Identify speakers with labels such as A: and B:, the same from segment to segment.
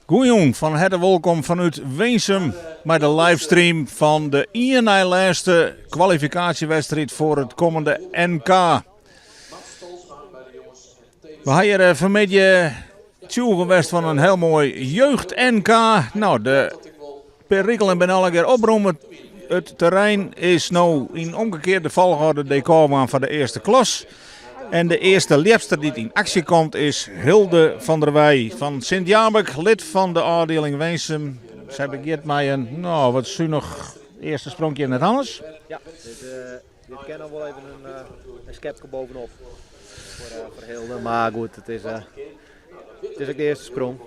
A: Goejûn, fan herte wolkom fanút Winsum mei de livestream fan de ien nei lêste kwalifikaasjewedstriid foar it kommende NK. We ha hjir fanmiddei tsjûge west fan in hiel moai jeugd-NK. No, de perikelen binne allegear opromme. It terrein is no yn omgekearde folchoarder dekôrbaan foar de earste klas. En de earste ljepster dy't yn aksje komt is Hilde van der Weij fan Sint Jabik, lid fan de ôfdieling Winsum. Sy begjint mei in no, wat sunich earste spronkje net anders.
B: Ja, dit, uh, dit kin noch wol even in, uh, in skepke bovenop foar, uh, foar Hilde. Maar goed, it is, it is ek de earste sprong.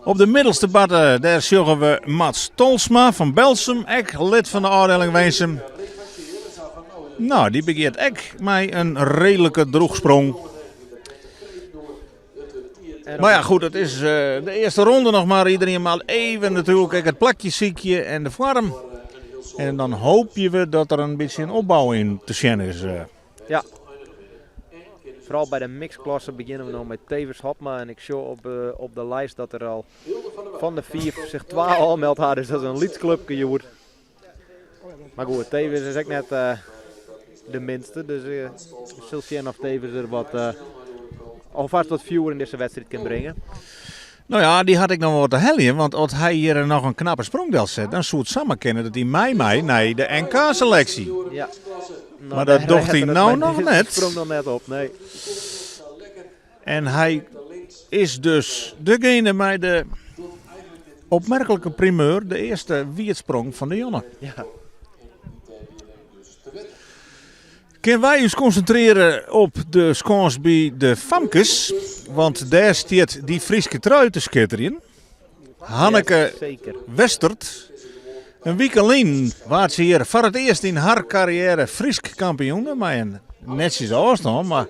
A: Op de middelste barte dêr sjogge we Mats Tolsma fan Belsum, ek lid fan de ôfdieling Winsum. No, dy begjint ek mei in reedlike drûchsprong. Maar ja, goed, it is eh, de earste ronde noch mar. Iedereen moat even natuerlik ek it plakje sykje en de foarm. En dan hoopje we dat der in bytsje in opbou yn te sjen is. Eh.
B: Ja. Foaral by de mixklasse begjinne we no mei Tevers Hopma. En ik sjoch op, eh, op de lijst dat der al fan de fiif sich twa ôfmeld ha. Dus dat is in lyts klupke hjoed. Maar goed, Tevers is ek net eh, de minste. Dus uh, we sille sjen oft Tevers der wat, uh, alfêst wat fjoer yn dizze wedstriid kin bringe.
A: No ja, dy hat ek noch wat te heljen, want as hy hjir noch in knappe sprong delset, dan soe it samar kinne dat hy mei mei nei de NK-seleksje.
B: Ja.
A: Nou, maar dat docht hy no noch net.
B: Sprong noch net op, nee.
A: En hy is dus degene mei de opmerklike primeur, de earste wierdsprong fan de jonne.
B: Ja.
A: Kinne wy ús konsintrearje op de skâns by de famkes, want dêr stiet dy Fryske trui te skitterjen. Hanneke Westert. In wike lyn waard se hjir foar it earst yn har karriêre Frysk kampioene mei in netsjes ôfstân, mar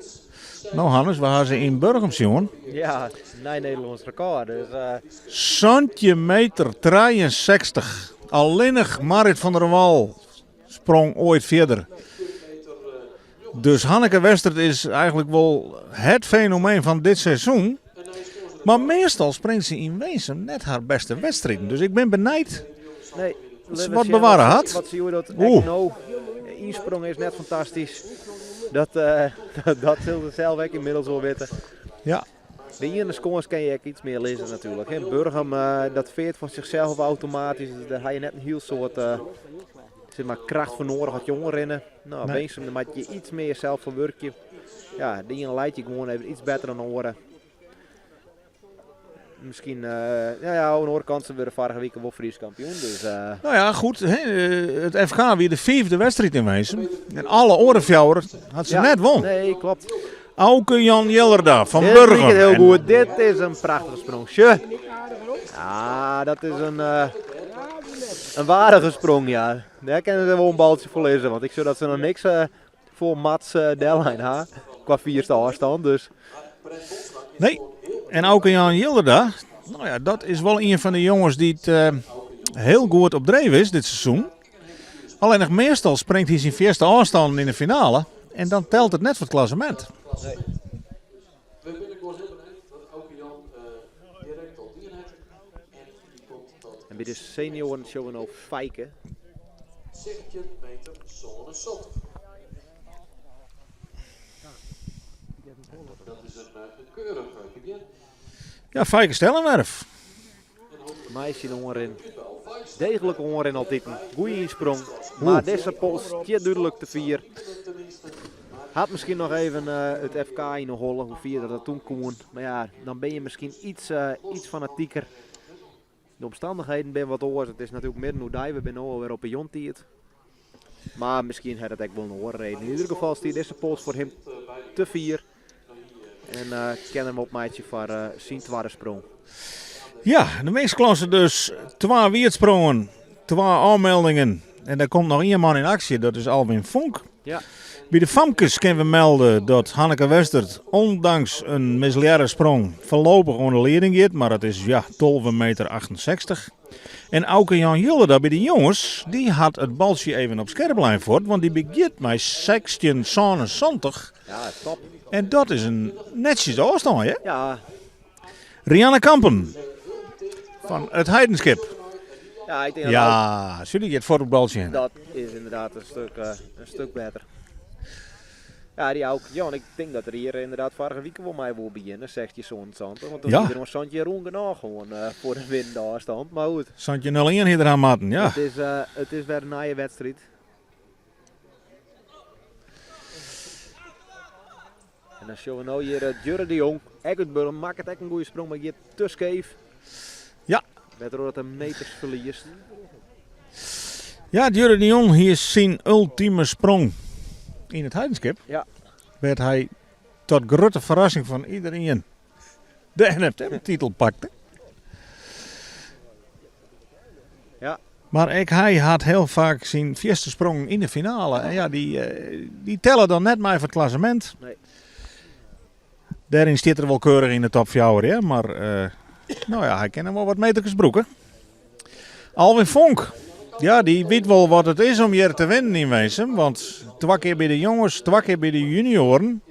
A: no Hannes, we ha se yn Burgum sjoen.
B: Ja, nij Nederlânsk rekôr. Dus, uh...
A: 17 meter 63. Allinnich Marit van der Wal sprong oait fierder. Dus Hanneke Westert is eigenlik wol het fenomeen fan dit seizoen. Mar meastal springt se yn Winsum net har bêste wedstriden. Dus ik bin benijd
B: nee,
A: wat bewarre hat.
B: Wat se dat Oeh. no ynsprong is net fantastysk. Dat, uh, dat sil se sels ek ynmiddels wol witte.
A: Ja.
B: De iene skâns kin je ek iets mear lizze natuerlik. Hè. Burgum, uh, dat feart fan sichsels automatysk. Dus dêr ha je net in hiel soad uh, sis mar, kracht foar nedich as je oanrinne. No, nee. Winsum, dêr moat je iets mear sels foar wurkje. Ja, de iene leit je gewoan even iets better dan de oare. Miskien, uh, ja, ja, oan de oare kant, se wurde foarige wike wol Frysk kampioen. Dus, uh...
A: No ja, goed. Hè, it FK wie de fiifde wedstriid yn Winsum. En alle oare fjouwer hat se
B: ja,
A: net wûn.
B: Nee, klopt.
A: Auke Jan Jellerda fan
B: Dit
A: Burgum.
B: liket hiel goed. Dit is in prachtige sprong. Sjoch. Ja, dat is in, uh, in waardige sprong, ja. Dêr kinne se wol in baltsje foar lizze, want ik sjoch dat se noch niks uh, foar Mats uh, dellein ha kwa fierste ôfstân. Dus.
A: Nee, en Auke Jan Jilderda, no ja, dat is wol ien fan de jonges dy't uh, hiel goed op dreef is dit seizoen. Allinnich meastal springt hy syn fierste ôfstannen yn de finale en dan telt it net foar it klassemint.
B: Nee. En by de senioaren sjogge we no Feike.
A: Ja, Feike Stellingwerf.
B: Mei syn oanrin. Deeglike oanrin altiten. Goeie ynsprong. Mar dizze pols stiet dúdlik te fier. Hat miskien noch even uh, it FK yn 'e holle, hoe fier dat dat toen koe. Mar ja, dan bin je miskien iets, uh, iets fanatiker. De omstannichheden binne wat oars. It is natuerlik midden oerdei, we binne no alwer op 'e jontiid. Mar miskien hat it ek wol in oare reden. Yn ieder gefal stiet dizze pols foar him te fier. En uh, kin him opmeitsje foar uh, syn twadde sprong.
A: Ja, de mixklasse dus. Twa wiersprongen, twa ôfmeldingen. En der komt noch ien man yn aksje, dat is Alwin Vonk.
B: Ja.
A: By de famkes kinne we melde dat Hanneke Westert, ûndanks in mislearre sprong, foarlopich oan de lieding giet. Mar it is ja, 12 meter 68. En Auke Jan Jilderda by de jonges, dy hat it baltsje even op skerp lein fuort, want dy begjint mei 16,77.
B: Ja, top.
A: En dat is in netsjes ôfstân, hè?
B: Ja.
A: Rianne Kampen fan It Heidenskip.
B: Ja, ik denk dat
A: Ja, sil ik it fuotbaltsje hinne.
B: Dat is inderdaad in stuk better. Ja, die ook. Ja, ik denk dat er hier inderdaad vorige week wel mee wil beginnen, 1677. Want toen was er nog Santje Roen genoeg gewoon voor de winnende afstand. Maar goed.
A: Santje 0-1 hier eraan matten, ja.
B: Het is weer een nieuwe wedstrijd. En dan zien we nou hier Jurre de Jong. Ek uit Burgum maakt het ook een goede sprong, maar hier te scheef. Waardoor het een meters verliest.
A: Ja, Jurre de Jong hier is zijn ultieme sprong in het Heidenskip. Werd hij tot grote verrassing van iedereen de NFTM-titel pakte. Maar ik, hij had heel vaak zijn vierste sprong in de finale. En ja, die tellen dan net maar voor het klassement.
B: Nee.
A: Daarin zit er wel keurig in de top 4, hè? Maar hij kan hem wel wat metertjes broeken. Alwin Fonk, ja, die weet wel wat het is om hier te winnen in Winsum. Want 2 keer bij de jongens, 2 keer bij de junioren.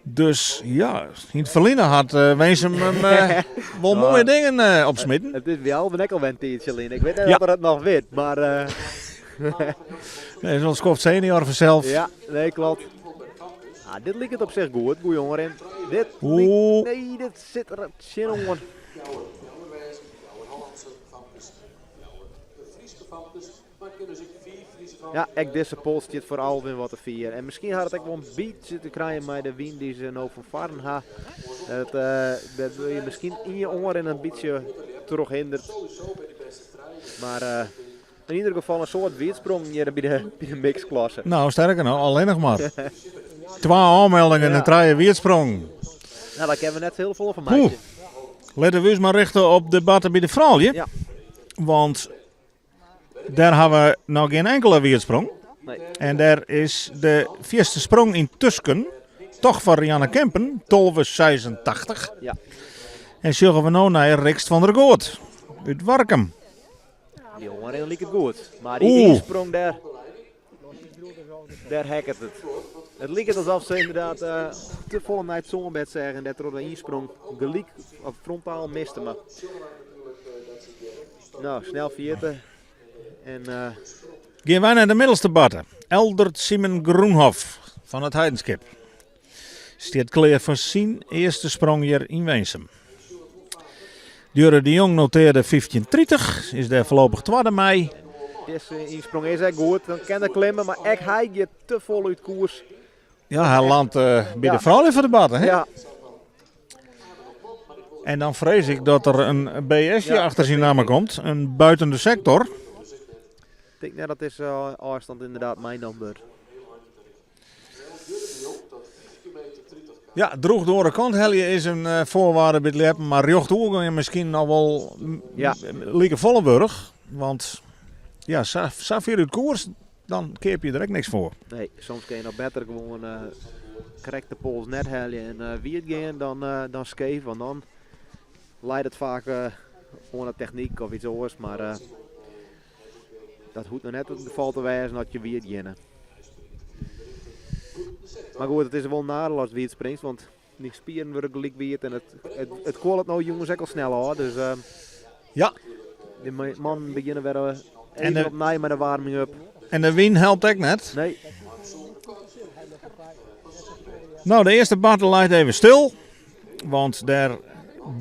A: Dus ja, in het verleden had Winsum hem wel mooie dingen opsmitten.
B: Het is bij Alwin ook al een tijdje, Lien. Ik weet niet of hij het nog weet, maar
A: Nee, zo'n skoft senior vanzelf.
B: Ja, nee, klopt. Ah, dit liep het op zich goed, goeie jongen. Dit
A: Oeh.
B: liep, nee, dit zit er zin om. Ja, ik deze pols zit voor Alwin wat te vieren. En misschien had het ook wel een beetje te krijgen met de wien die ze nou van varen ha. Dat wil je misschien in je oren een beetje terughindert. Maar in ieder geval een soort weersprong hier bij de mixklasse.
A: Nou, sterker nog, alleen nog maar. 2 aanmeldingen en 3 weersprong.
B: Nou, daar kunnen we net heel veel van maken.
A: Oeh. Laten we eens maar richten op debatten bij de vrouwen. Want daar hebben we nog geen enkele weersprong. En daar is de vierste sprong in Tusken, toch van Rianne Kempen, 12,86. En zullen we nou naar Rixt van der Goort uit Warkum.
B: Die jongen liep het goed. Maar die insprong daar, daar hekkert het. Het liep het alsof ze inderdaad te vol naar het zonbed zeggen en dat er de insprong gelijk of frontaal miste. Maar nou, snel vierten. En
A: gaan wij naar de middelste batten. Eldert Simon Groenhof van het Heidenskip. Stiert klaar voor zijn eerste sprong hier in Winsum. Jurre de Jong noteerde 15.30, is daar voorlopig tweede mei.
B: Deze insprong is echt goed, dan kan hij klimmen, maar echt hij gaat te vol uit koers.
A: Ja, hij landt bij de vrouwen van de batten, hè? En dan vrees ik dat er een BS'je achter zijn naam komt, een buiten de sector.
B: Ik denk, nou, dat is afstand inderdaad mijn nummer.
A: Ja, droeg door de kant helje is een voorwaarde bij het leppen, maar jocht ogen misschien nog wel lieke Vollenburg. Want ja, Safir uit koers, dan keer je er ook niks voor.
B: Nee, soms kun je nog beter gewoon correct de pols net halen en wie het gaan dan scheef, want dan leidt het vaak gewoon de techniek of iets anders, maar dat hoeft nog net het geval te wijzen dat je wie het gaan. Maar goed, het is wel een nadeel als wie het springt, want die spieren worden gelijk wierd en het koelt nou jongens ook al snel hoor. Dus de man beginnen weer even opnieuw met de warming-up.
A: En de wind helpt ook net.
B: Nee.
A: Nou, de eerste battle ligt even stil, want daar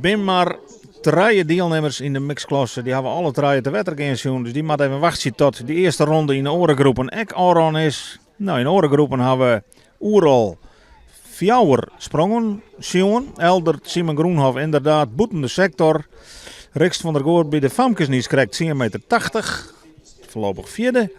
A: zijn maar 3 deelnemers in de mixklasse. Die hebben alle 3 te wetter gaan zien, dus die moet even wachten tot de eerste ronde in de orengroepen ek Aron is. Nou, in de orengroepen hebben we Oeral Fjouwer sprongen zien. Eldert Simon Groenhof inderdaad boeten de sector. Rixt van der Goor bij de Famkes niet krijgt tien meter tachtig. Voorlopig vierde.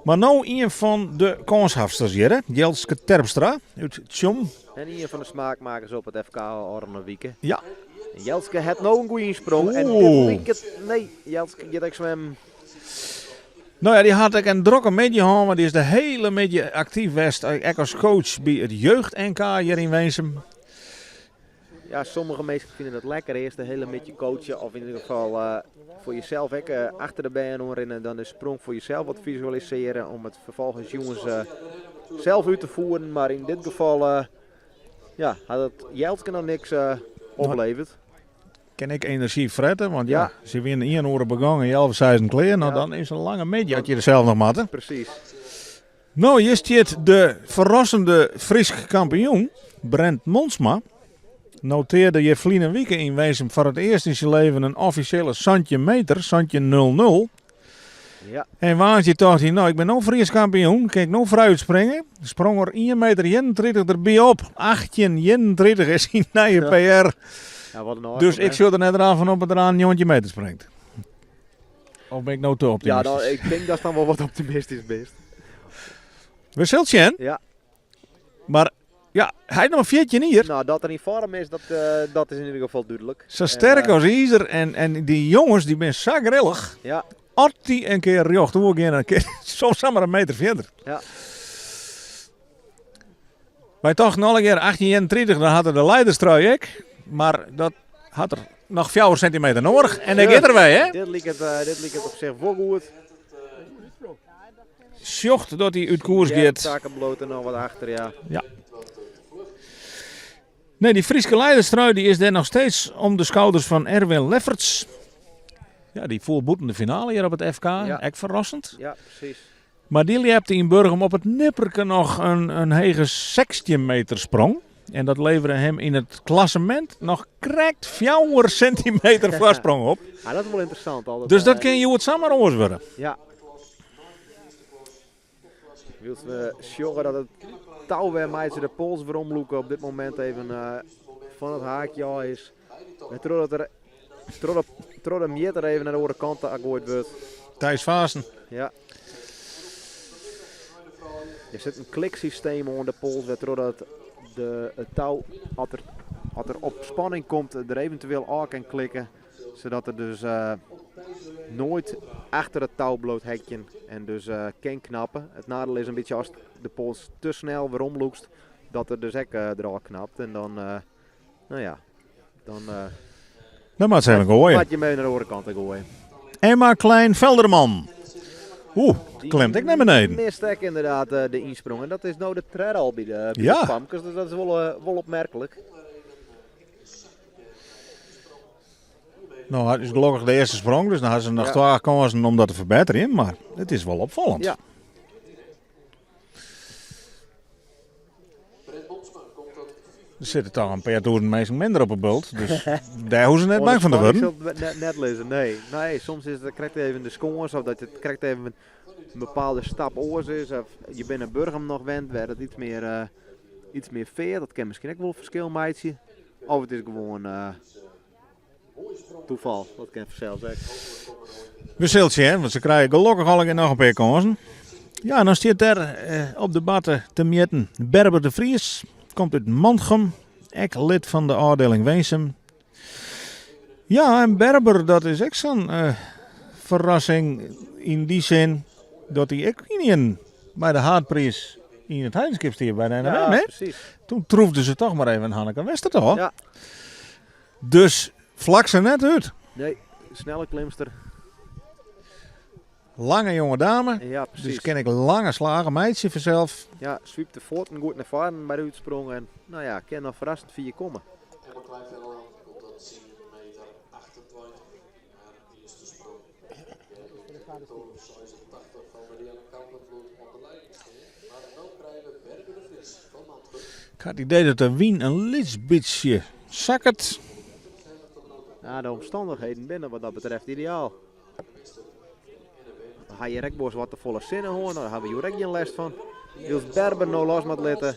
A: Maar nou een van de kanshafsters hier, hè? Jelske Terpstra uit Tjom.
B: En een van de smaakmakers op het FK Orne En Jelske heeft nou een goede insprong. En dit lijkt het, nee, Jelske gaat ik zwemmen.
A: Nou ja, die had ik een drokke midje gehad, maar die is de hele midje actief geweest. Ik als coach bij het jeugd NK hier in Winsum.
B: Ja, sommige mensen vinden het lekker. Eerst de hele midje coachen of in ieder geval voor jezelf ook achter de band horen en dan de sprong voor jezelf wat visualiseren om het vervolgens jongens zelf uit te voeren. Maar in dit geval had het Jelske nog niks Oplevert.
A: Kin ik enerzjy frette, want ja, se wiene ien oere begongen en healwei seizen klear. No, dan is in lange middei as je der sels noch moatte.
B: Presys.
A: No, hjir stiet de ferrassende Frysk kampioen, Brent Monsma. Notearde hjir ferline wike yn Winsum foar it earst yn syn leven in offisjele 17 meter, 17.00. En woansdei tocht hy, no, ik bin no Frysk kampioen, kin ik no frij útspringe? Sprong er ien meter 31 derby op. 18,31 is syn nije PR.
B: Ja, wat in
A: Dus ik sjoch der net raar fan op dat er aan 19 meter springt. Of bin ik no te optimistysk?
B: Ja, dan, ik tink datst dan wol wat optimistysk bist.
A: We sille sjen. Mar ja, hy is noch 14 jier.
B: Nou, dat er yn foarm is, dat, eh, dat is yn ieder gefal dúdlik.
A: Sa sterk as izer en, en dy jonges dy binne sa grillich. As dy in kear rjochtoer gean, dan kin soms samar in meter fierder. Wy tochten allegear 1831, dan hat er de leiderstrui ek. Mar dat hat er noch 4 sintimeter noadich en dêr giet er wer, hè?
B: Dit liket, eh, dit liket op sich wol goed.
A: Sjocht dat hy út koers giet.
B: Taken bliuwt der noch wat achter, ja.
A: Ja. Nee, dy Fryske leiderstrui die is dêr noch steeds om de skouders fan Erwin Lefferts. Ja, dy foel bûten de finale hjir op it FK.
B: Ja.
A: Ek ferrassend.
B: Ja, presys.
A: Mar dy ljepte yn Burgum op it nipperke noch in, in hege 16 meter sprong. En dat levere him yn it klassemint noch krekt 4 sintimeter foarsprong op.
B: Ja, dat is wol ynteressant. Al
A: Dus dat kin hjoed samar oars wurde.
B: Ja. Wylst we sjogge dat it tou wêrmei't se de pols weromlûke op dit momint even eh, fan it haakje ôf is. Wêrtroch dat er troch de, troch de mjitter even nei de oare kant ta goaid wurdt.
A: Thijs Vaassen.
B: Ja. Der sit in kliksysteem oan de pols wêrtroch dat de, it tou, as der, as der op spanning komt, der eventueel ôf kin klikke. Sadat er dus eh, noait achter it tou bliuwt hekjen en dus eh, kin knappe. It nadeel is in bytsje as de pols te snel weromlûkst, dat er dus ek eh, derôf knapt. En dan, eh, nou ja, dan eh,
A: Dan moat se even goaie.
B: moat je 'm even nei de oare kant goaie.
A: Emma Klein Velderman. Oeh, klimt ek nei beneden.
B: Mist ek ynderdaad eh, de ynsprong. En dat is no de tredde al by de, by
A: Ja.
B: de famkes, dus dat is wol, eh, wol opmerklik.
A: No, it is gelokkich de earste sprong, dus dan ha se noch twa kânsen om dat te ferbetterjen. Mar it is wol opfallend. Der sitte toch in pear tûzen minsken minder op 'e bult, dus dêr hoege se net bang fan te wurden.
B: Oan de spanning sil it net lizze, nee. Nee, soms is it krekt even de skâns of dat it krekt even in bepaalde stap oars is. Of je binne in Burgum noch wend wêr it iets mear, eh, iets mear feart. Dat kin miskien ek wol ferskil meitsje. Of it is gewoan eh, toefal, dat kin fansels ek.
A: We sille sjen, want se krije gelokkich allegear noch in pear kânsen. Ja, en dan stiet dêr eh, op de matte te mjitten Berber de Vries. Komt út Mantgum, ek lid fan de ôfdieling Winsum. Ja, en Berber, dat is ek sa'n eh, ferrassing yn dy sin dat hy ek ynienen mei de haadpriis yn it Heidenskip stie by de NMM.
B: Ja,
A: hè?
B: presys.
A: Toen troefde se toch mar even Hanneke Wester ôf. Dus flak se net út.
B: Nee, snelle klimster.
A: Lange jonge dame.
B: Ja,
A: Dus
B: presys.
A: kin ek lange slagen meitsje fansels.
B: Ja, swipe de fuotten goed nei foaren by de útsprong en nou ja, kin noch ferrassend fier komme.
C: Emma Kleinvelderman komt dat 10 meter 28 haar eerste sprong. 86 van Marianne Kampenvloed op de leiding staan. Maar no krije we Berber de Vries fan Mantgum.
A: Ik ha it idee dat de wyn in lyts bytsje sakket.
B: Ja, de omstannichheden binne wat dat betreft ideaal. We ha hjir ek wolris wat te folle sinne hân, dêr ha we hjoed ek gjin lêst fan. Wylst Berber no los moat litte.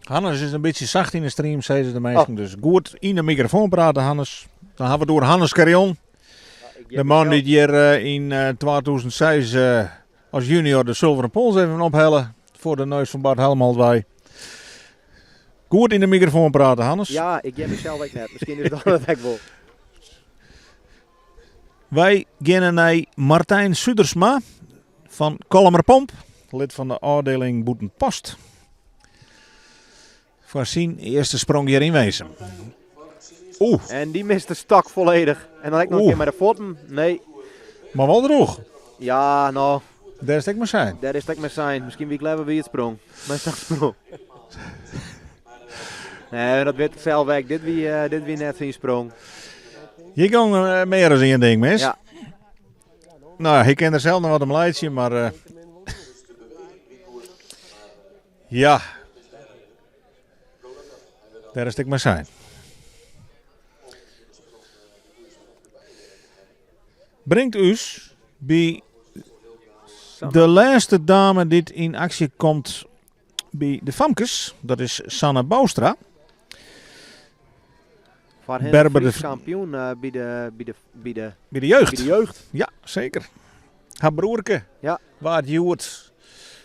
A: Hannes is in bytsje sacht yn de stream, sizze de minsken. Dus goed yn de mikrofoan prate, Hannes. Dan ha we it oer Hannes Carrion. De man dy't hjir eh, yn eh, 2006 eh, as junior de Sulveren Pols even ophelle. Foar de neus fan Bart Helmholt wei. Goed yn de mikrofoan prate, Hannes.
B: Ja, ik hear mysels ek net. Miskien is dat it ek wol.
A: Wy geane nei Martijn Sudersma fan Kollumerpomp, lid fan de ôfdieling Bûtenpost. Foar syn earste sprong hjir yn Winsum. Oeh.
B: En dy mist de stok folledich. En dan ek noch in kear mei de fuotten. Nee.
A: Mar wol droech.
B: Ja, no.
A: Dêr is it ek mar sein.
B: Dêr is it ek mar sein. Miskien wie ik leaver by it sprong. Mar sa'n sprong. Nee, dat wit ik sels ek. Dit wie, eh, dit wie net syn sprong.
A: Hjir gong eh, mear as ien ding mis.
B: Ja.
A: Nou, hy kin der sels noch wat om laitsje, mar eh, ja. Dêr is it ek mar sein. Bringt ús by de lêste dame dy't yn aksje komt by de famkes. Dat is Sanne Bouwstra.
B: Foar
A: Berber de
B: Frysk kampioen eh, by de, by de, by de,
A: By de jeugd.
B: by de jeugd.
A: Ja, seker. Har broerke
B: Ja.
A: waard hjoed,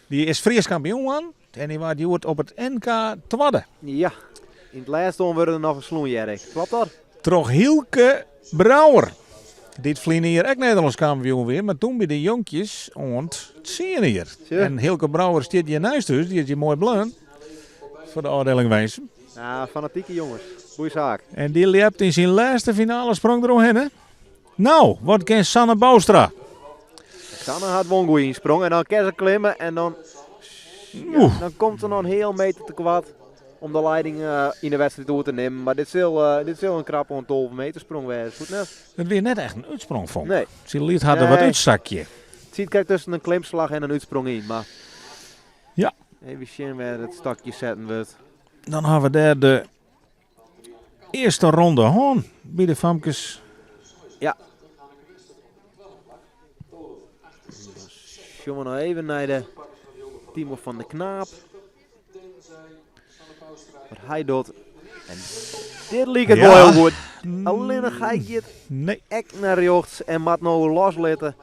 A: dy is Frysk kampioen wurden en dy waard hjoed op it NK twadde.
B: Ja, yn it lêste oan wurde der noch fersloen, hear ik. Klopt dat?
A: Troch Hylke Brouwer, dy't ferline jier ek Nederlânsk kampioen wie, mar toen by de jonkjes oant tsien jier.
B: Tja.
A: En Hylke Brouwer stiet hjir neist ús, dy is hjir moai bleaun foar de ôfdieling Winsum.
B: Ja, fanatike jonges. Goeie saak.
A: En dy ljept yn syn lêste finale sprong deroerhinne. Nou, wat kin Sanne Bouwstra?
B: Sanne hat wol in goeie ynsprong en dan kin se klimme en dan, ja,
A: Oeh.
B: dan komt se noch in heal meter te koart om de leiding eh, yn de wedstriid oer te nimmen. Mar dit sil, eh, dit sil in krap oan 12 meter sprong wêze, goed net?
A: It wie net echt in útsprong, fûn ik.
B: Nee.
A: Se liet har der wat
B: Nee.
A: útsakje.
B: It siet krekt tusken in klimslach en in útsprong yn, mar
A: Ja.
B: even sjen wêr it stokje setten wurdt.
A: Dan ha we dêr de earste ronde hân by de famkes.
B: Ja. Dan sjogge we noch even nei de Timo van der Knaap. Wat hy docht. En dit liket
A: Ja.
B: wol hiel goed. Allinnich hy giet
A: Nee.
B: ek nei rjochts en moat no loslitte.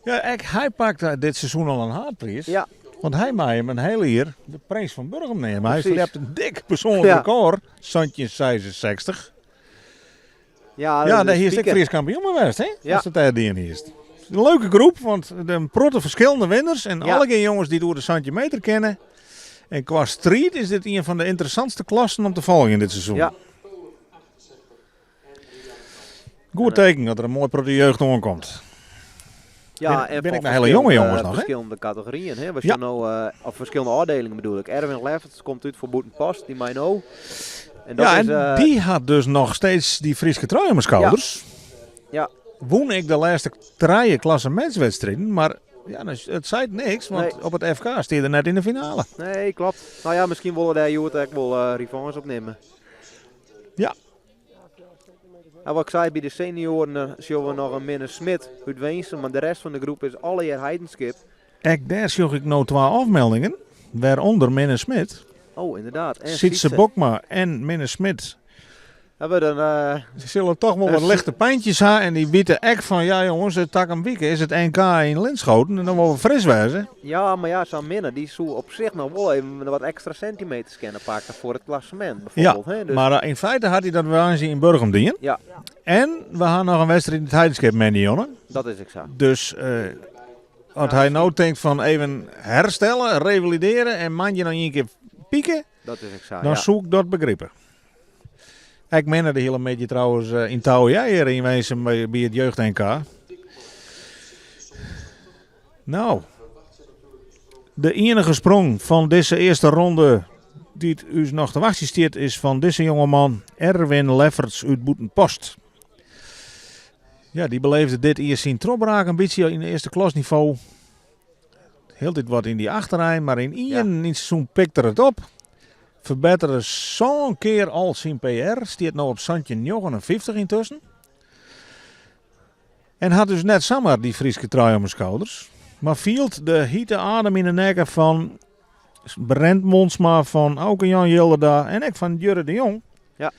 A: Ja, ek hy pakt dit seizoen al in haadpriis.
B: Ja.
A: Want hy mei him in hiel jier de Prins fan Burgum neame. Hy
B: Precies.
A: slept in dik persoanlik
B: Ja.
A: rekord, 1766.
B: Ja,
A: Ja,
B: dat
A: daar
B: is
A: is ek
B: spiker.
A: Fries kampioen mei west, hè?
B: Ja.
A: As it dêr dien hiest. In leuke groep, want der in protte ferskillende winners en
B: Ja.
A: allegear jonges dy't oer de 70 meter kinne. En kwa striid is dit ien fan de ynteressantste klassen om te folgjen dit seizoen.
B: Ja.
A: Goed teken dat der in moai protte jeugd oankomt.
B: Ja,
A: Bin-
B: en
A: bin
B: fan
A: ik noch hiele jonge jonges noch, hè?
B: Ferskillende kategoryen, hè? We
A: Ja.
B: sjogge no, eh, of ferskillende ôfdielingen bedoel ik. Erwin Lefferts komt út foar Bûtenpost, dy mei no. En dat
A: ja,
B: is,
A: en
B: eh,
A: dy hat dus noch steeds dy Fryske trui om 'e skouders.
B: Ja.
A: Wûn ik de lêste trije klassemintswedstriden, mar ja, dan is- it seit niks, want
B: Nee.
A: op it FK stie er net yn de finale.
B: Nee, klopt. Nou ja, miskien wolle dêr hjoed ek wol eh, revanche op nimme.
A: Ja.
B: En wat ik sei, by de senioaren eh, sjogge we noch in Minne Smit út Winsum, mar de rest fan de groep is allegear Heidenskip.
A: Ek dêr sjoch ik no twa ôfmeldingen, wêrûnder Minne Smit.
B: Oh, inderdaad. En
A: Sietse
B: Sietse.
A: Bokma en Minne Smit.
B: Dat wurdt in, eh,
A: Se sille toch wol wat
B: Een
A: lichte pijntjes ha en dy witte ek fan, ja jonges, it takom wike is it NK yn Linschoten en dan wolle we fris wêze.
B: ja, mar ja, sa'n Minne, dy soe op sich noch wol even wat ekstra sintimeters kinne pakke foar it klassemint, bijvoorbeeld. hè? Dus,
A: Mar eh, yn feite hat hy dat woansdei yn Burgum dien.
B: Ja.
A: En we ha noch in wedstriid yn it Heidenskip, moandei, Jonne.
B: dat is ek sa.
A: Dus eh, as hy no tinkt fan even herstelle, revalidere en moandei noch ien kear pike,
B: Dat is ek sa,
A: dan
B: ja.
A: soe ik dat begripe. Ek Minne de hiele middei trouwens eh, yn touw ja, hjir yn Winsum by, by it jeugd NK. Nou, de iennige sprong fan dizze earste ronde dy't ús noch te wachtsjen stiet is fan dizze jongeman Erwin Lefferts út Bûtenpost. Ja, dy beleefde dit jier syn trochbraak in bytsje yn earste klasnivo. Hieltyd wat yn dy achterein, mar yn ien
B: Ja.
A: yn it seizoen pikt er it op. Ferbettere sân kear al syn PR, stiet no op 17,59 yntusken. En hat dus net samar dy Fryske trui om 'e skouders, mar fielt de hite adem yn 'e nekke fan Brent Monsma, fan Auke Jan Jilderda en ek fan Jurre de Jong.
B: Ja.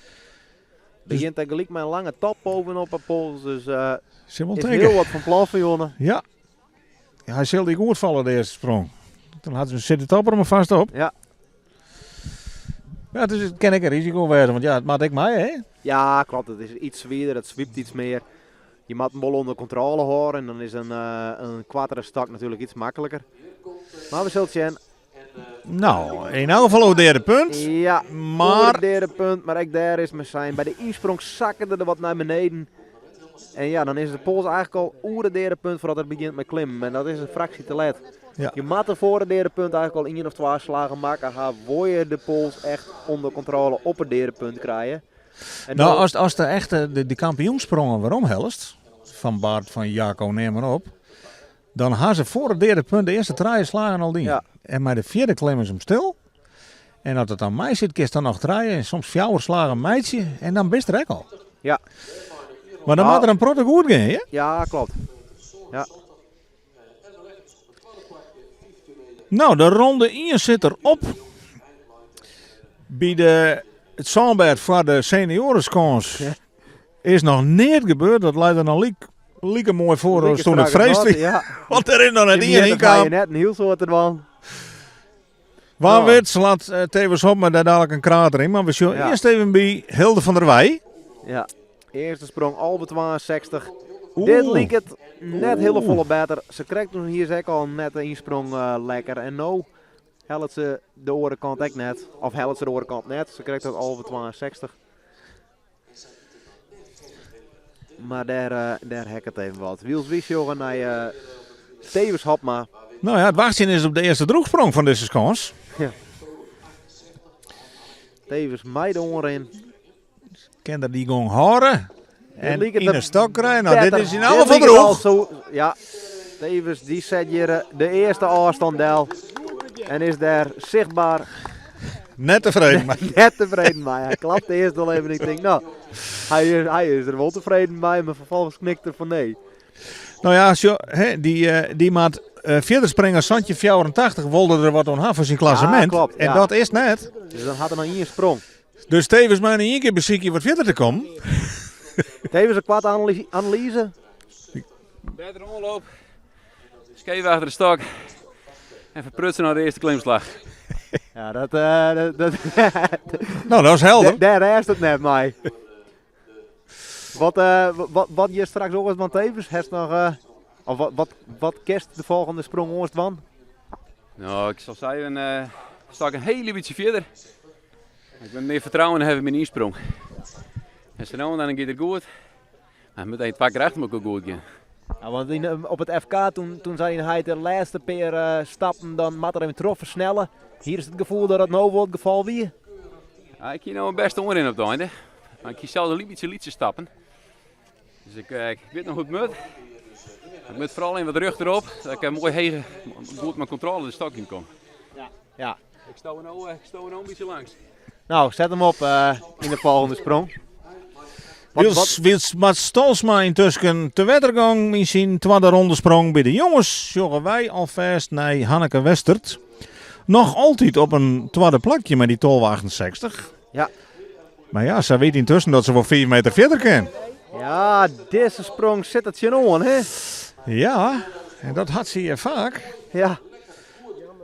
B: Begjint hy gelyk mei in lange top bovenop 'e pols, dus eh,
A: Sil wol
B: is
A: tinke.
B: hiel wat fan plan fan Jonne.
A: Ja. Ja, hy sil dy goed falle, de earste sprong. Dan hat se sit de topper mar fêst op.
B: Ja.
A: Ja, dus it kin ek in risiko wêze, want ja, it moat ek mei, hè?
B: Ja, klopt. It is yts swierder, it swypt yts mear. Je moatte him wol ûnder kontrôle hâlde en dan is in, eh, in koartere stok natuerlik yts makliker. Mar we sille sjen.
A: Nou, yn elk gefal oer it deade punt.
B: Ja,
A: Maar
B: oer it deade punt, mar ek dêr is mar sein. By de ynsprong sakke er wat nei beneden. En ja, dan is de pols eigenlijk al oer it deade punt foardat er begjint mei klimmen. En dat is in fraksje te let.
A: Ja.
B: Je moatte foar it deade punt eigenlijk al ien of twa slagen makke ha. Wol je de pols echt ûnder kontrôle op it deade punt krije. En
A: Nou,
B: dan-
A: as de echte de kampioensprongen werom hellest, fan Bart, fan Jacco, neam mar op, dan ha se foar it deade punt de earste trije slagen al dien.
B: Ja.
A: En mei de fjirde klimmen se him stil. En as it dan mei sit, kinst dan noch trije en soms fjouwer slagen meitsje en dan bist der ek al.
B: Ja.
A: Mar dan
B: Nou.
A: moat der in protte goed gean, hè?
B: Ja, klopt. Ja.
A: Nou, de ronde 1 sit derop. By de, it sânbêd foar de senioareskâns
B: Ja.
A: is noch neat gebeurd. Dat leit der noch lyk, like moai foar as
B: Like
A: toen it
B: strak
A: feest
B: as
A: wie.
B: Ja.
A: Want der is noch net ien
B: Hjir
A: yn
B: ha je
A: kaam.
B: net in hiel soad te dwaan.
A: Wa
B: Nou.
A: wit slacht Thewis Hobma dêr dadlik in krater yn. Mar we sjogge
B: Ja.
A: earst even by Hilde van der Weij.
B: Ja. Earste sprong 11,62.
A: Oeh.
B: Dit liket net
A: Oeh.
B: hiele folle better. Se krijt toen hier ek al net de ynsprong lekker. En no hellet se de oare kant ek net. Of hellet se de oare kant net. Se krijt dat 11,62. Mar dêr, dêr hekket even wat. Wylst wy sjogge nei Thewis Hobma.
A: Nou ja, it wachtsjen is op de earste drûchsprong fan dizze skâns.
B: Ja. Thewis mei de oanrin.
A: Kin er dy gong hâlde? En
B: liket
A: yn de
B: er
A: stok krije? Nou, dit
B: Better.
A: is yn alle
B: Dit
A: geval
B: liket al
A: drûch.
B: zo, ja, Thewis die set hjir de earste ôfstân del. En is dêr sichtber
A: Net tefreden mei.
B: net tefreden mei. Hy klapt earst al even. Ik tink, nou, hy is der wol tefreden mei, mar ferfolgens knikt er fan nee.
A: Nou ja, sjo, hè, dy moat fierder springe as 1784, wol er der wat oan ha foar syn klassemint.
B: Ja, klopt,
A: En
B: ja.
A: dat is net.
B: Dus dan hat er noch ien sprong.
A: Dus Thewis mei yn ien kear besykje wat fierder te kommen.
B: Thewis in koarte analyze.
D: Better oanloop, skeef achter de stok en ferprutsen nei de earste klimslach.
B: Ja, dat
A: Nou, dat is helder.
B: Dêr rêst it net mei. Wat hjir straks oars dwaan, Thewis? Hast noch, of wat kinst de folgjende sprong oars dwaan?
D: Nou, ik sil sizzen, sta ik in hiel bytsje fierder. Ik bin mear fertrouwen hawwe yn myn ynsprong. En sa no en dan giet it goed. Mar it moat even twa kear achter elkoar goed gean.
B: Ja, want op it FK, toen sei hy de lêste pear stappen, dan moat er even troch fersnelle. Hjir is it gefoel dat dat no wol it gefal wie.
D: Ja, ik hie no in bêste oanrin op it ein. Mar ik hie sels in bytsje lytse stappen. Dus ik wit noch hoe't it moat. Ik moat foaral even wat rjocht derop, dat ik moai hege, goed mei kontrôle de stok yn kom.
B: Ja.
D: Ik sto no in bytsje langs.
B: Nou, set him op yn de folgjende sprong.
A: Wylst Mats Stolsma yntusken te wetter gong yn syn twadde rondesprong by de jonges, sjogge wy alfêst nei Hanneke Westert. Noch altyd op in twadde plakje mei dy 12,68.
B: Ja.
A: Mar ja, sy wit yntusken dat se wol 5 meter fierder kin.
B: Ja, dizze sprong sit der tsjinoan, hè?
A: Ja, en dat hat se hjir faak.
B: Ja.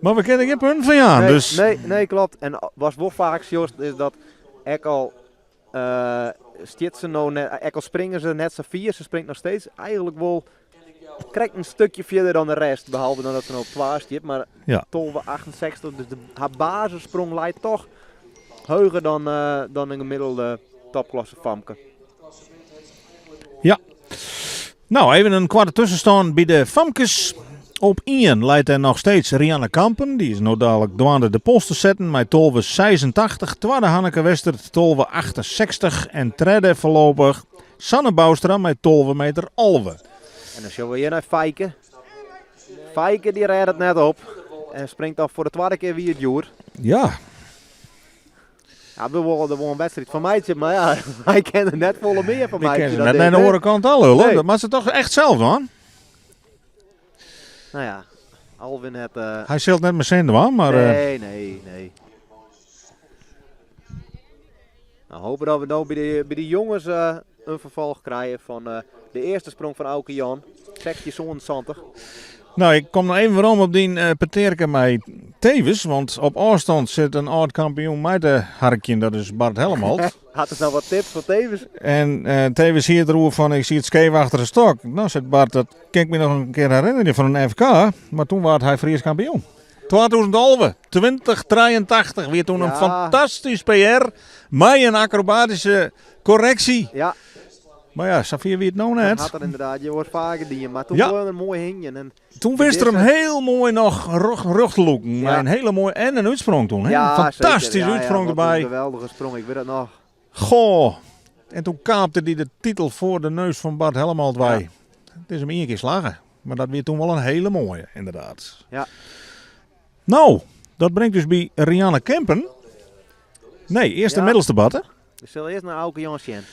A: Mar we kinne gjin punten fan jaan,
B: Nee,
A: dus
B: nee, nee, klopt. En wat wol faak sjochst is dat ek al stiet se no net, ek al springe se net sa fier, se springt noch steeds eigenlik wol krekt in stikje fierder dan de rest, behalve dan dat se no op 2 stiet, mar 12,68, dus har basissprong leit toch heger dan in gemiddelde topklasse famke.
A: Ja. Nou, even in koarte tuskenstân by de famkes. Op 1 leit der noch steeds Rianne Kampen. Dy is no dadlik dwaande de pols te setten mei 12,86. Twadde Hanneke Westert, 12,68. En tredde foarlopich Sanne Bouwstra mei 12 meter 11.
B: En dan sjogge we hjir nei Feike. Feike dy rêdt it net op. En springt al foar de twadde kear wie it djoer.
A: Ja.
B: Ja, we wolle der wol in wedstriid fan meitsje, mar ja, wy kinne der net folle mear fan
A: Die
B: meitsje
A: kennen ze
B: dan
A: net
B: dit,
A: naar de
B: hè?
A: oare kant al lullen.
B: Nee.
A: Dat moat se toch echt sels dwaan?
B: Nou ja, Alwin hat
A: Hy sil it net mei sin dwaan, mar
B: Nee, nee, nee. Nou, hopen dat we no by de jonges in ferfolch krije fan de earste sprong fan Auke Jan. 16,77.
A: Nou, ik kom noch even werom op dyn petearke mei Thewis, want op ôfstân sit in âld-kampioen mei te harkjen, dat is Bart Helmholt.
B: Hat er no wat tips foar Thewis?
A: En Thewis hie it deroer fan, ik siet skeef achter de stok. Nou, seit Bart, dat kin ik my noch in kear herinnerje fan in FK, mar toen waard hy Frysk kampioen. 2011, 2083, wie toen in fantastysk PR mei in akrobatyske korreksje.
B: Ja.
A: Mar ja, safier wie it no net.
B: Dat hat er inderdaad je wat faker dien, mar toen
A: Ja.
B: bleau er moai hingjen. En
A: Toen wist er hem heel mooi noch rjocht te lûken. Mei
B: Ja.
A: in hele moaie en in útsprong toen. Hè?
B: Ja,
A: Fantastysk
B: zeker. Ja, ja,
A: útsprong
B: wat
A: derby.
B: Een geweldige sprong, ik weet het nog.
A: Goh. En toen kaapte hij de titel voor de neus van Bart Hellemalt wei.
B: Ja.
A: Het is hem één keer slagen. Maar dat weer toen wel een hele mooie, inderdaad.
B: Ja.
A: Nou, dat brengt dus bij Rianne Kempen. Nee, eerst de
B: Ja.
A: middelste batten.
B: We zullen eerst naar Auke Jansjen.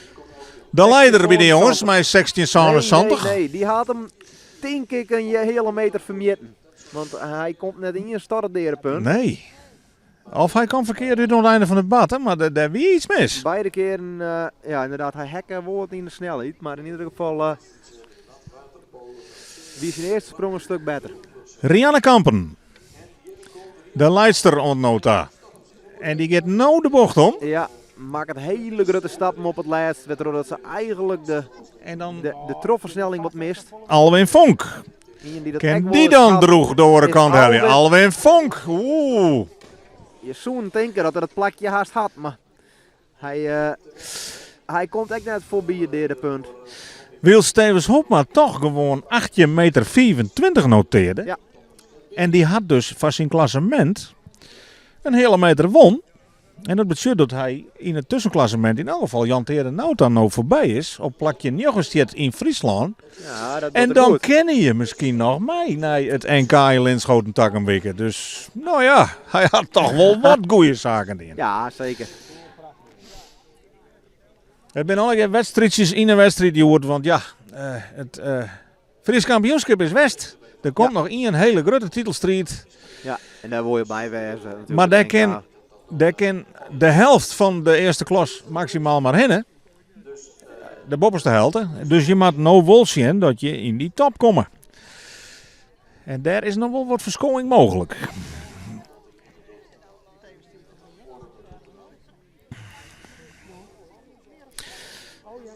A: De leider bij de jongens, met 16,77.
B: Nee, nee, nee, die had hem denk ik een hele meter vermitten. Want hij komt net in een startderenpunt.
A: Nee. Of hij kwam verkeerd uit aan het einde van het bad, hè, maar daar wie iets mis.
B: Beide keren, ja inderdaad, hij hekken woord in de snelheid. Maar in ieder geval, wie zijn eerste sprong een stuk beter.
A: Rianne Kampen. De leidster ontnota. En die gaat nou de bocht om.
B: Ja, maakt het hele grote stappen op het laatst. Waardoor dat ze eigenlijk
A: En dan
B: de trofversnelling wat mist.
A: Alwin Vonk.
B: Iemand die dat
A: Ken
B: echt wel
A: die
B: eens
A: dan
B: had.
A: droeg door de
B: Is
A: kant halen?
B: Alwin.
A: Alwin Vonk. Oeh.
B: Je zou denken dat hij het plakje haast had, maar hij komt echt net voorbij het derde punt.
A: Wil Stevens Hopma toch gewoon 18 meter 24 noteerde.
B: Ja.
A: En die had dus van zijn klassement een hele meter won. En dat betekent dat hij in het tussenklassement in elk geval Jan Tere Nauta nou voorbij is. Op plakje 9 in Friesland.
B: Ja, dat
A: En
B: doet
A: dan
B: goed.
A: kennen je misschien nog mij naar het NK in Linschoten Takkenwikken. Dus nou ja, hij had toch wel wat goede zaken in.
B: Ja, zeker.
A: Het zijn alle wedstrijdjes in een wedstrijd die hoort, want ja, het Fries kampioenschap is West. Er komt nog één hele grote titelstrijd.
B: Ja, en daar wil je bij wezen natuurlijk.
A: Maar daar
B: NK.
A: daar ken de helft van de eerste klas maximaal maar hinnen. De bovenste helft. Dus je moet nou wel zien dat je in die top komt. En daar is nog wel wat verschoning mogelijk.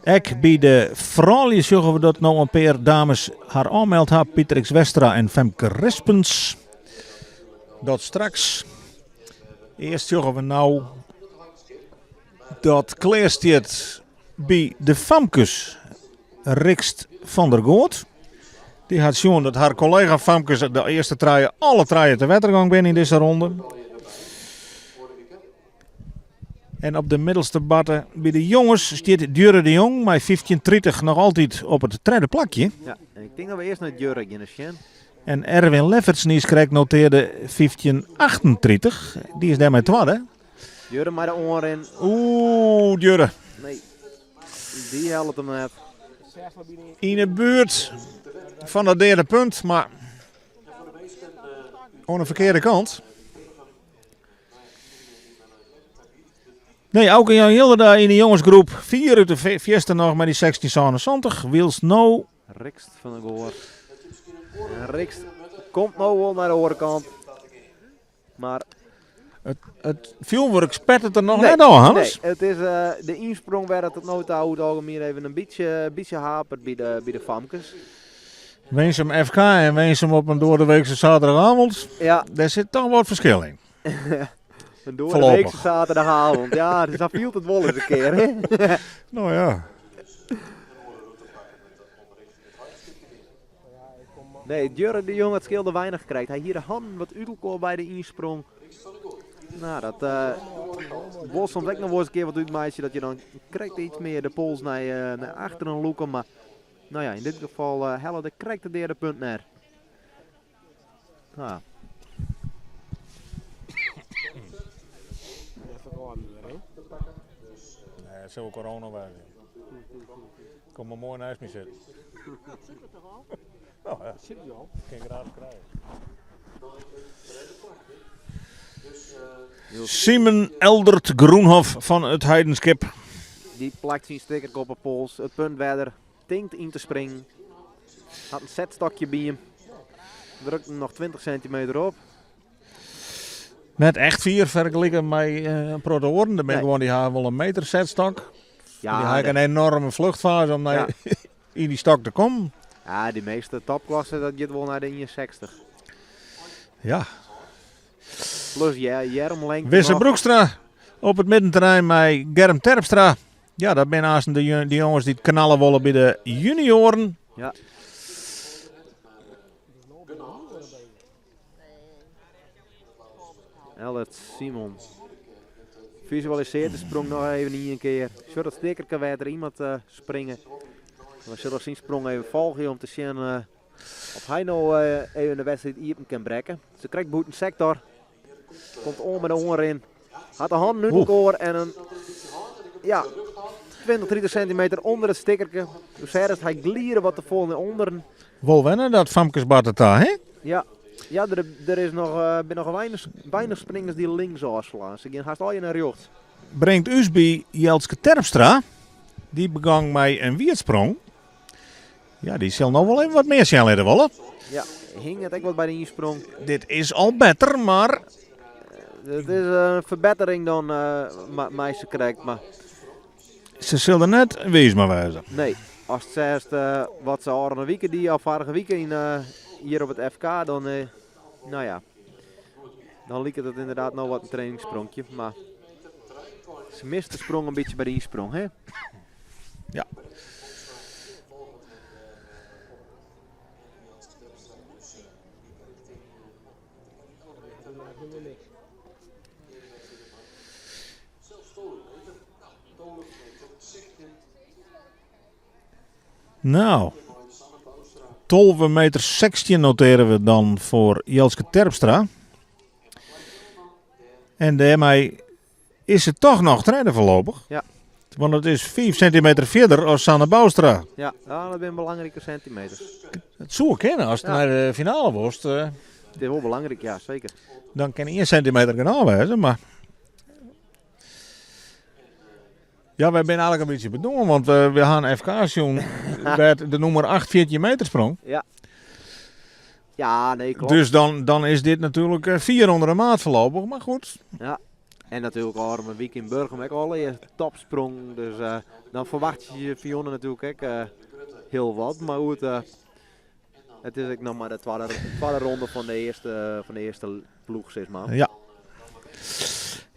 A: Ek bij de vrouwen zorgen we dat nou een paar dames haar aanmeld hebben. Pieter X. Westra en Femke Rispens. Dat straks. Eerst zorgen we nou dat kleerstiert bij de Famkes Rikst van der Goort. Die had zien dat haar collega Famkes de eerste traaien, alle traaien te wettergang binnen in deze ronde. En op de middelste batten bij de jongens staat Djurre de Jong met 15.30 nog altijd op het derde plakje.
B: Ja, en ik denk dat we eerst naar Djurre gaan, Sjen.
A: En Erwin Lefferts Nieskrek noteerde 15.38. Die is daarmee tweede.
B: Djurre maar de oren.
A: Oeh, Djurre.
B: Nee, die helpt hem net.
A: In de buurt van dat derde punt, maar aan de verkeerde kant. Nee, ook Jan Jilderda in de jongensgroep. 4 uit de Fiesta nog met die 16,77. Wils no.
B: Rikst van de Goor. En Rikst komt nou wel naar de oorkant. Maar
A: Het vuurwerk spet het er nog
B: Nee,
A: net al, Hannes.
B: Nee, het is, de insprong werd het nooit hoe het algemeen even een beetje hapert bij de famkes.
A: Wens hem FK en wens hem op een doordeweekse zaterdagavond.
B: Ja.
A: Daar zit toch wat verschil in.
B: Een doordeweekse
A: Voorlopig.
B: zaterdagavond. Ja, dus dat viel het wel eens een keer, hè?
A: Nou ja.
B: Nee, Djurre de Jong, het scheelde weinig krijgt. Hij hier de hand wat udelkoor bij de insprong. Nou, dat was soms ook nog wel eens een keer wat uitmeisje, dat je dan krijgt iets meer de pols naar achteren loeken. Maar nou ja, in dit geval Helle de krijgt de derde punt neer. Nou.
A: Nee, het zou corona zijn. Kom maar mooi naast me zitten. Nou ja,
E: Zit je al?
A: kan ik gratis krijgen. Simon Eldert Groenhof van het Heidenskip.
B: Die plakt zijn sticker op de pols. Het punt verder. Tinkt in te springen. Had een zetstokje bij hem. Drukt hem nog 20 centimeter op.
A: Net echt 4 vergeleken met een protoorn. Dan ben
B: Nee.
A: gewoon die haar wel een meter zetstok.
B: Ja,
A: die had
B: de
A: een enorme vluchtfase om naar
B: Ja.
A: in die stok te komen.
B: Ja, die meeste topklassen, dat gaat wel naar de 61.
A: Ja.
B: Plus ja, Jerm lengte
A: Wisse
B: nog.
A: Broekstra op het middenterrein met Germ Terpstra. Ja, dat binne aansten de, de jonges dy't knalle wolle by de junioaren.
B: Ja. Eldert Simon visualiseert de sprong nog even ien kear. Sjoch dat stikkerke wêr't er yn moat eh, springe. We sille syn sprong even folgje om te sjen eh, of hy no eh, even de wedstriid iepen kin brekke. Se krekt bûten sektor. Komt oan mei de oanrin. Hat de hannen út elkoar en in ja, 20, 30 centimeter ûnder it stikkerke. Dus seachst, hy gliide wat te folle nei ûnderen.
A: Wol wenne dat famkes bart it ta, hè?
B: Ja, ja der, der is noch, uh, binne noch weinich, weinich springers dy't links ôfslaan. Se gean hast allegear nei rjochts.
A: Bringt ús by Jeltske Terpstra. Dy begong mei in wierdsprong. Ja, dy sil no wol even wat mear sjen litte wolle.
B: Ja, hinget ek wat by de ynsprong.
A: Dit is al better, mar...
B: Het is in ferbettering dan uh, mei se krekt, mar...
A: Se sil der net wiis mei wêze.
B: Nee, ast seachst uh, wat se ôfrûne wike die, of foarige wike yn, uh, hjir op it FK, dan, uh, nou ja, dan liket it ynderdaad no wat in trainingsspronkje. Mar se mist de sprong in bytsje by de ynsprong, hè?
A: Ja. Nou, 12 meter 16 noteren we dan voor Jelske Terpstra. En dêrmei is se toch noch tredde foarlopich.
B: Ja.
A: Want it is 5 centimeter fierder as Sanne Bouwstra.
B: Ja, ja, dat binne belangrike sintimeters.
A: It soe kinne ast
B: Ja.
A: nei de finale wolst.
B: It is wol belangryk, ja, seker.
A: Dan kin 1 centimeter genôch wêze, mar... Ja, wy binne eigentlik in bytsje bedoarn, want we ha in FK sjoen wêr't de nûmer 8 14 meter sprong.
B: Ja. Ja, nee, klopt.
A: Dus dan, dan is dit natuerlik fier ûnder de maat foarlopich, mar goed.
B: Ja, en natuerlik ôfrûne wike yn Burgum ek al in topsprong. Dus uh, dan ferwachtsje je fan Jonne natuerlik ek uh, hiel wat. Mar goed, uh, it is ek noch mar de twadde, twadde ronde fan de earste, fan de earste ploech, sis mar.
A: Ja.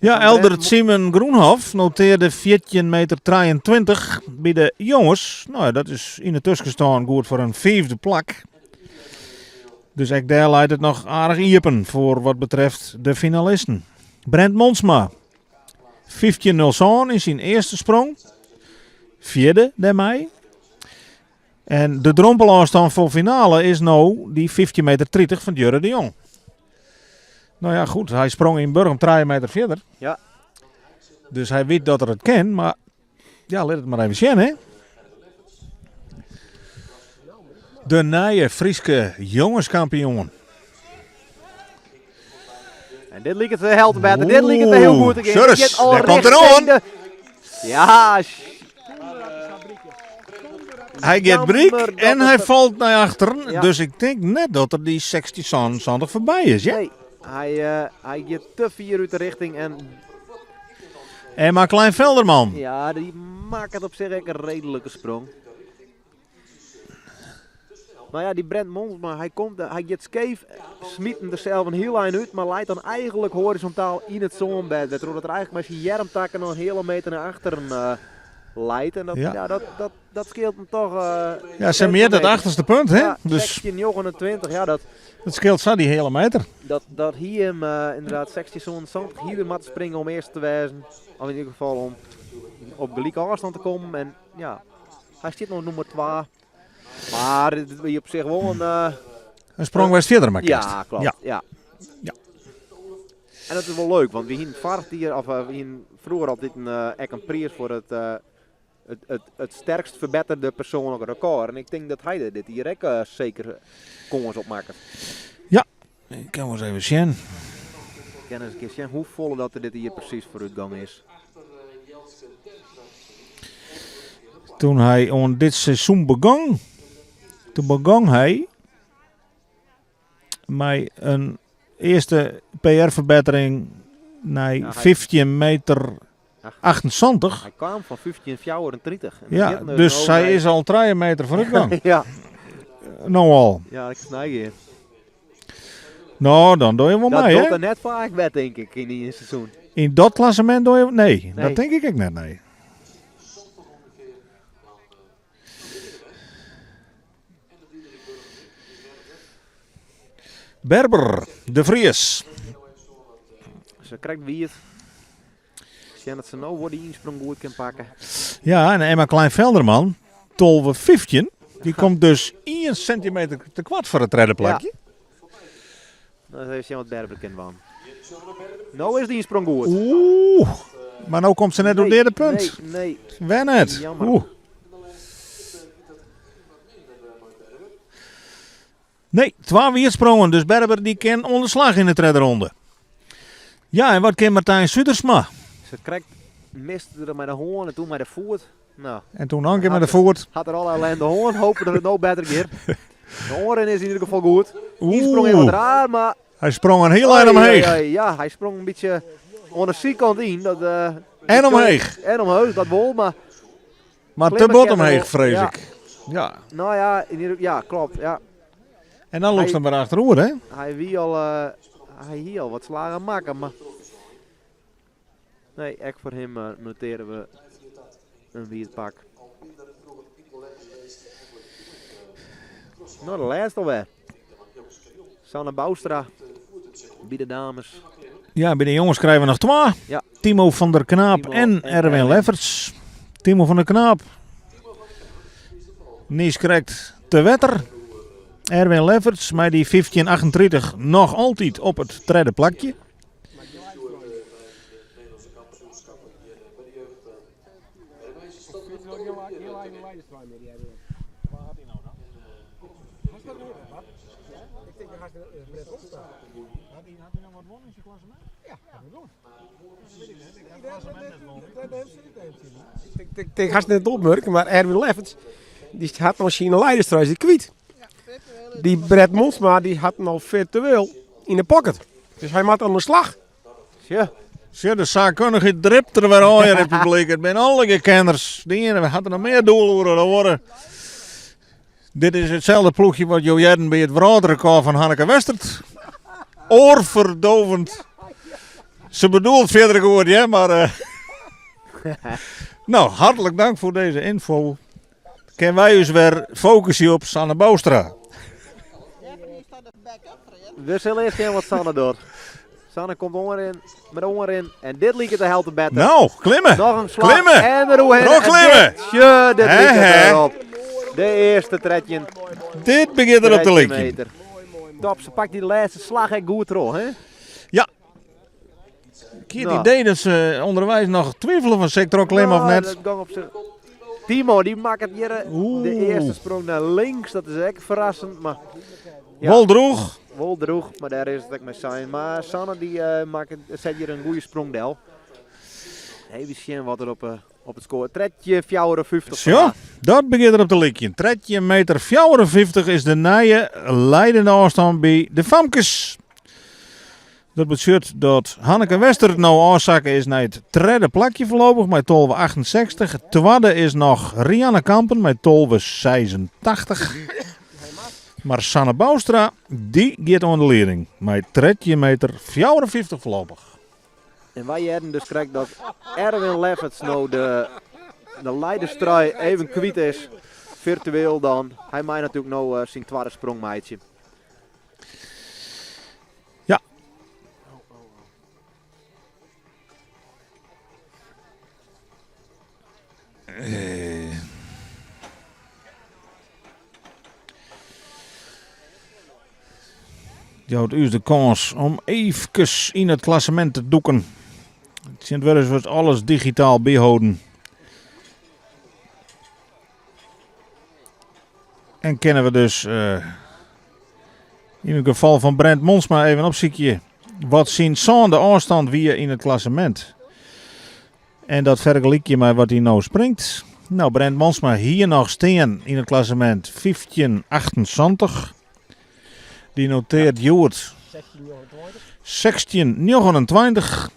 A: Ja, Eldert Simon Groenhof notearde 14 meter 23 by de jonges. No ja, dat is yn de tuskenstân goed foar in fiifde plak. Dus ek dêr leit it noch aardich iepen foar wat betreft de finalisten. Brent Monsma, 15.07 yn syn earste sprong. Fjirde dêrmei. En de drompelôfstân foar finale is no dy 15 meter 30 fan Djurre de Jong. No ja, goed, hy sprong yn Burgum 3 meter fierder.
B: Ja.
A: Dus hy wit dat er it kin, mar ja, lit it mar even sjen, hè. De nije Fryske jongeskampioen.
B: En dit liket de helte better. Dit liket hiel goed te gean.
A: Surus, dêr komt er oan.
B: Ja.
A: Hy giet bryk en hy falt nei achteren. Ja. Dus ik tink net dat er dy 16,77 foarby is. Ja?
B: Nee, hy, uh, hy giet te fier út de rjochting. En
A: Emma Kleinvelderman.
B: Ja, dy makket op sich ek in reedlike sprong. Mar ja, dy Brent Monsma, hy, komt, hy giet skeef, smyt him der sels in hiel ein út, mar leit dan eigentlik horizontaal yn it sânbêd, wêrtroch't er eigentlik mei syn earmtakken noch in heale meter nei achteren uh, leit. En dat, ja. ja dat, dat, dat skeelt him toch... Uh,
A: ja, se mjit it achterste punt, hè?
B: Ja, dus 16,29, ja, dat...
A: Dat skeelt sa dy heale meter.
B: Dat, dat hie him uh, ynderdaad 16,70 hie er moatte springe om earste te wêzen. Of yn ieder gefal om op gelike ôfstân te kommen. En ja, hy stiet no nûmer 2. Mar it wie op sich wol in... Uh,
A: in sprong wêr'tst fierder mei kinst.
B: Ja, klopt. Ja. ja.
A: ja.
B: En dat is wol leuk, want wy hienen foarich jier, of uh, wy hienen froeger altyd in, uh, ek in priis foar it, uh, it, it, it sterkst ferbetterde persoanlike rekôr. En ik tink dat hy der dit jier ek uh, seker kâns op makket.
A: Ja, ik kin wol ris even sjen.
B: Ik kin ris in kear sjen hoefolle dat der dit jier presys foarútgong is.
A: Toen hy oan dit seizoen begong, toen begong hy mei in earste PR-ferbettering nei 15 meter 78.
B: Hy kaam fan 15,34.
A: Ja, dus hy is al 3 meter foarútgong.
B: ja.
A: No al.
B: Ja, ik snij
A: No, dan doch je wol
B: dat
A: mei,
B: Dat docht er net faak wer, tink ik, yn ien seizoen.
A: Yn dat klassemint doch je... Nee, nee. dat tink ik ek net, nee. Berber de Vries.
B: Se krekt wiet. Sjen dat se no wol dy ynsprong goed kin pakke.
A: Ja, en Emma Klein-Velderman, 12-15. Die komt dus 1 centimeter te koart foar it tredde plakje.
B: Ja. Nou, even sjen wat Berber kin dwaan. No is de ynsprong goed.
A: Oeh, mar no komt se net op derde punt.
B: Nee, nee.
A: Wer net.
B: Jammer.
A: Oeh. Nee, twa wietsprongen, dus Berber die kin oan de slach yn de tredde ronde. Ja, en wat kin Martijn Sudersma?
B: Se krekt miste er mei de hân en toen mei de foet. Nou,
A: En toen noch in kear mei de foet.
B: Hat er al ellende hân, hopen dat it no better giet. De oanrin is yn ieder gefal goed. Ynsprong is wat raar, mar...
A: Hy sprong in hiel ein omheech.
B: Oei, oei, ja, hy sprong in bytsje oan de sydkant yn. Dat,
A: En omheech.
B: En omheech, dat wol, mar...
A: Mar te bot omheech, frees
B: ja.
A: ik. Ja.
B: Nou ja, in ieder, ja, klopt. Ja.
A: En dan lûkst him wer achteroer, hè?
B: Hy wie al, hy hie al wat slagen makke, mar nee, ek foar him notearje we in wiet pak. No, de lêste alwer. Sanne Bouwstra by de dames.
A: Ja, by de jonges krije we noch twa.
B: Ja.
A: Timo van der Knaap
B: Timo
A: en
B: en
A: Erwin
B: Erwin.
A: Lefferts. Timo van der Knaap. Niis krekt te wetter. Erwin Lefferts mei dy 1538 noch altyd op it tredde plakje.
E: Ik hast net opmurken, mar Erwin Lefferts dy hat noch syn leiderstrui kwyt. Dy Brett Monsma dy hat no firtueel yn de pocket. Dus hy moat oan de slach.
B: Sjoch.
A: Sjoch, de saakkundichheid dript der wer ôf yn it publyk. It binne allegear kenners. De iene hat der noch mear doel oer as de oare. Dit is itselde ploechje wat jo hearden by it wrâldrekôr fan Hanneke Westert. Oorverdovend. Se bedoelt fierder goed, hear, mar... Eh, nou, hartlik dank foar dizze ynfo. Kinne wy ús wer fokusje op Sanne Bouwstra.
B: We sille earst sjen wat Sanne docht. Sanne komt oanrin, met oanrin. En dit liket de helte better.
A: Nou, klimme.
B: Noch in slach.
A: Klimme.
B: En der oerhinne.
A: Noch klimme.
B: En dit, sjoch, dit
A: Hè,
B: liket
A: hè.
B: erop. De earste 13.
A: Dit begjint derop te
B: 13
A: lykjen.
B: meter. Top, se pakt dy lêste slach ek goed troch, hè?
A: Ja. Ik hie it
B: Nou.
A: idee dat se ûnderweis noch twivelen fan sil ik trochklimme of
B: Nou,
A: net.
B: dat gong op sich. Timo, dy makket hjir de
A: Oeh.
B: earste sprong nei links. Dat is ek ferrassend, mar ja.
A: Wol droech.
B: Wol droech, mar dêr is it ek mei sein. Mar Sanne dy makket, set hjir in goede sprong del. Even sjen wat der op, op it skoar. 13,54.
A: Sjoch, dat begjint derop te lykjen. 13 meter 54 is de nije leidende ôfstân by de famkes. Dat betsjut dat Hanneke Wester no ôfsakke is nei it tredde plakje foarlopich mei 12,68. Twadde is noch Rianne Kampen mei 12,86. Mar Sanne Bouwstra, dy giet oan de lieding mei 13 meter 54 foarlopich.
B: En wy hearden dus krekt dat Erwin Lefferts no de, de leiderstrui even kwyt is. Firtueel dan. Hy mei natuerlik no eh, syn twadde sprong meitsje.
A: Ja. Jout ús de kâns om eefkes yn it klassemint te dûken. Tsjintwurdich wurdt alles digitaal byholden. En kinne we dus eh, yn it gefal fan Brent Monsma even opsykje wat syn sânde ôfstân wie yn it klassemint. En dat fergelykje mei wat hy no springt. Nou, Brent Monsma hie noch stean yn it klassemint 15,78. Dy noteart hjoed 16,29.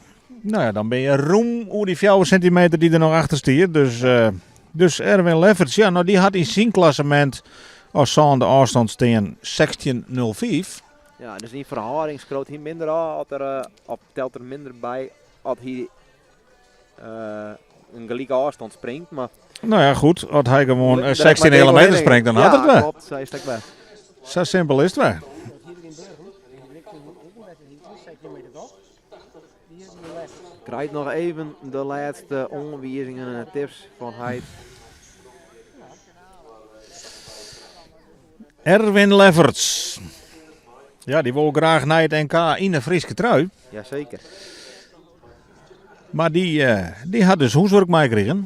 A: Nou ja, dan bin je rûm oer dy 4 sintimeter dy't der noch achter stiet. Dus, eh, dus Erwin Lefferts, ja, nou dy hat yn syn klassemint as sânde ôfstân stean 16,05.
B: Ja, dus yn ferhâlding skriuwt hy minder ôf, as er, eh, of telt er minder by as hy eh, in gelike ôfstân springt. Mar
A: Nou ja, goed, as hy gewoan
B: Direkt
A: 16
B: mei
A: heale meter
B: Diego
A: springt, dan hat
B: Ja,
A: er it wer.
B: klopt, sa is it ek wer.
A: Sa simpel is it wer.
B: Krijt noch even de lêste oanwizingen en tips fan heit.
A: Erwin Lefferts. Ja, dy wol graach nei it NK yn de Fryske trui.
B: Jazeker.
A: Mar dy, eh, dy hat dus hûswurk meikrigen.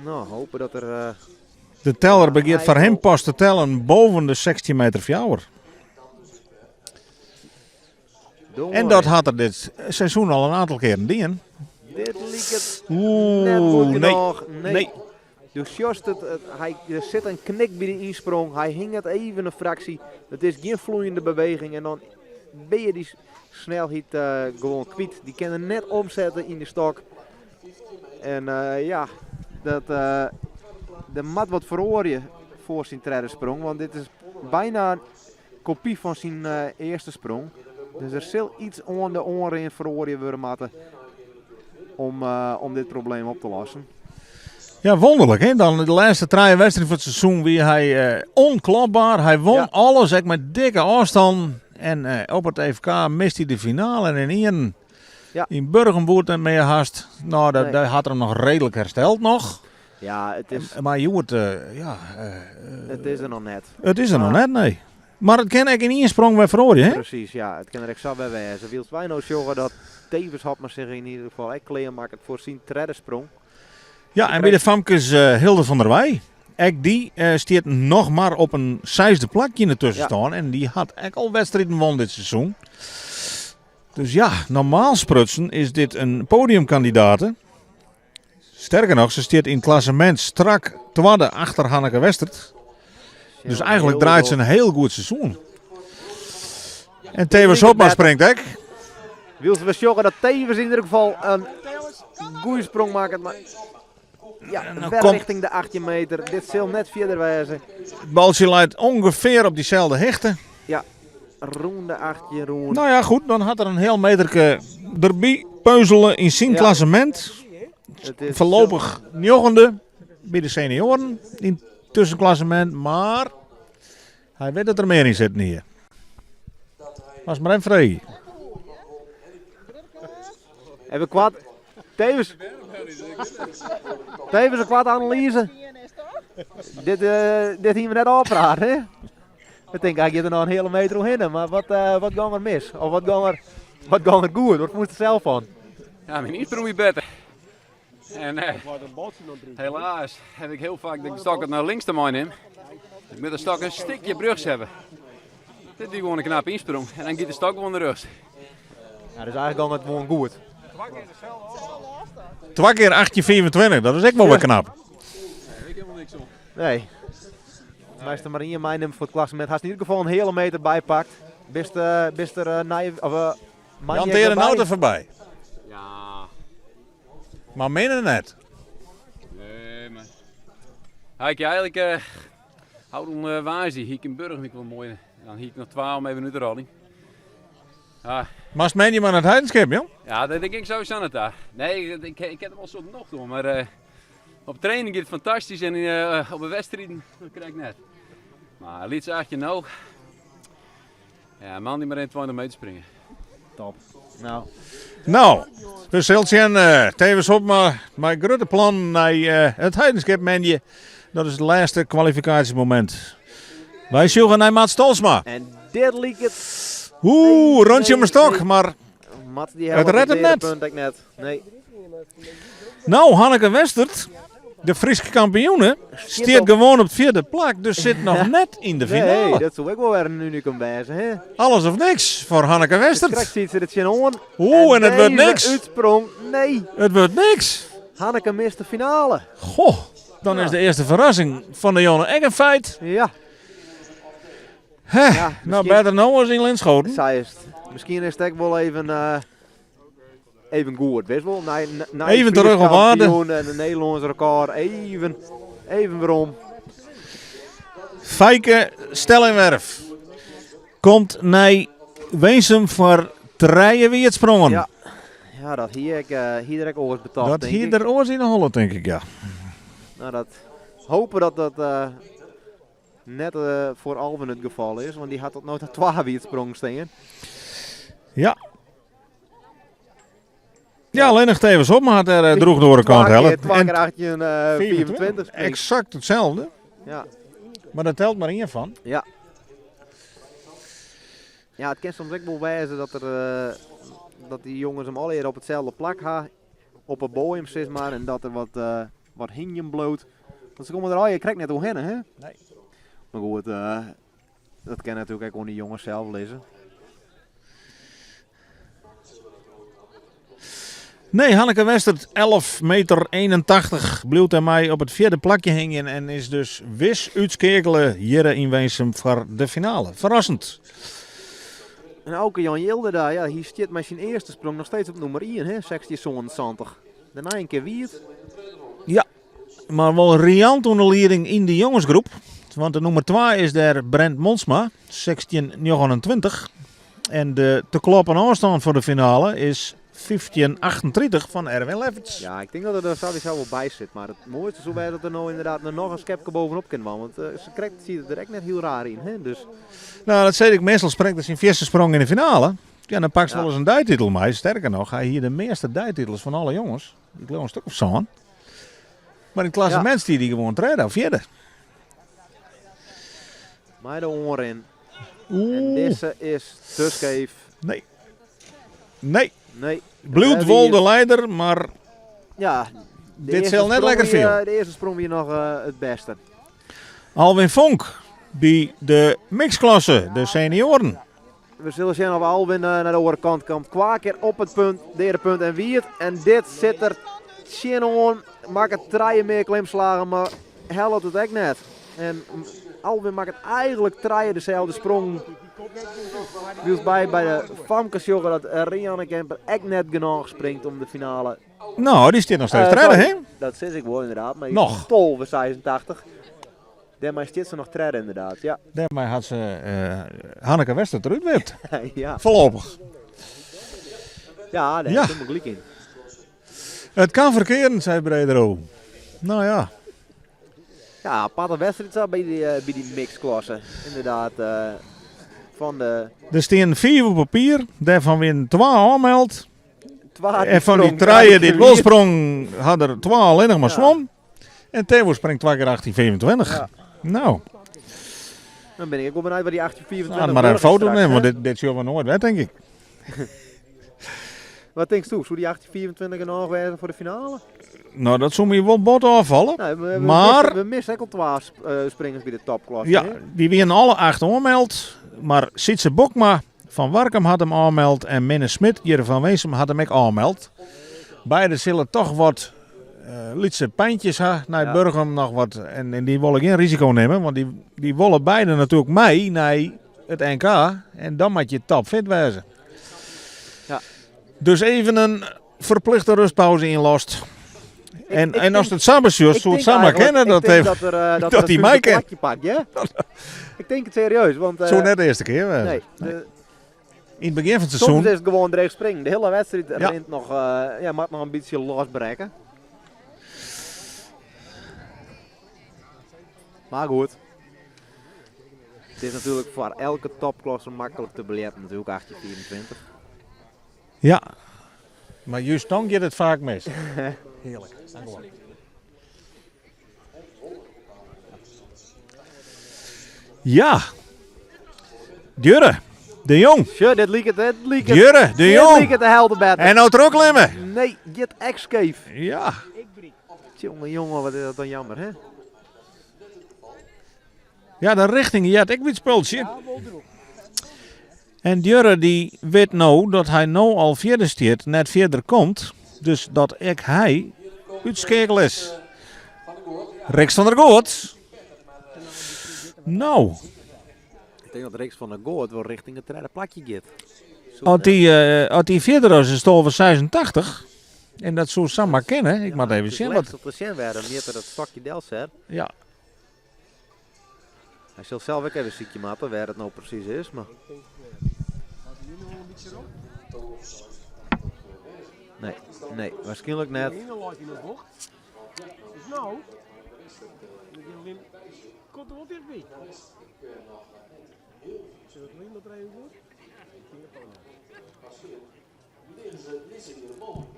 B: No, hope dat er... Eh,
A: de teller begjint foar him pas te tellen boven de 16 meter 4. En dat hat er dit seizoen al in aantal keren dien.
B: Dit liket
A: Oeh,
B: net goed
A: nee.
B: genôch. Nee.
A: Nee.
B: Do sjochst it, it, hy, der sit in knik by de ynsprong. Hy hinget even in fraksje. It is gjin floeiende beweging en dan bin je dy snelheid eh, gewoan kwyt. Dy kin er net omsette yn de stok. En eh, ja, dat, eh, der moat wat feroarje foar syn tredde sprong. Want dit is byna in kopy fan syn earste sprong. Dus der sil iets oan de oanrin feroarje wurde moatte om, om dit probleem op te lossen.
A: Ja, wonderlik hè. Dan de lêste trije wedstriden fan it seizoen wie hy eh, onklopbaar. Hy won
B: Ja.
A: alles, ek mei dikke ôfstân. En eh, op it FK mist hy de finale en yn ien
B: Ja.
A: yn Burgum woe it net mear hast. No, dat,
B: Nee.
A: daar hat er him noch reedlik hersteld noch.
B: Ja, it is,
A: Mar hjoed, eh, ja, eh,
B: it is der noch net.
A: it is der noch
B: Maar-
A: net, nee. Mar it kin ek yn ien sprong wer feroarje, hè?
B: Presys, ja. It kin der ek sa wer wêze. Wylst wy no sjogge dat Thewis Hobma sich yn ieder gefal ek klear makket foar syn tredde sprong.
A: Ja, en by de famkes eh, Hilde van der Wij. Ek dy eh, stiet noch mar op in seisde plakje yn de tuskenstân. En dy hat ek al wedstriden won dit seizoen. Dus ja, normaal sprutsen is dit in podiumkandidate. Sterker noch, se stiet yn it klassemint strak twadde achter Hanneke Westert. Dus eigenlik draait se in hiel goed seizoen. En Thewis Hobma springt ek.
B: Wylst we sjogge dat Thewis yn ieder gefal in goede sprong makket. Mar ja,
A: En dan
B: wer
A: komt-
B: rjochting de 18 meter. Dit sil net fierder wêze.
A: It baltsje leit ûngefear op dyselde hichte.
B: Ja, rûn de 18 rûn.
A: No ja, goed, dan hat er in heal meterke derby puzzele yn syn
B: Ja.
A: klassemint.
B: Het is
A: Foarlopich njoggende by de senioaren yn it tuskenklassemint, mar hy wit dat der mear yn sitten hie. Was mar even freegje.
B: Even koart. Thewis. Thewis in koarte analyze. Dit, eh, dit hiene we net ôfpraat, hè? Ik tink, hy giet der noch in heale meter oerhinne. Mar wat, eh, wat gong der mis? Of wat gong der, wat gong der goed? Wat fûnst der sels fan?
D: Ja, myn ynsprong wie better. En eh, helaas ha ik hiel faak dat ik de stok nei links ta meinim. Ik moat de stok in stikje rjochts hawwe. Dit wie gewoan in knappe ynsprong. En dan giet de stok gewoan rjochts.
B: Ja, dus eigenlik gong it gewoan goed.
A: Twa kear 18,25, dat is ek wol wer knap.
B: Nee. Meist der mar ien meinimme foar it klassemint. Hast yn ieder gefal in heale meter bypakt. Bist, eh, bist der uh, nei, of, uh,
A: Jan Tere Nauta foarby.
D: Ja,
A: Mar minder net.
D: nee, mar. Ha ik eigenlik uh, ôfrûne uh, woansdei hie ik yn Burgum ek wol moai. Dan hie ik noch twa om even út te rôljen. Ah,
A: Moatst moandei mar nei It Heidenskip, jong?
D: ja, dat tink ik sowieso net daar. Nee, ik, ik, ik ha der wol in soad nocht oan, mar eh, op training giet it fantastysk en eh, op de wedstriden dat krij ik net. Mar lyts achtje no. Ja, moandei mar 20 meter springe.
B: Top. No,
A: No, we sille sjen uh, Thewis Hobma mei grutte plannen nei eh, It Heidenskip moandei. Dat is it lêste kwalifikaasjemomint. Wy sjogge nei Mats Tolsma.
B: en dit liket...
A: Oeh, rûntsje om 'e
B: nee,
A: stok,
B: nee.
A: mar
B: Mats dy
A: It rêdt him net.
B: Punt ek net. Nee.
A: no, Hanneke Westert, de Fryske kampioene, stiet
B: op-
A: gewoan op it fjirde plak, dus sit noch net yn de
B: Nee,
A: finale.
B: dat soe ek wol wer in unikum wêze, hè?
A: Alles of niks foar Hanneke Westert.
B: Krekt siet se der tsjinoan.
A: Oeh, en it wurdt
B: deze
A: niks.
B: Útsprong, nee.
A: It wurdt niks.
B: Hanneke mist de finale.
A: Goh, dan is de earste ferrassing fan de jûn ek in feit.
B: Ja,
A: Hè,
B: Ja,
A: no,
B: miskien-
A: better no as yn Linschoten.
B: sa is it. Miskien is it ek wol even, eh, even goed, witst wol? Nei, nei
A: Even terug op aarde.
B: kampioen en de Nederlânsk rekôr. Even, even werom.
A: Feike Stellingwerf komt nei Winsum foar trije wjerdsprongen.
B: Ja, ja dat hie ik, eh, hie der ek oars betocht,
A: dat
B: tink
A: hie
B: ik.
A: der oars yn 'e holle, tink ik, ja.
B: No, dat hope dat dat eh, net eh, foar Alvin it gefal is, want dy hat tot no ta twa wjerdsprongen stean.
A: Ja. Ja, allinnich Tevens Hopma hat der droech de oare kant helle.
B: 2 kear 18, 25.
A: Exact hetzelfde.
B: Ja.
A: Mar der telt mar ien fan.
B: Ja. Ja, it kin soms ek wol wêze dat der, dat dy jonges him allegear op itselde plak ha. Op 'e boaiem sis mar. En dat der wat, wat hingjen bliuwt. Want se komme der allegear krekt net oerhinne, hè?
A: Nee.
B: Mar goed, dat kin natuerlik ek oan dy jonges sels lizze.
A: Nee, Hanneke Westert, 11 meter 81, bliuwt dêrmei op it fjirde plakje hingjen en is dus wis útskeakele hjir yn Winsum foar de finale. Ferrassend.
B: En Auke Jan Jilderda, ja, hy stiet mei syn earste sprong noch steeds op nûmer ien, hè, 16,77. Dêrnei in kear wiet.
A: Ja, mar wol riant oan de lieding yn de jongesgroep. Want de nûmer twa is dêr Brent Monsma, 16,29. En de te kloppen ôfstân foar de finale is 15,38 fan Erwin Lefferts.
B: Ja, ik tink dat er der sawiesa wol by sit. Mar it moaiste soe wêze dat er no ynderdaad noch in skepke bovenop kin dwaan. Want sa krekt siet er der ek net hiel raar yn. Hè? Dus...
A: Nou, dat sei ik. Meastal springt er syn fierste sprong yn de finale. Ja, dan pakst wolris in deititel mei. Sterker noch, hy hie de measte deititels fan alle jonges. Ik leau in stik of sân. Mar yn it klassemint stie hy gewoan tredde of fjirde.
B: Mei de oanrin. En dizze is te skeef.
A: Nee. Nee.
B: Nee.
A: Bliuwt wol de leider, mar
B: ja,
A: dit sil net lekker fiele.
B: De earste sprong wie noch it bêste.
A: Alwin Vonk by de mixklasse, de senioaren.
B: We sille sjen of Alwin nei de oare kant komt. Twa kear op it punt, deade punt en wiet. En dit sit der tsjinoan. Makket trije mear klimslagen, mar hellet it ek net. En Alwin makket eigentlik trije deselde sprongen. Wylst by by de famkes sjogge dat Rianne Kemper ek net genôch springt om de finale.
A: No, dy stiet noch steeds tredde, hè?
B: Dat sis ik wol ynderdaad, mar
A: Noch.
B: 12,86. Dêrmei stiet se noch tredde ynderdaad, ja.
A: Dêrmei hat se Hanneke Westert derút wipt.
B: Ja.
A: Foarlopich.
B: Ja, dêr
A: Ja.
B: is hielendal gelyk yn.
A: It kan ferkearen, sei Bredero. No ja.
B: Ja, aparte wedstriid sa by dy, by dy mixklasse. Ynderdaad, fan de...
A: Der stean fiif op papier, dêrfan wienen twa ôfmeld.
B: Twa
A: En fan dy trije dy't wol sprongen, ha der twa allinnich mar swom. En Theo springt twa kear 18,25.
B: Ja.
A: No.
B: Dan bin ik ek wol benijd wat dy 18,25
A: Nou, mar in foto
B: straks,
A: nimme, want
B: hè?
A: dit sjogge we noait wer, tink ik.
B: Wat tinksto? Soe dy 18,25 genôch wêze foar de finale?
A: No, dat soe my wol bot ôffalle.
B: Nee, we
A: mar
B: we misse ek al twa springers by de topklasse.
A: Ja,
B: hè?
A: dy wienen alle acht oanmeld. Mar Sietse Bokma fan Warkum hat him ôfmeld en Minne Smit hjir fan Winsum hat him ek ôfmeld. Beide sille toch wat lytse pijntjes ha nei
B: Ja.
A: Burgum noch wat. En dy wolle gjin risiko nimme, want dy wolle beide natuerlik mei nei it NK. En dan moat je topfit wêze.
B: Ja.
A: Dus even in ferplichte rustpauze ynlast. En as
B: Ik
A: it sa besjochst,
B: ik
A: soe it
B: tink
A: samar
B: eigenlijk-
A: kinne
B: ik
A: dat
B: tink
A: even
B: dat er, dat
A: dat
B: er
A: hy
B: een
A: mei kin.
B: plakje pakt, ja? Ik tink it serieus, want,
A: Soe net de earste kear wêze.
B: Nee,
A: Nee.
B: de
A: Yn it begjin fan it
B: Soms
A: seizoen.
B: is it gewoan dreech springen. De hiele wedstriid
A: Ja.
B: rint noch, ja, moat noch in bytsje losbrekke. Mar goed. It is natuerlik foar elke topklasse maklik te beljeppen natuerlik, 18,25.
A: Ja, mar just dan giet it faak mis. Hearlik. Ja. Djurre de Jong.
B: Sjoch, dit liket, dit liket.
A: Djurre de
B: Dit
A: Jong.
B: liket de helte better.
A: En nou trochklimme.
B: Nee, giet ek skeef.
A: Ja.
B: Tjonge, jonge, wat is dat dan jammer, hè?
A: Ja, de richting heart ek by it spultsje. En Djurre dy wit no dat hy no al fierder stiet, net fierder komt. Dus dat ek hy útskeakele is. Rixt van der Goot. No.
B: Ik tink dat Rixt van der Goot wol richting it tredde plakje giet.
A: As dy fierder is is 12,86. En dat soe samar kinne. Ik moat even sjen wat.
B: Om te sjen wêr, dan mjit er dat stokje delset.
A: Ja.
B: Hy sil sels ek even sykje moatte wêr it no presys is, mar Nee, nee, waarskynlik net.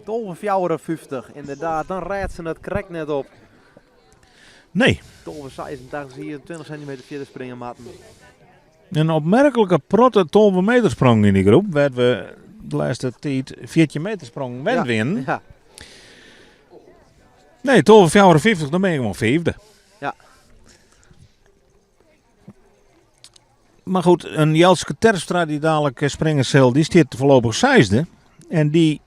B: 12,54, inderdaad. Dan rêdt se it krekt net op.
A: Nee.
B: 12,86 hie 20 centimeter fierder springe moatten.
A: In opmerklike protte 12 meter sprong yn dy groep, wêr't we de lêste tiid 14 meter sprong wend wienen.
B: Ja.
A: Nee, 12,54, dan bin je gewoan fiifde.
B: Ja.
A: Maar goed, in Jelske Terpstra dy't dalik springe sil, dy stiet foarlopich seisde. En dy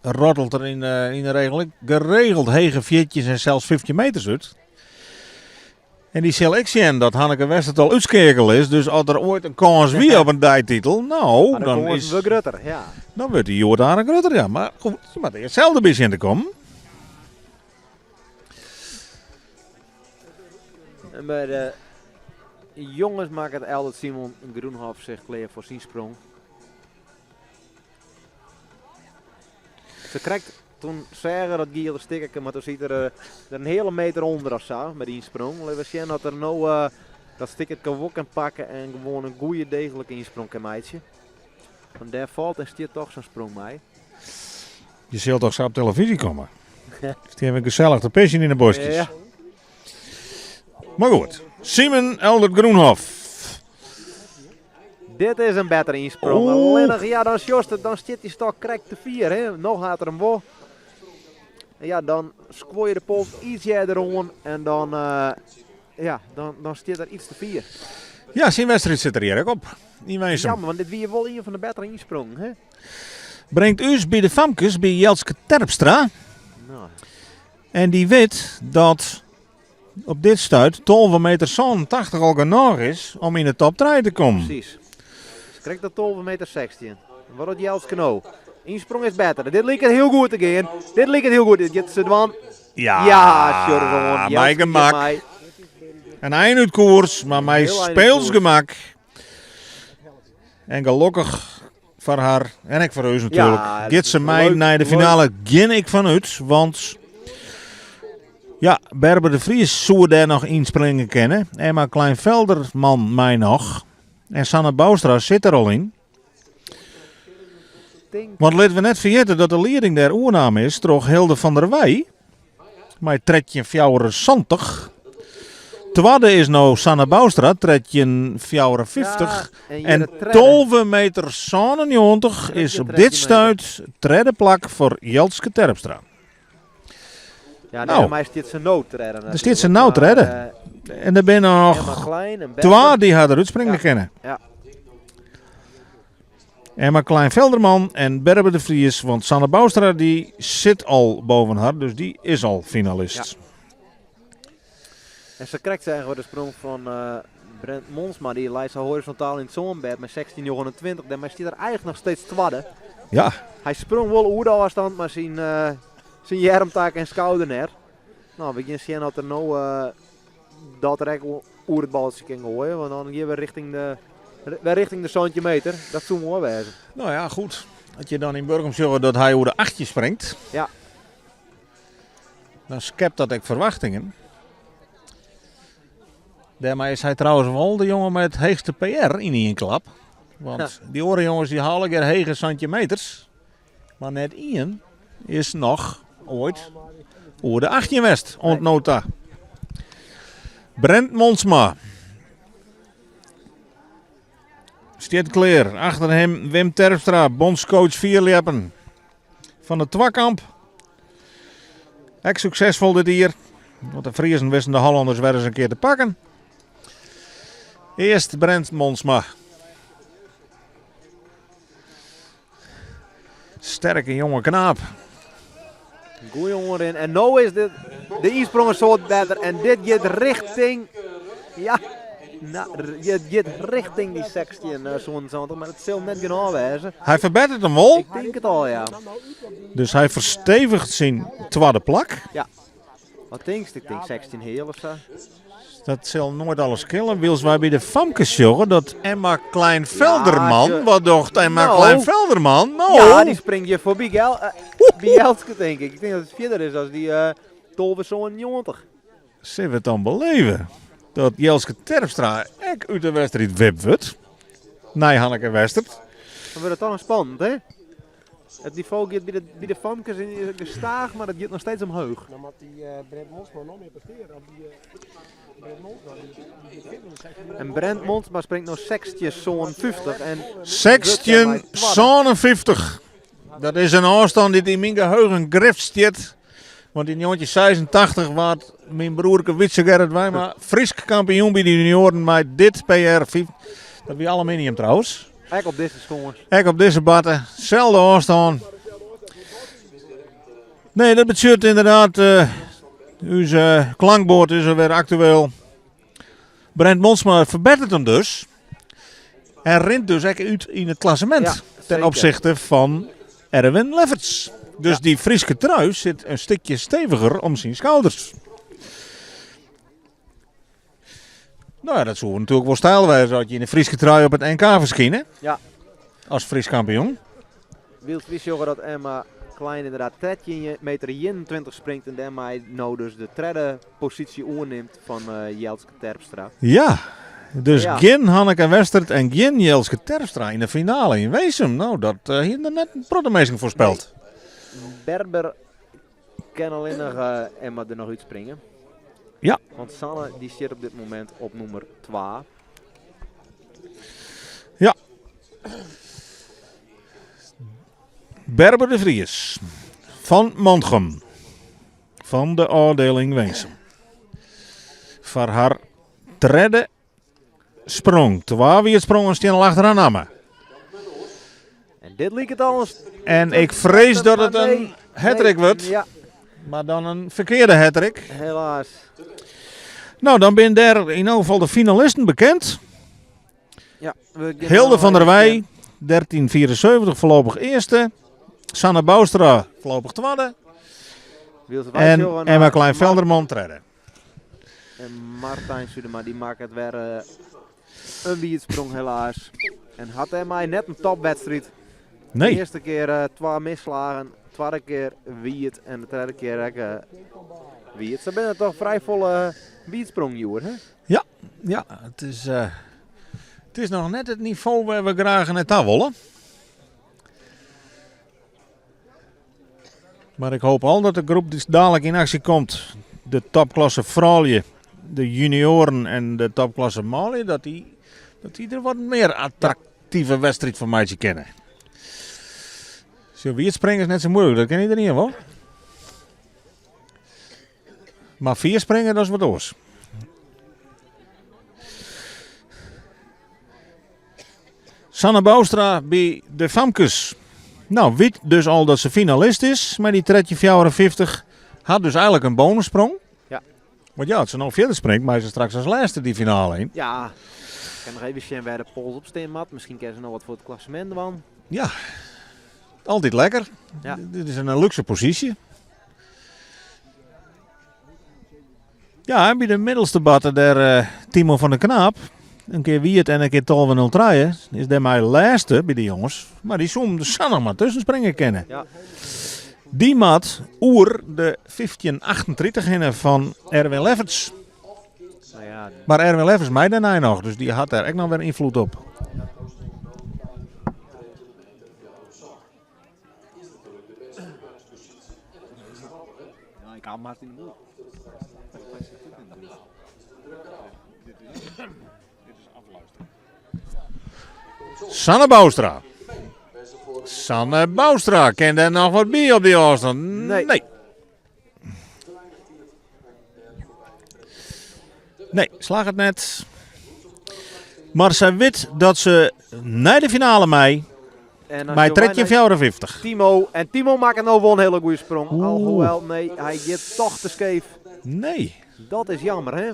A: rottelt der yn de regel geregeld hege fjirtjins en sels 15 meters út. En dy sil ek sjen dat Hanneke Westert al útskeakele is. Dus as der oait in kâns wie op in deititel, nou,
B: dan,
A: dan is
B: wol grutter, ja.
A: Dan wurdt dy hjoed aardich grutter, ja. Mar goed, je moatte earst sels derby sjen te kommen.
B: En by de jonges makket Eldert Simon Groenhof sich klear foar syn sprong. Se krekt toen seach er dat giele stikkerke, mar toen siet er eh, der in heale meter ûnder of sa by de ynsprong. Litte we sjen oft er no eh, dat stikkerke wol kin pakke en gewoan in goede deeglike ynsprong kin meitsje. Want dêr falt en stiet toch sa'n sprong mei.
A: Je sil toch sa op televyzje komme? Stean we gesellich te pisjen yn de boskjes.
B: Ja.
A: Mar goed, Simon Eldert Groenhof.
B: Dit is in bettere ynsprong. Allinnich, ja, dan sjochst it, dan stiet dy stok krekt te fier. Hè. Noch hat er him wol. En ja, dan skuor je de pols iets earder oan en dan, eh, ja, dan, dan stiet er iets te fier.
A: Ja, syn wedstriid sit der hjir ek op. Yn Winsum.
B: Jammer, want dit wie wol ien fan de bettere ynsprongen. Hè?
A: Bringt ús by de famkes, by Jelske Terpstra.
B: Nou.
A: En dy wit dat op dit stuit 12 meter 87 al genôch is om yn de top 3 te kommen.
B: Presys. Se krekt dat 12 meter 16. Wat docht Jelske no? Ynsprong is better. Dit liket hiel goed te gean. Dit liket hiel goed. Dit giet se dwaan.
A: Ja,
B: Ja, sjoch ris oan.
A: mei
B: Jelske giet
A: gemak.
B: mei.
A: In ein út koers, mar mei
B: Hiel ein út
A: speels
B: koers.
A: gemak. En gelokkich foar har en ek foar ús natuerlik.
B: Ja,
A: Giet se mei
B: leuk,
A: nei de
B: leuk.
A: finale? Gean ik fan út, want ja, Berber de Vries soe dêr noch ynspringe kinne. Emma Kleinvelderman mei noch. En Sanne Bouwstra sit der al yn.
B: Tink.
A: Want litte we net ferjitte dat de lieding dêr oernaam is troch Hilde van der Weij mei 13,74. Twadde is no Sanne Bouwstra, 13,54.
B: Ja, en hjir
A: En
B: de tredde.
A: 12 meter 97 is op dit
B: 13
A: stuit tredde plak foar Jelske Terpstra.
B: Ja,
A: Nou.
B: nee, mar stiet se no tredde.
A: Der stiet se no
B: natuurlijk.
A: tredde.
B: Maar,
A: En der binne
B: eh, Emma
A: noch
B: Klein en
A: twa
B: Berber.
A: dy't har derút springe
B: Ja.
A: kinne.
B: Ja.
A: Emma Klein-Velderman en Berber de Vries, want Sanne Bouwstra dy sit al boven har, dus dy is al finalist.
B: Ja. En sakrekt seagen we de sprong fan eh, Brent Monsma. Dy lei sa horizontaal yn it sânbêd mei 16,29. Dêrmei stiet er eigentlik noch steeds twadde.
A: Ja,
B: Hy sprong wol oer de ôfstân, mar syn, eh, syn earmtak en skouder net. No, we gean sjen oft er no eh, dat er ek oer it baltsje kin goaie. Want dan gean we richting de, wer richting de 17 meter. Dat soe moai wêze.
A: nou ja, goed. As je dan yn Burgum sjogge dat hy oer de 18 springt,
B: Ja.
A: dan skept dat ek ferwachtingen. Dêrmei is hy trouwens wol de jonge mei it heechste PR yn ien klap. Want dy oare jonges dy ha allegear hege sintimeters. Mar net ien is noch oait oer de 18 west oant no ta. Brent Monsma stiet klear. Achter him Wim Terpstra, bondscoach fierljeppen fan de twakamp. Ek suksesfol dit jier. Want de Friezen wisten de Hollanners wer ris in kear te pakken. Earst Brent Monsma. Sterke jonge knaap.
B: Goeie oanrin. En no is de, de ynsprong in soad better. En dit giet richting... Ja, no, dit giet richting dy 16, uh, 77, mar it sil net genôch wêze.
A: Hy ferbetteret him wol.
B: Ik tink it al, ja.
A: Dus hy fersteviget syn twadde plak.
B: Ja. Wat tinkst? Ik tink 16 heal of sa.
A: Dat sil noait alles skele. Wylst wy by de famkes sjogge dat Emma Kleinvelderman.
B: Ja,
A: wat docht Emma
B: No.
A: Kleinvelderman? No.
B: Ja, dy springt hjir foarby Gel, uh, by Jelske, tink ik. Ik tink dat it fierder is as dy uh, 12,97.
A: Sille we it dan beleve dat Jelske Terpstra ek út de wedstriid wipt wurdt? Nei Hanneke Westert.
B: Dan wurdt it toch noch spannend, hè? It nivo giet by de famkes gestaach, mar it giet noch steeds omheech.
E: Dan moat dy Brent Monsma noch mear prestearje. Of dy Brent Monsma, dy giet fierder dan 16.
B: En Brent Monsma springt no 16,57 en
A: 16,57. Dat is in ôfstân dy't yn myn geheugen grift stiet. Want yn 1986 waard myn broerke Wytse Gerrit Wijma Frysk kampioen by de junioaren mei dit PR. Dat wie aluminium trouwens.
B: Ek op dizze skâns.
A: Ek op dizze barte. Selde ôfstân. Nee, dat betsjut ynderdaad, uh, ús uh, klankboard is er wer aktueel. Brent Monsma ferbetteret him dus. En rint dus ek út yn it klassemint.
B: Ja,
A: ten opsichte fan Erwin Lefferts. Dus dy Fryske trui sit in stikje steviger om syn skouders. No ja, dat soe natuerlik wol styl wêze as je yn de Fryske trui op it NK ferskine.
B: Ja.
A: As Frysk kampioen.
B: Wylst wy sjogge dat Emma Klein ynderdaad 13 meter 21 springt en dêrmei no dus de tredde posysje oernimt fan Jelske Terpstra.
A: Ja, dus ja. gjin Hanneke Westert en gjin Jelske Terpstra yn de finale yn Winsum. No, dat uh, hiene der net in protte minsken foarspeld.
B: Nee. Berber kin allinnich uh, Emma der noch útspringe.
A: Ja.
B: Want Sanne dy stiet op dit momint op nûmer 2.
A: Ja. Berber de Vries fan Mantgum fan de ôfdieling Winsum. Foar har tredde sprong. Twa wietsprongen stean al achter har namme.
B: En dit liket al in
A: En ik frees dat it in hattrick wurdt.
B: Ja.
A: Mar dan in ferkearde hattrick.
B: Helaas.
A: No, dan binne dêr yn elk gefal de finalisten bekend.
B: Ja, we gean
A: Hilde
B: no
A: van der
B: even
A: Wij,
B: sjen.
A: 1374 voorlopig eerste. Sanne Bouwstra voorlopig twadde.
B: Wylst wy
A: En
B: sjogge
A: Emma
B: nei
A: Klein-Velderman tredde.
B: En Martijn Sudema dy makket wer in wietsprong helaas. En hat dêrmei net in topwedstriid. De
A: Nee.
B: earste kear twa misslagen, twadde kear wiet en de tredde kear ek wiet. Sa binne der toch frij folle wietsprongen hjoed, hè?
A: Ja, ja it is noch net it nivo wêr't we graach nei ta wolle. Mar ik hoopje al dat de groep dy't dalik yn aksje komt, de topklasse froulju, de junioaren en de topklasse manlju, dat dy der wat mear attraktive wedstriid fan meitsje kinne. Sjoch, wietspringen is net sa muoilik, dat kin iderien wol. Mar fier springe, dat is wat oars. Sanne Bouwstra by de famkes. No, wit dus al dat se finalist is mei dy 13,54. Hat dus eigenlik in bonussprong.
B: Ja.
A: Want ja, as se no fierder springt, mei se straks as lêste dy finale yn.
B: Ja, ik kin noch even sjen wêr't de pols op stean moat. Miskien kin se noch wat foar it klassemint dwaan.
A: Ja, altyd lekker.
B: Ja.
A: Dit is in lúkse posysje. Ja, en by de middelste barte dêr eh, Timo van der Knaap. In kear wiet en in kear 12.03 is dêrmei lêste by de jonges. Mar dy soe him der sa noch mar tusken springe kinne.
B: Ja.
A: Dy moat oer de 15.38 hinne fan Erwin Lefferts.
B: Nou ja,
A: Mar Erwin Lefferts mei dêrnei noch, dus dy hat dêr ek noch wer ynfloed op.
B: Ja, ik haw him hast yn de mûle.
A: Sanne Bouwstra. Sanne Bouwstra, kin dêr noch wat by op dy ôfstân?
B: Nee.
A: Nee. Nee, slagget net. Mar sy wit dat se nei de finale mei.
B: En dan
A: Mei
B: sjogge wy nei
A: 13,54.
B: Timo. En Timo makket no wol in hiele goede sprong.
A: Oeh.
B: Alhoewel, nee, hy giet toch te skeef.
A: Nee.
B: Dat is jammer, hè?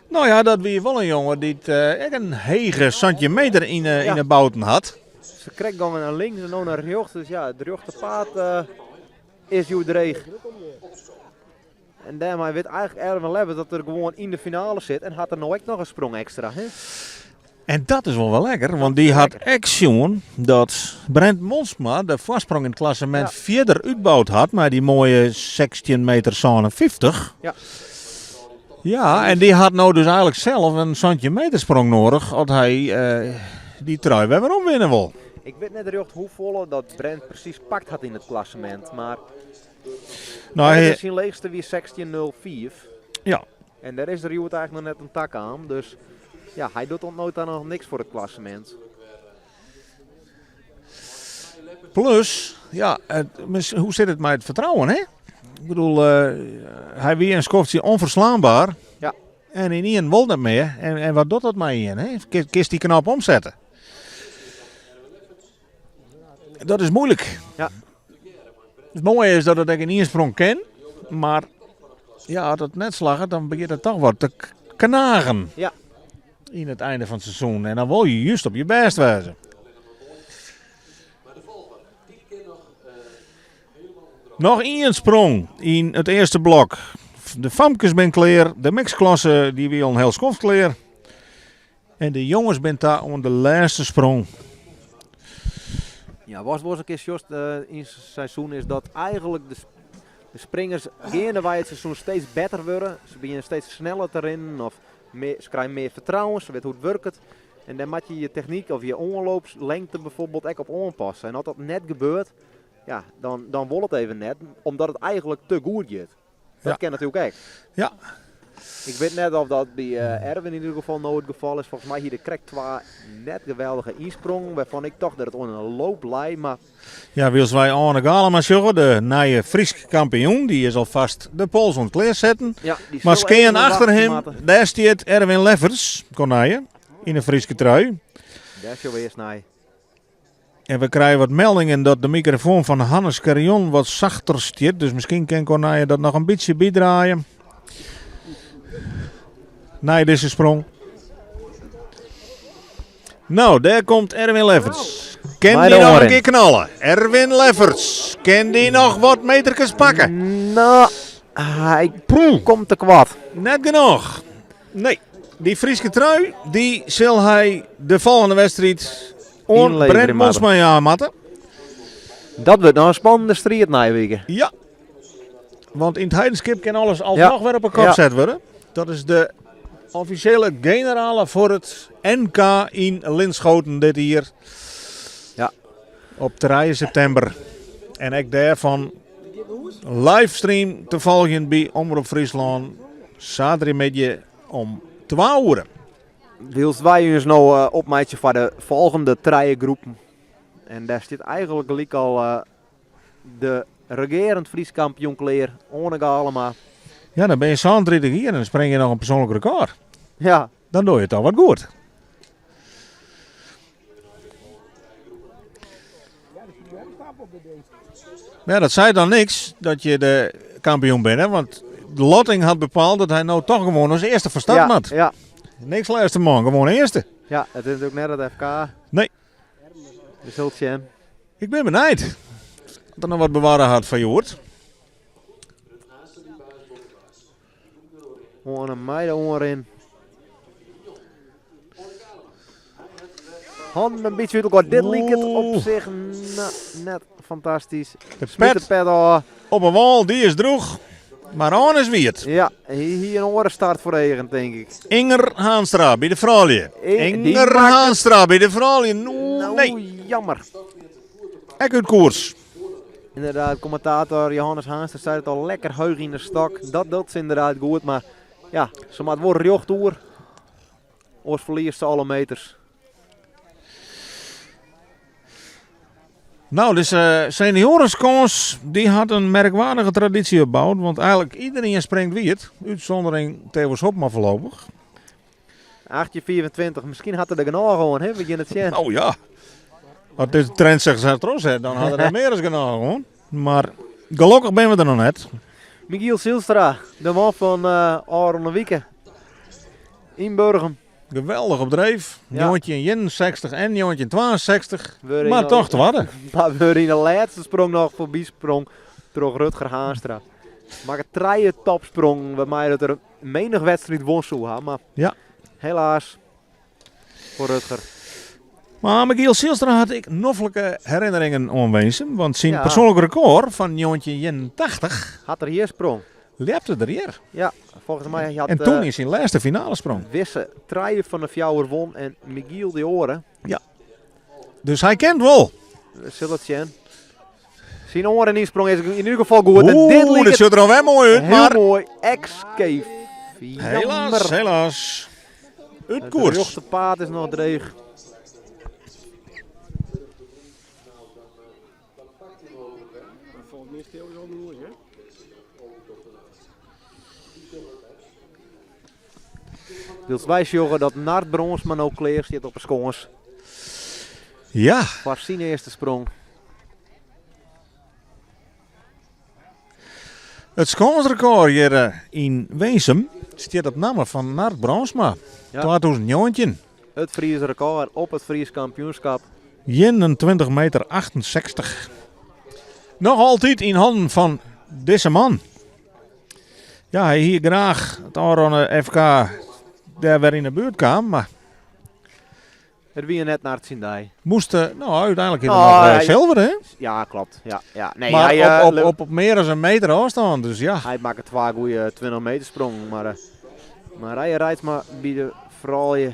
A: No ja, dat wie wol in jonge dy't eh, ek in hege 17 meter yn, eh,
B: Ja.
A: yn 'e bouten hat.
B: Se krekt gongen nei links en no nei rjochts. Dus ja, it rjochte paad eh, is hjoed dreech. En dêrmei wit eigenlik Erwin Lefferts dat er gewoan yn de finale sit. En hat er no ek noch in sprong ekstra, hè?
A: En dat is wol wer lekker, want dy hat ek sjoen dat Brent Monsma de foarsprong yn it klassemint
B: Ja.
A: fierder útboud hat mei dy moaie 16 meter 57.
B: Ja.
A: Ja, en dy hat no dus eigenlik sels in 17 meter sprong nedich as hy eh, dy trui wer weromwinne wol.
B: Ik wit net rjocht hoefolle dat Brent presys pakt hat yn it klassemint, mar
A: Nou, hy,
B: syn leechste wie 16.05.
A: Ja.
B: En dêr is er hjoed eigentlik noch net oan takaam, dus ja, hy docht oant no ta noch niks foar it klassemint.
A: Plus, ja, het, hoe sit it mei it fertrouwen, hè? Ik bedoel, hy wie in skoftsje onverslaanbaar.
B: Ja.
A: En ynienen wol net mear. En wat docht dat mei ien, hè? Kinst dy knop omsette? Dat is moeilijk.
B: Ja.
A: It moaie is dat it ek yn ien sprong kin, mar ja, as it net slagget, dan begjint it toch wat te knagen.
B: Ja.
A: Yn it einde fan it seizoen. En dan wol je just op je bêst wêze. Noch ien sprong yn it earste blok. De famkes binne klear, de mixklasse dy wie al in hiel skoft klear. En de jonges binne ta oan de lêste sprong.
B: Ja, wat wolris in kear sjochst yn seizoen is dat eigentlik de springers geandewei it seizoen steeds better wurde. Se begjinne steeds sneller te rinnen of mear, se krije mear fertrouwen, se witte hoe't it wurket. En dêr moat je je technyk of je oanloopslengte bijvoorbeeld ek op oanpasse. En as dat net gebeurt, ja, dan wol it even net, omdat it eigentlik te goed giet. Dat
A: Ja.
B: kin natuerlik ek.
A: Ja.
B: Ik wit net of dat by Erwin yn ieder gefal no it gefal is. Folgens my hie er krekt twa net geweldige ynsprongen, wêrfan ik tocht dat it oan in loop lei, mar
A: Ja, wylst wy Arne Galama sjogge, de nije Frysk kampioen, dy is alfêst de pols oan it klearsetten.
B: ja, dy
A: Mar
B: sil
A: skean
B: even
A: achter
B: wachtsje
A: him,
B: moatte.
A: dêr stiet Erwin Lefferts, Corneille, yn 'e Fryske trui.
B: Dêr sjogge we earst nei.
A: En we krije wat meldingen dat de mikrofoan fan Hannes Scherjon wat sachter stiet. Dus miskien kin Corneille dat noch in bytsje bydraaie. Nei dizze sprong. Nou, dêr komt Erwin Lefferts. Kin
B: Mei
A: dy
B: de
A: noch in
B: oaren.
A: kear knalle? Erwin Lefferts. Kin dy noch wat meterkes pakke?
B: Nou, hy
A: Poeh.
B: komt te koart.
A: Net genôch. Nee, dy Fryske trui, dy sil hy de folgjende wedstriid oan
B: Ynleverje
A: Brent
B: moatte.
A: Monsma jaan moatte.
B: Dat wurdt noch in spannende striid nije wike.
A: Ja. Want yn It Heidenskip kin alles alsnoch wer op 'e kop set wurde. Dat is de offisjele generale foar it NK yn Linschoten dit jier. Op 3 septimber. En ek dêrfan livestream te folgjen by Omrop Fryslân. Saterdeitemiddei om 2 oere.
B: Wylst wy ús no opmeitsje foar de folgjende trije groepen. En dêr stiet eigentlik gelyk al de regearend Frysk kampioen klear, Oane Galema.
A: Ja, dan binne je 37 jier en dan spring je noch in persoanlik rekôr. Dan doch je it al wat goed. Ja, dat seit dan niks dat je de kampioen binne, want de lotting hat bepaald dat hy no toch gewoan as earste fan start moat. Niks lêste man, gewoan earste.
B: Ja, it is natuerlik net it FK.
A: Nee.
B: We sille it sjen.
A: Ik bin benijd oft er noch wat bewarre hat foar hjoed.
B: Oane mei de oanrin. Hannen in bytsje út elkoar. Dit liket op sich net fantastysk.
A: De
B: Smyt de
A: pet
B: pet ôf.
A: op 'e wâl, dy is droech. Mar Oane is wiet.
B: Ja, hy hie in oare start foar eagen, tink ik.
A: Inger Haanstra by de froulju.
B: Die
A: Inger
B: maakt
A: Haanstra by de froulju. Oeh,
B: Nou,
A: nee.
B: jammer.
A: Ek út koers.
B: Inderdaad, kommentator Johannes Haanstra sei it al lekker heech yn de stok. Dat docht se ynderdaad goed, mar ja, se moat wol rjocht oer. Oars ferliest se alle meters.
A: Nou, dizze seniorenskâns dy hat in merkwaardige tradysje opboud. Want eigentlik iderien springt wiet. Útsûndering Thewis Hobma foarlopich.
B: 18,25, miskien hat er der genôch oan, hè? We gean it sjen.
A: Oh ja. As dizze trend sich sa trochset, dan hat er der mear as genôch oan. Mar gelokkich binne we der noch net.
B: Michiel Zijlstra, de man fan ôfrûne wike yn Burgum.
A: Geweldich op dreef. 1961 en 1962.
B: Wurde yn
A: Mar
B: de-
A: toch twadde.
B: Mar wurde yn de lêste sprong noch foarby sprong troch Rutger Haanstra. Makke trije topsprongen wêrmei dat er menich wedstriid wûn soe ha, mar helaas foar Rutger.
A: Mar Michiel Zijlstra hat ek noflike herinneringen oan Winsum, want syn persoanlik rekôr fan 1981
B: Hat er hjir sprong?
A: Ljepte er hjir.
B: Ja, folgens my hat,
A: En toen yn syn lêste finale sprong.
B: Wisse trije fan de fjouwer won en Michiel de oare.
A: Dus hy kin it wol.
B: We sille it sjen. Syn oanrin en ynsprong is yn ieder gefal goed. En dit
A: Oeh,
B: liket
A: dat sjocht der alwer moai út,
B: heel
A: mar
B: moai. Escape.
A: helaas,
B: Jammer.
A: helaas. Ut
B: Het
A: koers.
B: rjochte paad is noch dreech. Wylst wy sjogge dat Nard Bronsma no klear stiet op 'e skâns.
A: Ja.
B: Foar syn earste sprong.
A: It skânsrekôr hjir yn Winsum stiet op namme fan Nard Bronsma,
B: Ja.
A: 2019.
B: It Frysk rekôr op it Frysk kampioenskip.
A: 21 meter 68. Noch altyd yn hannen fan dizze man. Ja, hy hie graach it ôfrûne FK dêr wer yn de buert kaam, mar
B: It wie net Nard syn dei.
A: moast, no, úteinlik is er
B: Oh,
A: noch
B: hy-
A: silver, hè?
B: Ja, kloppet. Ja, ja. Nee,
A: Maar
B: hy,
A: op mear dan in meter ôfstân, dus ja.
B: Hy makke twa goede 20 meter sprongen, mar Marije Reitsma by de froulju,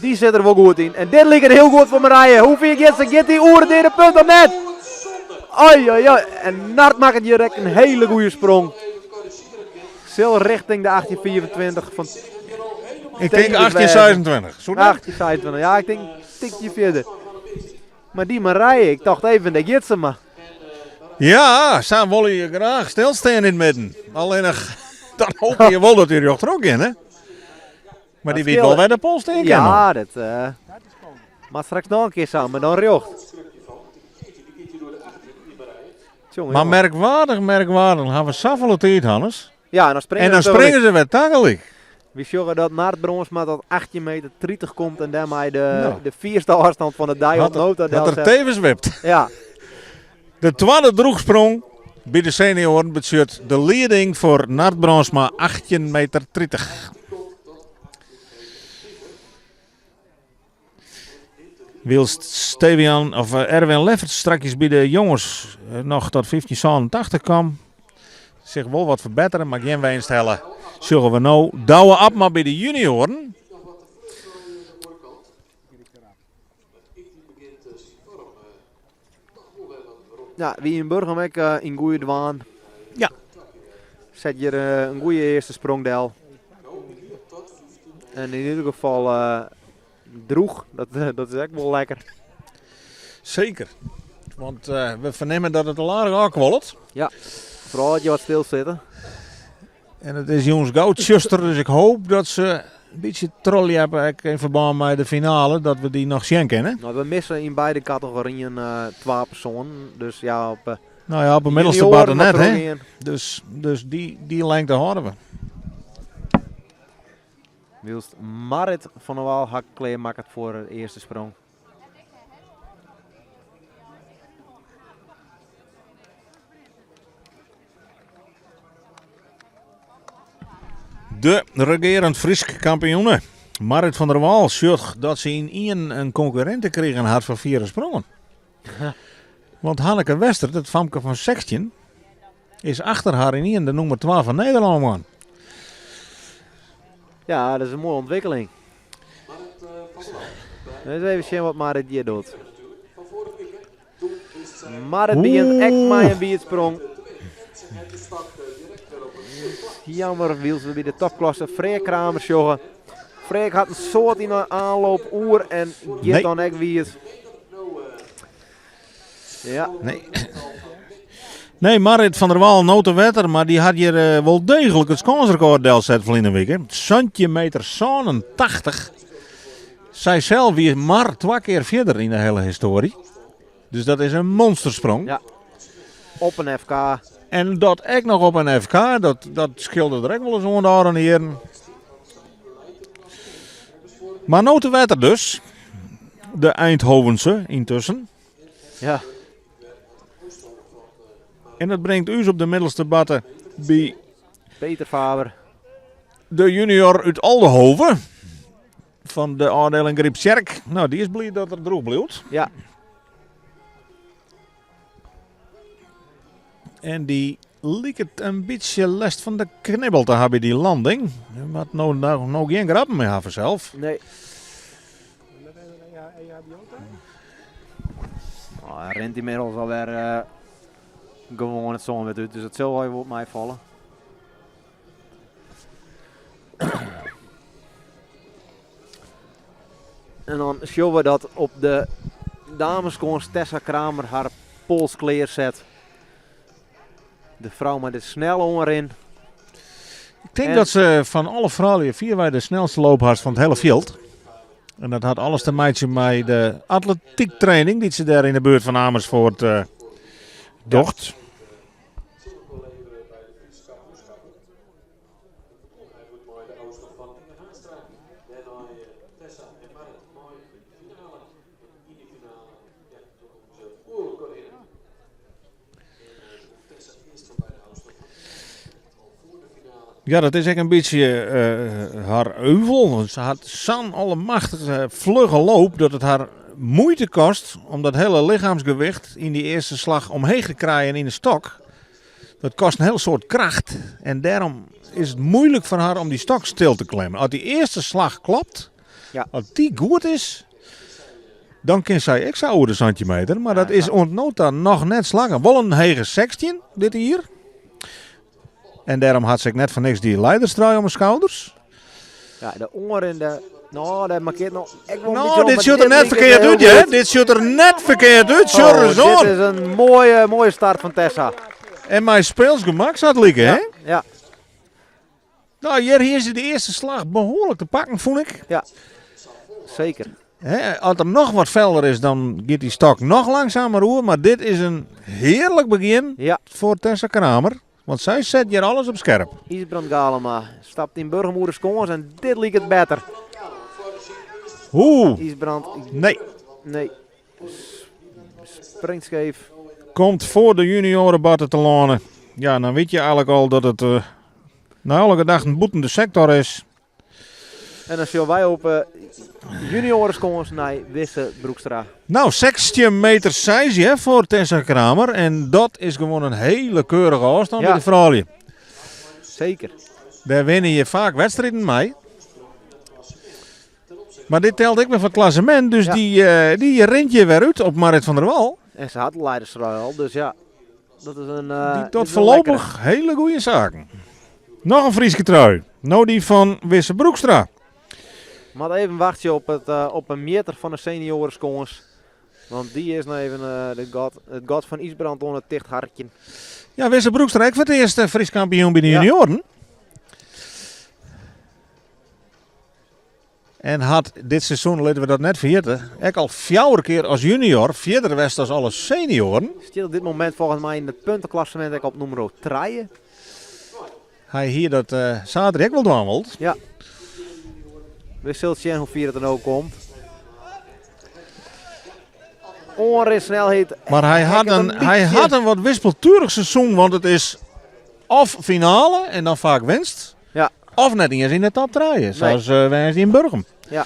B: dy sit der wol goed yn. En dit liket hiel goed foar Marije. Hoe fier giet se? Giet dy oer it deade punt of net? Oi, oi, oi. En Nard makket hjir ek in hiele goede sprong. Sil richting de 1825 fan
A: Ik tink
B: Tevens
A: 1826. Soe dat?
B: 1826, ja, ik tink in tikje fierder. Mar dy Marije, ik tocht even, dêr giet se mar.
A: Ja, sa wolle je graach stilstean yn it midden. Allinnich, dan hoopje je wol dat dy rjochterop gean, hè? Mar dy
B: Dat
A: wit
B: skeelt.
A: wol wêr de pols stean kin.
B: Ja, dat moat straks noch in kear sa, mar dan rjocht. Tjonge,
A: Mar
B: jonge.
A: merkwaardich, merkwaardich, dan ha we safolle tiid, Hannes.
B: Ja, en dan springe
A: En dan
B: se tagelyk.
A: springe se wer tagelyk.
B: Wy sjogge dat Nard Bronsma tot 18 meter 30 komt en dêrmei de,
A: Nou.
B: de fierste ôfstân fan de dei op
A: Hat
B: no ta
A: er, hat er
B: delset.
A: tevens wipt.
B: Ja,
A: De twadde drûchsprong by de senioaren betsjut de lieding foar Nard Bronsma 18 meter 30. Wylst Stevian, of Erwin Lefferts strakjes by de jonges noch tot 1587 kwam. Sich wol wat ferbettere, mar gjin winst helle. Sjogge we no Douwe Abma by de junioaren.
B: ja wie yn Burgum ek yn goede dwaan.
A: Ja.
B: Set hjir in goede earste sprong del. En yn ieder gefal droech, dat is ek wol lekker.
A: Seker. Want we fernimme dat it al aardich ôfkuollet.
B: Foaral as je wat stil sitte.
A: En it is jûns gau tsjuster, dus ik hoop dat se in bytsje trochljepje ek yn ferbân mei de finale, dat we dy noch sjen kinne.
B: Nou, we misse yn beide kategoryen twa persoanen. Dus ja, op
A: Nou ja, op de middelste
B: junioaren
A: barde net,
B: moat
A: hè?
B: trochgean.
A: Dus dy lengte hâlde we.
B: Wylst Marit van der Wal har klear makket foar de earste sprong.
A: De regearend Frysk kampioene Marit van der Wal sjocht dat se yn ien in konkurrinte krigen hat foar fiere sprongen. Want Hanneke Westert, it famke fan 16, is achter har yn ien de nûmer 2 fan Nederlân wurden.
B: Ja, dat is in moaie ûntwikkeling. Ris even sjen wat Marit hjir docht. Marit begjint ek mei in wiedsprong. Jammer, wylst we by de topklasse Freek Kramer sjogge. Freek hat in soad yn de aanloop oer en giet
A: Nee.
B: dan ek wiet. Ja.
A: Nee. Nee, Marit van der Wal, no te wetter, mar dy hat hjir wol deeglik it skânsrekôr delset ferline wike. 17 meter 87. Sy sels wie mar twa kear fierder yn de hiele histoarje. Dus dat is in monstersprong.
B: Ja. Op in FK.
A: En dat ek noch op in FK, dat skeelde der ek wolris oan de ôfrûne jierren. Mar no te wetter dus. De Eindhovense yntusken.
B: Ja.
A: En dat bringt ús op de middelste batte by
B: Peter Faber.
A: De junior út Oldehove fan de ôfdieling Gryptsjerk. Nou, dy is bliid dat er droech bliuwt.
B: Ja.
A: En dy liket in bytsje lêst fan de knibbel te hawwen by dy landing. Moat no gjin grappen mear hawwe sels.
B: Nee. Nou, hy rint ynmiddels alwer gewoan it sânwurd út, dus it sil wol even meifalle. En dan sjogge we dat op de dameskâns Tessa Kramer har pols klear set. De frou mei de snelle oanrin.
A: Ik tink dat se fan alle froulju fierwei de snelste loop hat fan it hiele fjild. En dat hat alles te meitsjen mei de atletyktraining dy't se dêr yn de buert fan Amersfoort docht. Ja, dat is ek in bytsje har euvel. Want se hat sa'n allemachtige flugge loop dat it har muoite kostet om dat hiele lichemsgewicht yn dy earste slach omheech te krijen yn de stok. Dat kostet in hiel soad kracht en dêrom is it muoilik foar har om dy stok stil te klimmen. As dy earste slach klopt, as dy goed is, dan kin sy ek sa oer de 17 meter. Mar dat is oant no ta noch net slagge. Wol in hege 16 dit jier. En dêrom hat se ek net foar niks dy leiderstrui om 'e skouders.
B: Ja, de oanrin, de, no, dat markeart noch ek wol in
A: No,
B: bytsje
A: dit
B: maar
A: sjocht der net
B: liket
A: ferkeard
B: hiel
A: út, hè?
B: goed.
A: Dit sjocht der net ferkeard út,
B: Oh,
A: sjoch ris
B: dit
A: oan.
B: is in moaie, moaie start fan Tessa.
A: En mei speels gemak sa't it like, hè?
B: Ja.
A: No, hjir hie se de earste slach behoarlik te pakken, fûn ik.
B: Ja, seker.
A: Hè, as er noch wat feller is, dan giet dy stok noch langsumer oer. Mar dit is in hearlik begjin foar Tessa Kramer. Want sy set hjir alles op skerp.
B: Ysbrand Galema stapt yn Burgum oer de skâns en dit liket better.
A: Oeh.
B: Ysbrand.
A: Nee.
B: Nee. Springt skeef.
A: Komt foar de juniorenbarte telâne. Ja, dan wit je eigenlik al dat it nei alle gedachten bûten de sektor is.
B: En dan sjogge wy op juniorenskâns nei Wisse Broekstra.
A: No, 16 meter seis hè, foar Tessa Kramer. En dat is gewoan in hiele keurige ôfstân by de froulju.
B: Seker.
A: Dêr winne je faak wedstriden mei. Mar dit telt ek wer foar it klassemint, dus dy rint hjir wer út op Marit van der Wal.
B: En se hat de leiderstrui al, dus ja, dat is in
A: Dy docht foarlopich hiele goede saken. Noch in Fryske trui, no dy fan Wisse Broekstra.
B: Moat even wachtsje op, it, op in mjitter fan de senioareskâns. Want dy is noch even de gat, it gat fan Ysbrand oan it tichtharkjen.
A: Ja, Wisse Broekstra ek foar it earst Frysk kampioen by de junioaren. En hat dit seizoen, litte we dat net ferjitte, ek al fjouwer kear as junior fierder west as alle senioaren.
B: Stiet op dit momint folgens my yn it puntenklassemint ek op nûmer trije.
A: Hy hie dat saterdei ek wol dwaan wold.
B: Ja. We sille sjen hoe fier it der no komt. Oanrinsnelheid.
A: Mar hy hat in, hy hat in wat wispelturich seizoen, want it is of finale en dan faak winst.
B: Ja.
A: Of net iens yn de top trije, sa as woansdei yn Burgum.
B: Ja.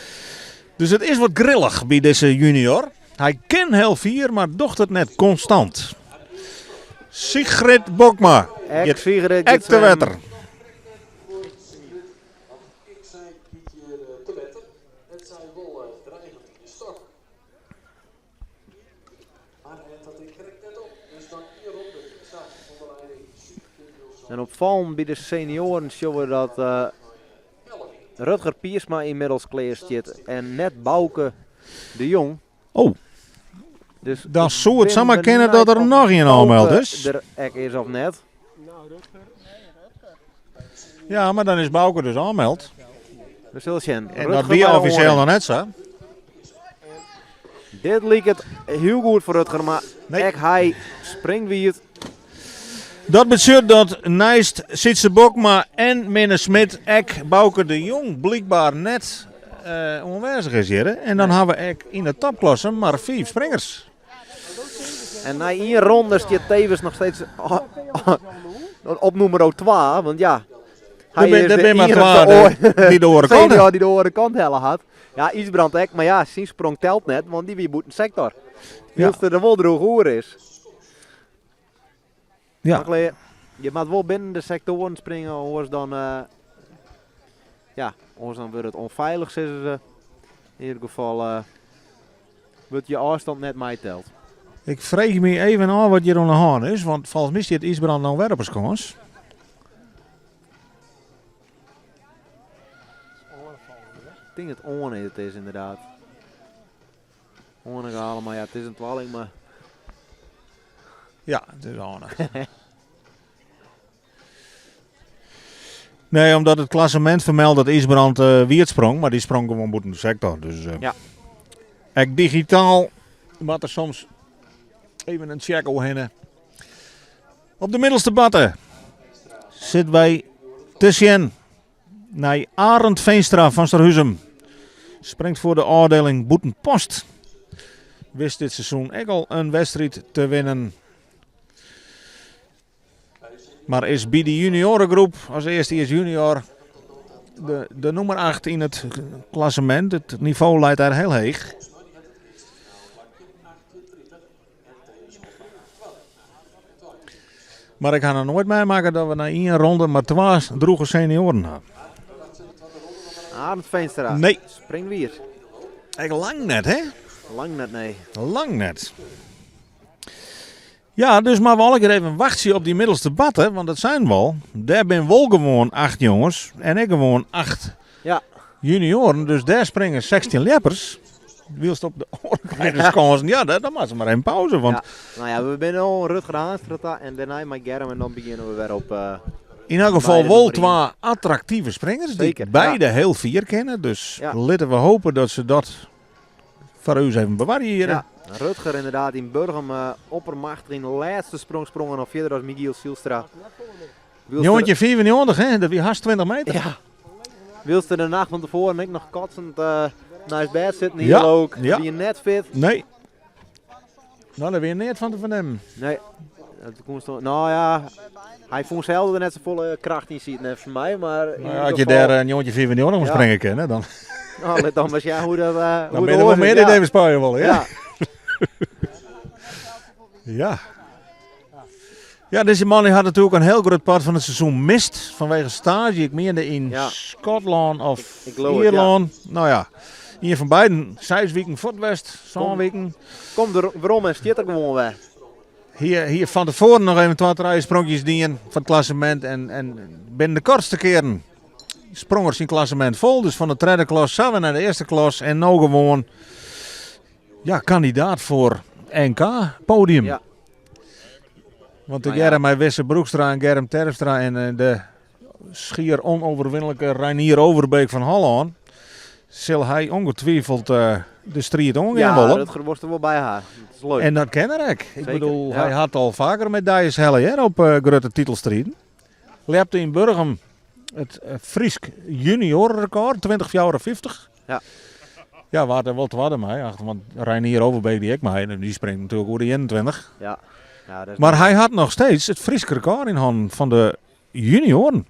A: Dus it is wat grillich by dizze junior. Hy kin hiel fier, mar docht it net konstant. Sigrid Bokma
B: Ek Sigrid
A: ek te wetter.
B: En opfallend by de senioaren sjogge we dat Rutger Piersma ynmiddels klear stiet en net Bauke de Jong.
A: Oh.
B: Dus
A: Dan
B: ik
A: soe it
B: bin
A: samar kinne dat
B: benijd
A: der
B: of
A: noch ien oanmeld
B: Bauke
A: is.
B: der ek is of net.
A: Ja, mar dan is Bauke dus oanmeld.
B: We sille sjen.
A: En
B: Rutger
A: dat wie
B: mei de
A: offisjeel
B: oanrin.
A: noch net sa.
B: Dit liket hiel goed foar Rutger, mar
A: Nee.
B: ek hy springt wiid.
A: Dat betsjut dat neist Sytse Bokma en Minne Smit ek Bauke de Jong blykber net oanwêzich is hjir. En dan ha we ek yn de topklasse mar fiif springers.
B: En nei ien ronde stiet Tewes noch steeds op nûmer twa, want ja, hy is
A: Der
B: de
A: binne mar
B: iennichste
A: twa dy't de oare kant
B: senior dy't de oare kant helle hat. Ja, Ysbrand ek, mar ja, syn sprong telt net, want dy wie bûten sektor. Wylst er der wol droech oer is.
A: Ja.
B: Maar je moat wol binnen de sektoaren springe, oars dan, ja, oars dan wurdt it ûnfeilich, sizze se. Yn ieder gefal wurdt je ôfstân net meiteld.
A: Ik freegje my even ôf wat hjir oan de hân is, want folgens my stiet Ysbrand no wer op 'e skâns.
B: Ik tink dat Oane it is inderdaad. Oane Galema, ja it is in twalling, mar...
A: Ja, it is Oane. Nee, omdat it klassemint fermeldt dat Ysbrand uh, wiet sprong, mar dy sprong gewoan bûten de sektor. Dus uh,
B: ja.
A: Ek digitaal moat der soms even in check oerhinne. Op de middelste batte sitte wy te sjen nei Arend Veenstra fan Surhuzum. Springt foar de ôfdieling Bûtenpost. Wist dit seizoen ek al in wedstriid te winnen. Mar is by de juniorengroep as earstejiers junior de, de nûmer 8 yn it klassemint. It nivo leit dêr hiel heech. Mar ik ha noch noait meimakke dat we nei ien ronde mar twa drûge senioaren ha.
B: Arend Veenstra.
A: Nee.
B: Springt wier.
A: Ek lang net, hè?
B: Lang net, nee.
A: Lang net. Ja, dus mar we allegear even wachtsje op dy middelste batte, want dat seinen we al. Dêr binne wol gewoan 8 jonges en ek gewoan 8
B: ja.
A: junioaren. Dus dêr springe 16 ljeppers. Wylst op de oare kleine skânsen, ja, dan moatte se mar even pauze. Want
B: ja. Nou ja, we binne al Rutger Haanstra en dêrnei mei Germ en dan begjinne we wer op. Uh,
A: yn elk gefal wol twa attraktive springers dy't beide ja. hiel fier kinne. Dus ja. litte we hope dat se dat foar ús even bewarje hjir.
B: Ja, Rutger inderdaad yn Burgum uh, oppermachtich yn de lêste sprong sprongen noch fierder as Michiel Zylstra.
A: 1995, hè? Dat wie hast 20 meter.
B: Ja. Wylst er de nacht fan tefoaren ek noch kotsend uh, neist bêd sitten hie, ja, ook. Ja. Wie net fit.
A: Nee. Nou, dêr wie neat fan te fernimmen.
B: Nee. Dat nou ja, hy fûn sels der net safolle kracht yn sitten, neffens my. Mar
A: nou ja, as je dêr 1995 om springe kinne, dan...
B: Nou, lit dan mar sjen hoe dat uh,
A: Dan binne der wol mear dy't even spuie wolle, ja. Ja. Ja, dizze man hat natuerlik in hiel grut part fan it seizoen mist fanwege staazje. Ik miende yn ja. Skotlân of ik, ik Ierlân. Het, ja. Nou ja, ien fan beiden. Seis wiken fuort west, sân wiken.
B: Komt der werom en stiet der gewoan wer.
A: Hie, hie fan tefoaren noch even twa, trije spronkjes dien fan it klassemint. En, en binnen de kortste kearen sprong er syn klassemint fol. Dus fan de tredde klas sa wer nei de earste klas. En no gewoan ja, kandidaat foar NK-podium.
B: Ja.
A: Want tegearre mei Wisse Broekstra en Germ Terpstra en eh, de schier onoverwinnelijke Reinier Overbeek fan Hollân sil hy ongetwijfeld eh, de striid oangean
B: ja,
A: wolle.
B: Rutger wolst der wol by ha. Dat is leuk.
A: En dat kin er ek. Ik
B: Zeker,
A: bedoel,
B: ja.
A: hy hat al faker medaljes helle hear, op uh, grutte titelstriden. Ljepte yn Burgum it eh, Frysk juniorenrekord, 2054.
B: Ja.
A: Ja, waard der wol twadde mei, achter, want Reinier Overbeek die ek mei, en dy springt natuerlik oer de 21.
B: Ja. Ja, dat is
A: Mar hy hat noch steeds it Frysk rekôr yn hannen fan de junioaren.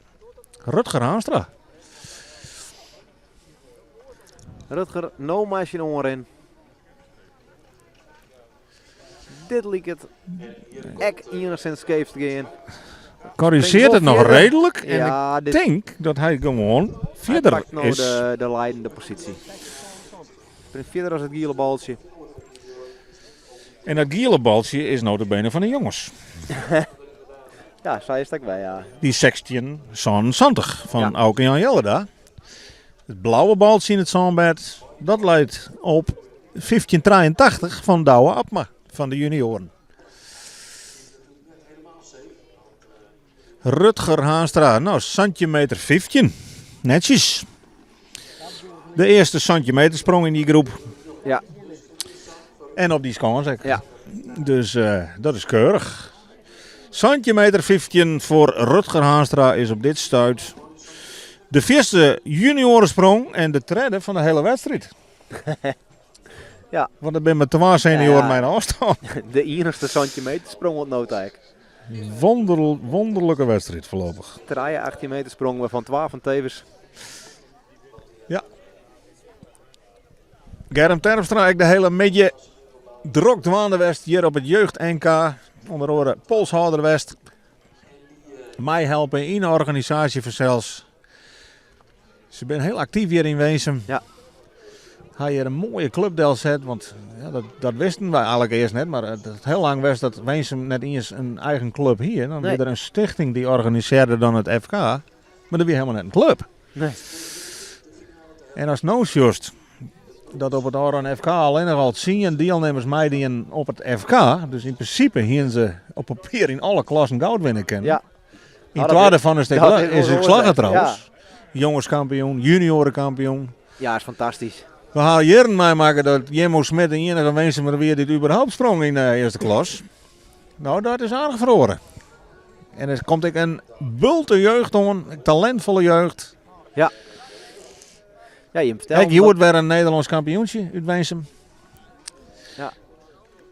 A: Rutger Haanstra.
B: Rutger, no mei syn oanrin. Dit liket ek enigszins skeef te gean.
A: Korrigeert it noch reedlik en
B: Ja,
A: ik
B: dit-
A: tink dat hy gewoan
B: Hy
A: fierder
B: pakt no
A: is.
B: de, de leidende posysje. Springt fierder as it giele baltsje.
A: En dat giele baltsje is notabene fan de jonges.
B: Ja, sa is it ek wer, ja.
A: Dy 1677 fan
B: Ja.
A: Auke Jan Jellerda. It blauwe baltsje yn it sânbêd, dat leit op 1583 fan Douwe Abma fan de junioaren. Rutger Haanstra, nou 17 meter 15. Netsjes. De earste 17 meter sprong yn dy groep.
B: Ja.
A: En op dy skâns ek.
B: Ja.
A: Dus eh, dat is keurich. 17 meter 15 foar Rutger Haanstra is op dit stuit de fierste juniorensprong en de tredde fan de hiele wedstriid.
B: Ja.
A: Want der binne mar twa senioaren
B: Ja, ja.
A: mei in ôfstân.
B: De iennichste 17 meter sprong oant no ta ek.
A: Wonderl wonderlike wedstriid foarlopich.
B: Trije 18 meter sprong waarfan twa fan Tevens.
A: Ja. Germ Terpstra ek de hiele middei drok dwaande west hjir op it Jeugd NK. Under oare polshâlder west. Meihelpe yn de organisaasje fansels. Se binne hiel aktyf hjir yn Winsum.
B: Ja.
A: Ha hjir in moaie klup delset, want ja, dat, dat wisten wy eigenlik earst net, mar it is hiel lang west dat Winsum net iens in eigen klup hie. Dan wie der in stichting dy organisearre dan it FK, mar der wie helemaal net in klup.
B: Nee.
A: En ast no sjochst dat op it ôfrûne FK allinnich al 10 dielnimmers meidienen op it FK, dus yn prinsipe hienen se op papier yn alle klassen goud winne kinnen.
B: Ja.
A: Yn
B: Nou,
A: twa derfan is
B: dat
A: it is
B: is
A: ek slagge
B: trouwens.
A: trouwens. Jongeskampioen, juniorenkampioen.
B: Ja, is fantastysk.
A: We ha jierren meimakke dat Jimmo Smit de iennige Winsumer wie dy't überhaupt sprong yn de earste klas. Nou, dat is aardich feroare. En der komt ek in bulte jeugd oan, talintfolle jeugd.
B: Ja. Ja, jim fertelde
A: Ek hjoed wer in Nederlânsk kampioentsje út Winsum.
B: Ja.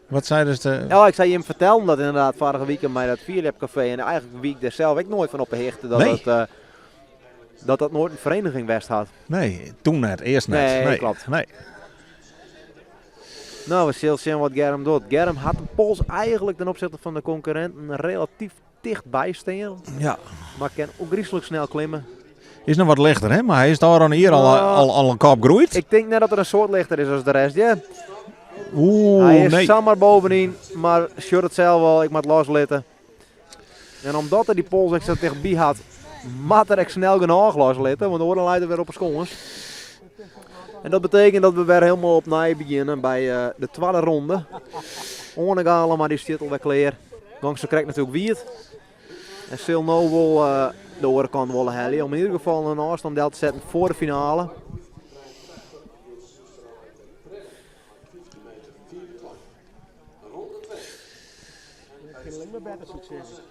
A: Wat sei dus de...
B: Ja, ik sei jim fertelden dat inderdaad foarige wike mei dat Fierljepcafé. En eigenlik wie ik dêr sels ek noait fan op 'e hichte dat,
A: Nee.
B: dat, eh, dat dat noait in fereniging west hat.
A: Nee, toen net, earst net.
B: Nee, klopt.
A: Nee.
B: Nou, we sille sjen wat Germ docht. Germ hat de pols eigenlik ten opzichte fan de konkurrinten relatyf tichtby stean.
A: Ja.
B: Mar kin ôfgryslik snel klimme.
A: Is noch wat lichter, hè? Mar hy is dêr al hjir al,
B: Nou,
A: al, al in kop groeid.
B: Ik tink net dat er in soad lichter is as de rest, ja.
A: Oeh,
B: Hy is
A: nee.
B: samar bovenyn, mar sjocht it sels al, ik moat loslitte. En omdat er dy pols ek sa tichtby hat, moat er ek snel genôch loslitte, want oars leit er wer op 'e skâns. En dat betekent dat we wer hielendal opnij begjinne by eh, de twadde ronde. Oane Galema dy stiet alwer klear. Gong sa krekt natuerlik wiet. En sil no wol eh, de oare kant wolle helje om yn ieder gefal in ôfstân del te setten foar de finale.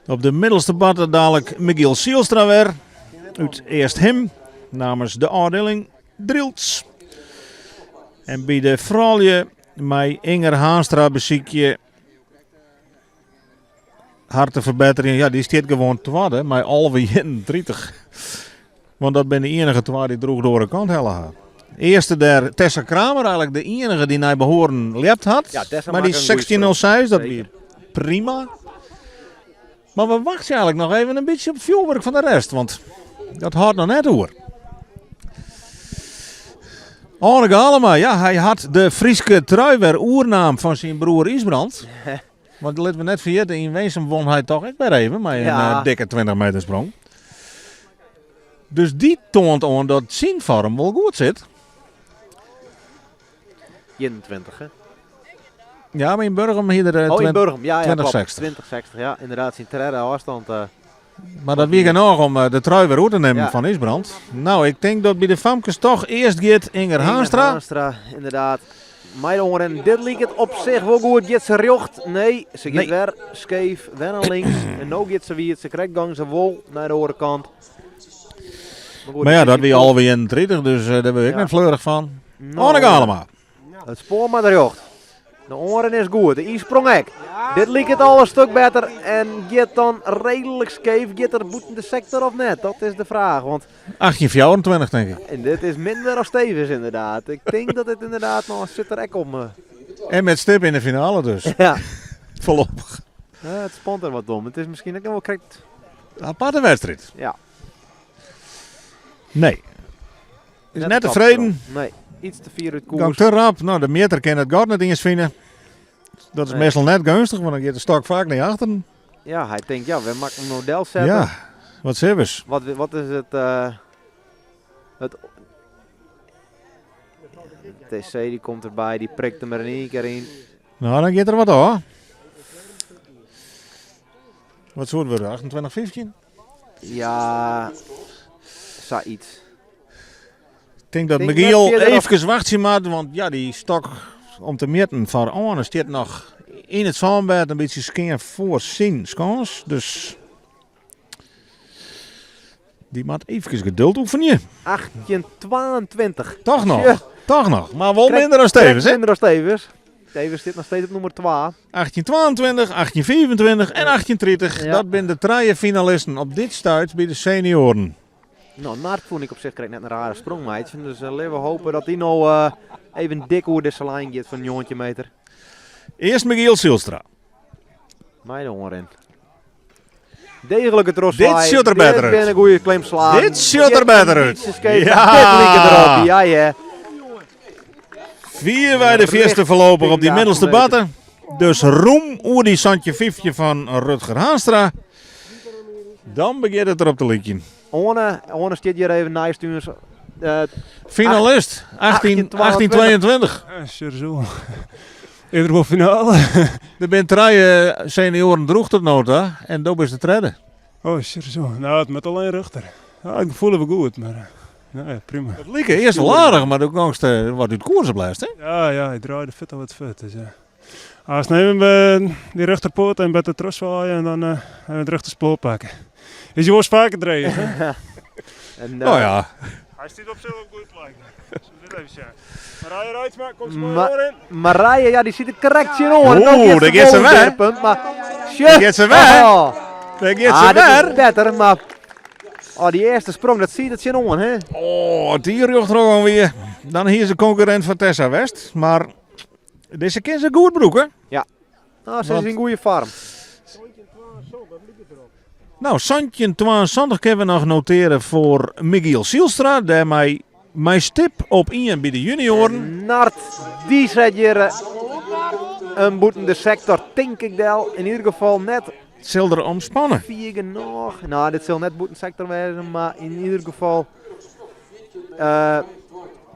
A: Op de middelste barte dadelijk Michiel Sielstra wer. Út Easthim namens de ôfdieling Drylts. En by de froulju mei Inger Haanstra besykje har te ferbetterjen. Ja, dy stiet gewoan twadde mei 11,31. Want dat binne de iennige twa dy't droech de oare kant helle ha. Earste dêr Tessa Kramer, eigenlik de iennige dy't nei behoaren ljept hat.
B: Ja, Tessa
A: Mar dy
B: makke in goede
A: 16.06, dat
B: Zeker.
A: wie prima. Mar we wachtsje eigenlik noch even in bytsje op it fjoerwurk fan de rest, want dat hâldt noch net oer. Arne Galema, ja, hy hat de Fryske trui wer oernaam fan syn broer Ysbrand. Want litte we net ferjitte, yn Winsum won hy toch ek wer even mei in
B: Ja.
A: eh, dikke 20 meter sprong. Dus dy toant oan dat syn foarm wol goed sit.
B: 21, hè?
A: Ja, mar yn Burgum hie er eh,
B: Oh, yn
A: 20
B: Burgum. Ja, ja, klopt.
A: 2060.
B: 2060, ja. Ynderdaad, syn tredde ôfstân. eh,
A: Mar dat wie genôch om eh, de trui wer oer te nimmen
B: Ja.
A: fan Ysbrand. Nou, ik tink dat by de famkes toch earst giet Inger
B: Inger
A: Haanstra.
B: Haanstra, ynderdaad. Mei de oanrin. Dit liket op sich wol goed. Giet se rjocht? Nee, se giet
A: Nee.
B: wer skeef, wer nei links. En no giet se wiet. Se krekt gong se wol nei de oare kant. Maar, goed,
A: Mar ja,
B: dit
A: dat
B: is
A: wie 11,31, dus eh, dêr wurd ik
B: Ja.
A: net fleurich fan.
B: Nou,
A: Arne Galema.
B: It spoar moat rjocht. De oanrin is goed. De ynsprong ek. Dit liket al in stik better en giet dan reedlik skeef. Giet er bûten de sektor of net? Dat is de fraach. Want
A: 18,24 tink ik.
B: en dit is minder as Stevens ynderdaad. Ik tink dat dit ynderdaad noch sit der ek om. eh.
A: En met stip yn de finale dus.
B: Ja.
A: Foarlopich.
B: Ja, it spant der wat om. It is miskien ek noch wol krekt.
A: Aparte wedstriid.
B: Ja.
A: Nee. Is net
B: de
A: tefreden.
B: Nee, iets te fier út
A: Gong
B: koers.
A: te rap. Nou, de mjitter kin it gat net iens fine. Dat is
B: Nee.
A: meastal net geunstich, want dan giet de stok faak nei achteren.
B: Ja, hy tinkt, ja, wêr moat ik him no delsette?
A: Ja, wat service.
B: Wat, wat is it? eh, it TC dy komt derby, dy prikt him der yn ien kear yn.
A: Nou, dan giet der wat ôf. Wat soe it wurde? 28, 15?
B: Ja, sayts.
A: Ik tink dat
B: Tink net
A: Michiel
B: fierder op-
A: eefkes wachtsje moat, want ja, dy stok om te mjitten foar Arne stiet noch yn it sânbêd in bytsje skean foar syn skâns. Dus dy moat eefkes geduld oefenje.
B: 1822.
A: Toch noch,
B: Ja.
A: toch noch. Mar wol
B: Krekt-
A: minder as Stevens,
B: Krekt
A: hè?
B: Minder as Stevens. Stevens sit noch steeds op nûmer 2.
A: 1822, 1825 en 1830.
B: Ja.
A: Dat binne de trije finalisten op dit stuit by de senioaren.
B: Nou, Nart fûn ik op sich krekt net in rare sprong meitsjen. Dus uh, litte we hoopje dat dy no eh, even dik oer dizze lijn giet fan 19 meter.
A: Earst Michiel Zylstra.
B: Mei de oanrin. Degelike trochswaai.
A: Dit sjocht der better
B: Dit
A: út.
B: binne goede klimslagen.
A: Dit sjocht der better út.
B: Ja.
A: Ja.
B: Dit liket derop. Ja, ja.
A: Fierwei de fierste voorlopig op die middelste batte. Dus roem oer die santje fyftjin fan Rutger Haanstra. Dan begjint it derop te lykjen.
B: Oane, Oane stiet hjir even neist ús.
A: Finalist, 18, 1822.
F: Ja, zo. Eerder wol finale.
A: Der binne trije senioaren droech tot no ta en do bist de tredde.
F: Oh, zo. Nou, it moat allinnich rjochter. Ja, ik fiel wol goed, mar nou ja, prima.
A: It like earst wol aardich, mar doe gongst wat út koers op lêst, hè?
F: Ja, ja, ik draaide fuort al wat fuort. Dus, ja. As even die rjochterpoat en better trochswaaien en dan even it rjochterspoar pakke. Is je oars faker dreech, hè?
B: En,
A: Nou ja.
F: Hy stiet op sich op goed plak. Dit even sjen. Marije Reitsma komt moai
B: Ma
F: oer in.
B: Marije, ja, die siet er krekt tsjinoan.
A: Oeh, daar giet se wer.
B: Punt, mar
A: Daar giet se wer.
B: Oh.
A: Daar giet
B: Ah,
A: se
B: dit is
A: wer.
B: better, mar oh, die earste sprong, dat siet er tsjinoan, hè?
A: Oh, die rjochter weer. Dan hier is de concurrent van Tessa West. Maar dizze kin se goed brûke.
B: Ja. Nou, se
A: Want-
B: is yn goede foarm.
A: Nou, 1772 kinne we noch notearje foar Michiel Zielstra. Dêrmei mei stip op ien by de junioaren.
B: Nart, dy set hjir in bûten de sektor, tink ik del. Yn ieder gefal net.
A: Sil der omspanne?
B: Fier genôch. Nou, dit sil net bûten sektor wêze, mar yn ieder gefal.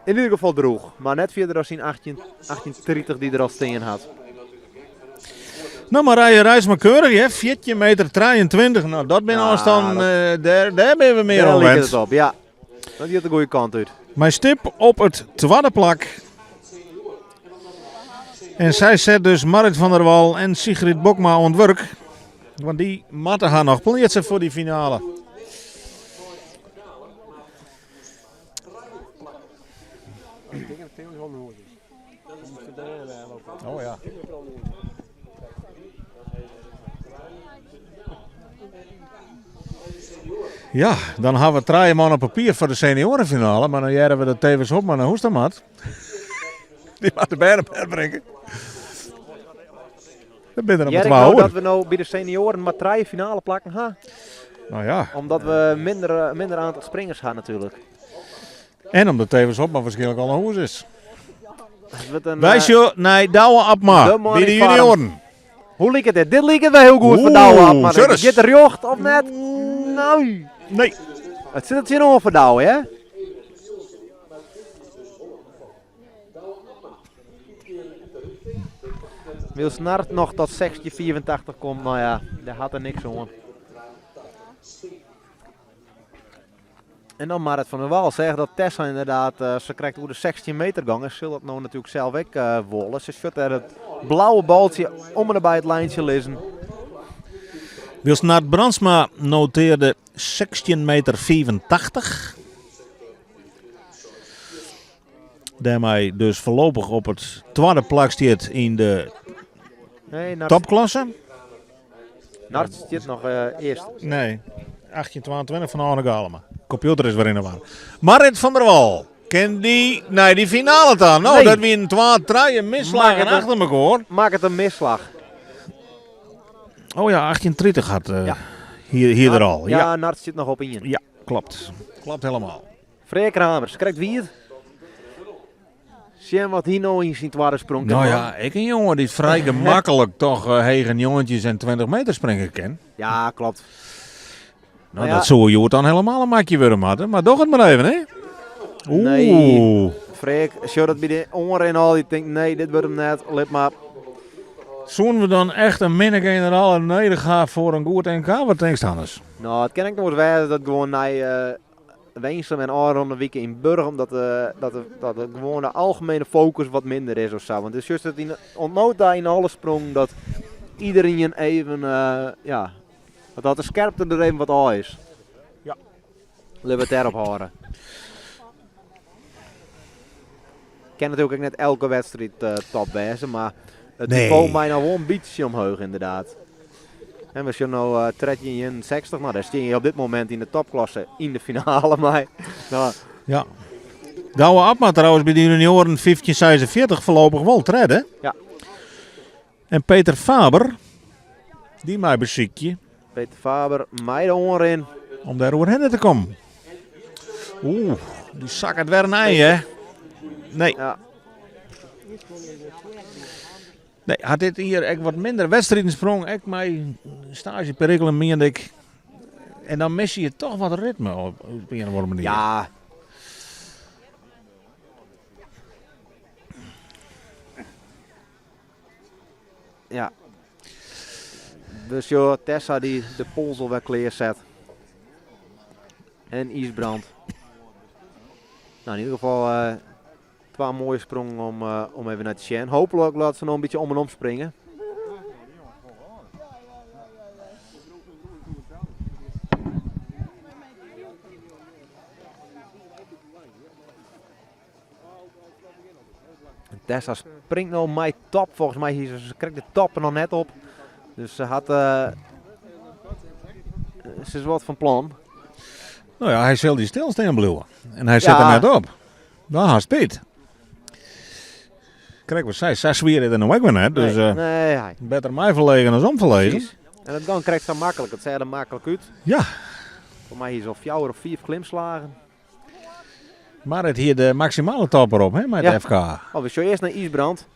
B: Yn ieder gefal droech. Mar net fierder as syn 18, 1830 dy't er al stean hat.
A: Nou, Marije Reitsma keurich, hè? 14 meter 23. Nou, dat binne
B: Ja,
A: ôfstannen,
B: dat
A: dêr, dêr binne we mear
B: Dêr
A: oan
B: liket
A: wend.
B: it op, ja. Dat giet de goede kant út.
A: Mei stip op it twadde plak. En sy set dus Marit van der Wal en Sigrid Bokma oan it wurk. Want dy moatte har noch pleatse foar dy finale. Oh ja. Ja, dan ha we trije man op papier foar de senioarefinale, mar dan hearre we dat Tevens Hopma nei hûs ta moat. Dy moat de bern op bêd bringe. Der binne der noch mar
B: Hear ik
A: twa
B: no
A: oer.
B: dat we no by de senioaren mar trije finale plakken ha?
A: Nou ja.
B: Omdat we minder, minder aantal springers ha natuerlik.
A: En omdat Tevens Hopma waarskynlik al nei hûs is.
B: Het wurdt in,
A: Wy sjogge nei Douwe Abma
B: de man
A: by de
B: yn foarm.
A: junioaren.
B: Hoe liket dit? Dit liket wol hiel goed foar
A: Oeh,
B: Douwe Abma.
A: Surus.
B: Giet er rjocht of net? Nou.
A: Nee.
B: It sit der tsjinoan foar Douwe, hè? Wylst Nart noch tot 1685 komt, nou ja, dêr hat er niks oan. En dan Marit van der Wal seach dat Tessa ynderdaad uh, sakrekt oer de 16 meter gong. En sil dat no natuerlik sels ek uh, wolle. Se sjocht dêr it blauwe baltsje om en by it lijntsje lizzen.
A: Wylst Nart Brandsma notearde 16 meter 85. Dêrmei dus foarlopich op it twadde plak stiet yn de
B: Nee, Nart,
A: topklasse.
B: Nart stiet noch uh, earst.
A: Nee, 1822 fan Arne Galema. Kompjûter is wer yn de war. Marit van der Wal, kin dy nei dy finale ta? Nou,
B: Nee.
A: dat wienen twa, trije misslaggen
B: Makket
A: achter mekoar.
B: Makket in misslach.
A: Oh ja, 1830 hat
B: Ja.
A: hier er al.
B: Ja,
A: Ja,
B: Nart stiet noch op ien.
A: ja klopt. Klopt helemaal.
B: Freark Kramers, krekt wiet. Sjen wat hy no yn syn twadde sprong
A: Nou
B: kan
A: ja, ek in jonge dy't frij gemaklik toch hege njoggentjin en 20 meter springe kin.
B: Ja, klopt.
A: Nou,
B: Nou ja.
A: dat soe hjoed dan helemaal in makje wurde moatte. Mar doch it mar even, hè? Oeh.
B: Nee. Freark, sjocht dat by de oanrin al, dy tinkt nee, dit wurdt him net, lit mar.
A: Soenen we dan echt in minne generale nedich ha foar in goed NK? Wat tinkst, Hannes?
B: Nou, it kin ek noch ris wêze dat gewoan nei Winsum en ôfrûne wike yn Burgum dat de, dat de, dat de gewoane algemene fokus wat minder is of sa. Want it is just dat yn, oant no ta yn alle sprongen dat iderien even, ja, dat de skerpte der even wat ôf is.
A: Ja.
B: Litte we it dêrop hâlde. Kin natuerlik ek net elke wedstriid top wêze, mar it
A: Nee.
B: nivo mei no wol in bytsje omheech ynderdaad. En we sjogge no 1361, nou dêr stean je op dit momint yn de topklasse yn de finale mei. Nou.
A: Ja. Douwe Abma trouwens by de junioaren 1546 foarlopich wol tredde.
B: Ja.
A: En Peter Faber, dy mei besykje.
B: Peter Faber mei de oanrin.
A: Om dêr oerhinne te kommen. Oeh, dy sakket wer in ein, hè? Nee.
B: Ja.
A: Nee, hat dit jier ek wat minder wedstriden sprong, ek mei stageperikelen miende ik. En dan mis je toch wat ritme op een of andere manier.
B: Ja. Ja. Dus joh, Tessa die de pols alweer kleerzet. En Ysbrand. Nou, in ieder geval twee mooie sprongen om even naar te zien. Hopelijk laat ze nog een beetje om en om springen. Tessa springt nou mij top. Volgens mij hier, ze krijgt de top er nog net op. Dus ze is wat van plan.
A: Nou ja, hij zal die stilstaan blijven. En hij zit er net op. Dan haast Piet. Kijk wat zij, zij zwieren er nog ook weer net. Dus
B: nee, nee, hij.
A: beter mij verlegen dan omverlegen.
B: Precies. En dat dan krijgt ze makkelijk. Dat zei er makkelijk uit.
A: Ja.
B: Voor mij hier al 4 of 5 klimslagen.
A: Maar het hier de maximale topper op, hè, met
B: Ja.
A: de FK.
B: Oh, we zullen eerst naar Ysbrand.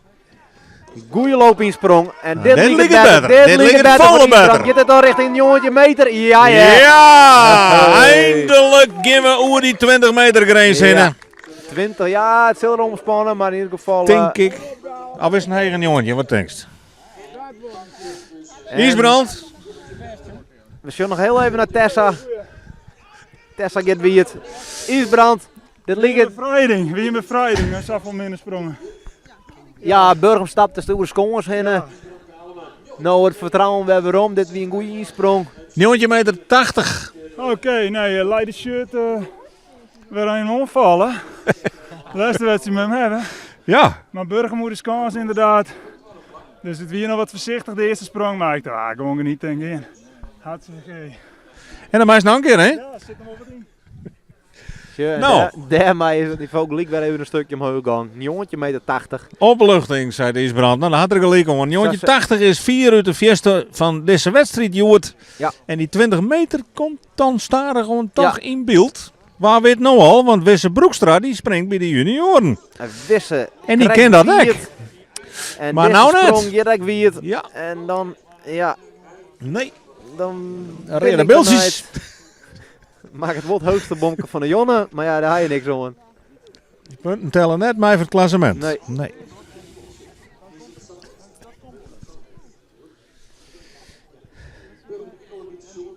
B: Goeie loop insprong. En dit
A: dit
B: liep
A: liep
B: het
A: het
B: beter.
A: beter.
B: Dit
A: Dit
B: liep
A: liep
B: het
A: het
B: beter voor
A: volle
B: Ysbrand.
A: beter.
B: Gaat het al richting een jongetje meter? Ja, ja.
A: Ja,
B: Hey.
A: eindelijk gaan we over die 20 meter grens
B: Ja.
A: heen.
B: 20, ja, het zal erom spannen, maar in ieder geval...
A: Denk ik. Al is het een eigen jongetje, wat denkst?
B: en
A: Ysbrand.
B: We zullen nog heel even naar Tessa. Tessa gaat wie het. Ysbrand, dit
F: Wie
B: ligt
F: een
B: het.
F: bevrijding, wie een bevrijding. Hij zag wel minder sprongen.
B: Ja, Burgum stapt de stoere skongers heen. Nou, het vertrouwen we hebben om. Dit wie een goede insprong.
A: Jongetje meter 80.
F: Oké, nee, Leiden shirt weer aan hem omvallen. Laatste wedstrijd met hem hebben.
A: Ja.
F: Maar Burgermoeders kans inderdaad. Dus het wie nog wat voorzichtig de eerste sprong maakte. Ah, gewoon genieten en gaan. Hartstikke.
A: En dan maar eens nog een keer, hè?
F: Ja, zit hem op het in.
B: Tje, en
A: Nou.
B: daarmee is het niveau gelijk weer even een stukje omhoog gegaan. Een jongetje meter 80.
A: Opluchting, zei de Ysbrand. Nou, dan had er gelijk om. Want jongetje
B: Zo ze-
A: 80 is 4 uit de fiesta van deze wedstrijd, Joert.
B: Ja.
A: En die 20 meter komt dan stadig gewoon toch in beeld. Waar weet nou al, want Wisse Broekstra die springt bij de junioren.
B: En Wisse
A: En die
B: krijgt
A: kent dat
B: Wiert.
A: ook.
B: En
A: Maar
B: deze
A: nou net.
B: sprong Jirek Wiert.
A: Ja.
B: En dan, ja,
A: Nee.
B: dan ben
A: Rere
B: ik
A: Biltjes.
B: benieuwd. Maak het wel het hoogste bomke van de Jonne, maar ja, daar haal je niks om.
A: Die punten tellen net mij voor het klassement.
B: Nee.
A: Nee.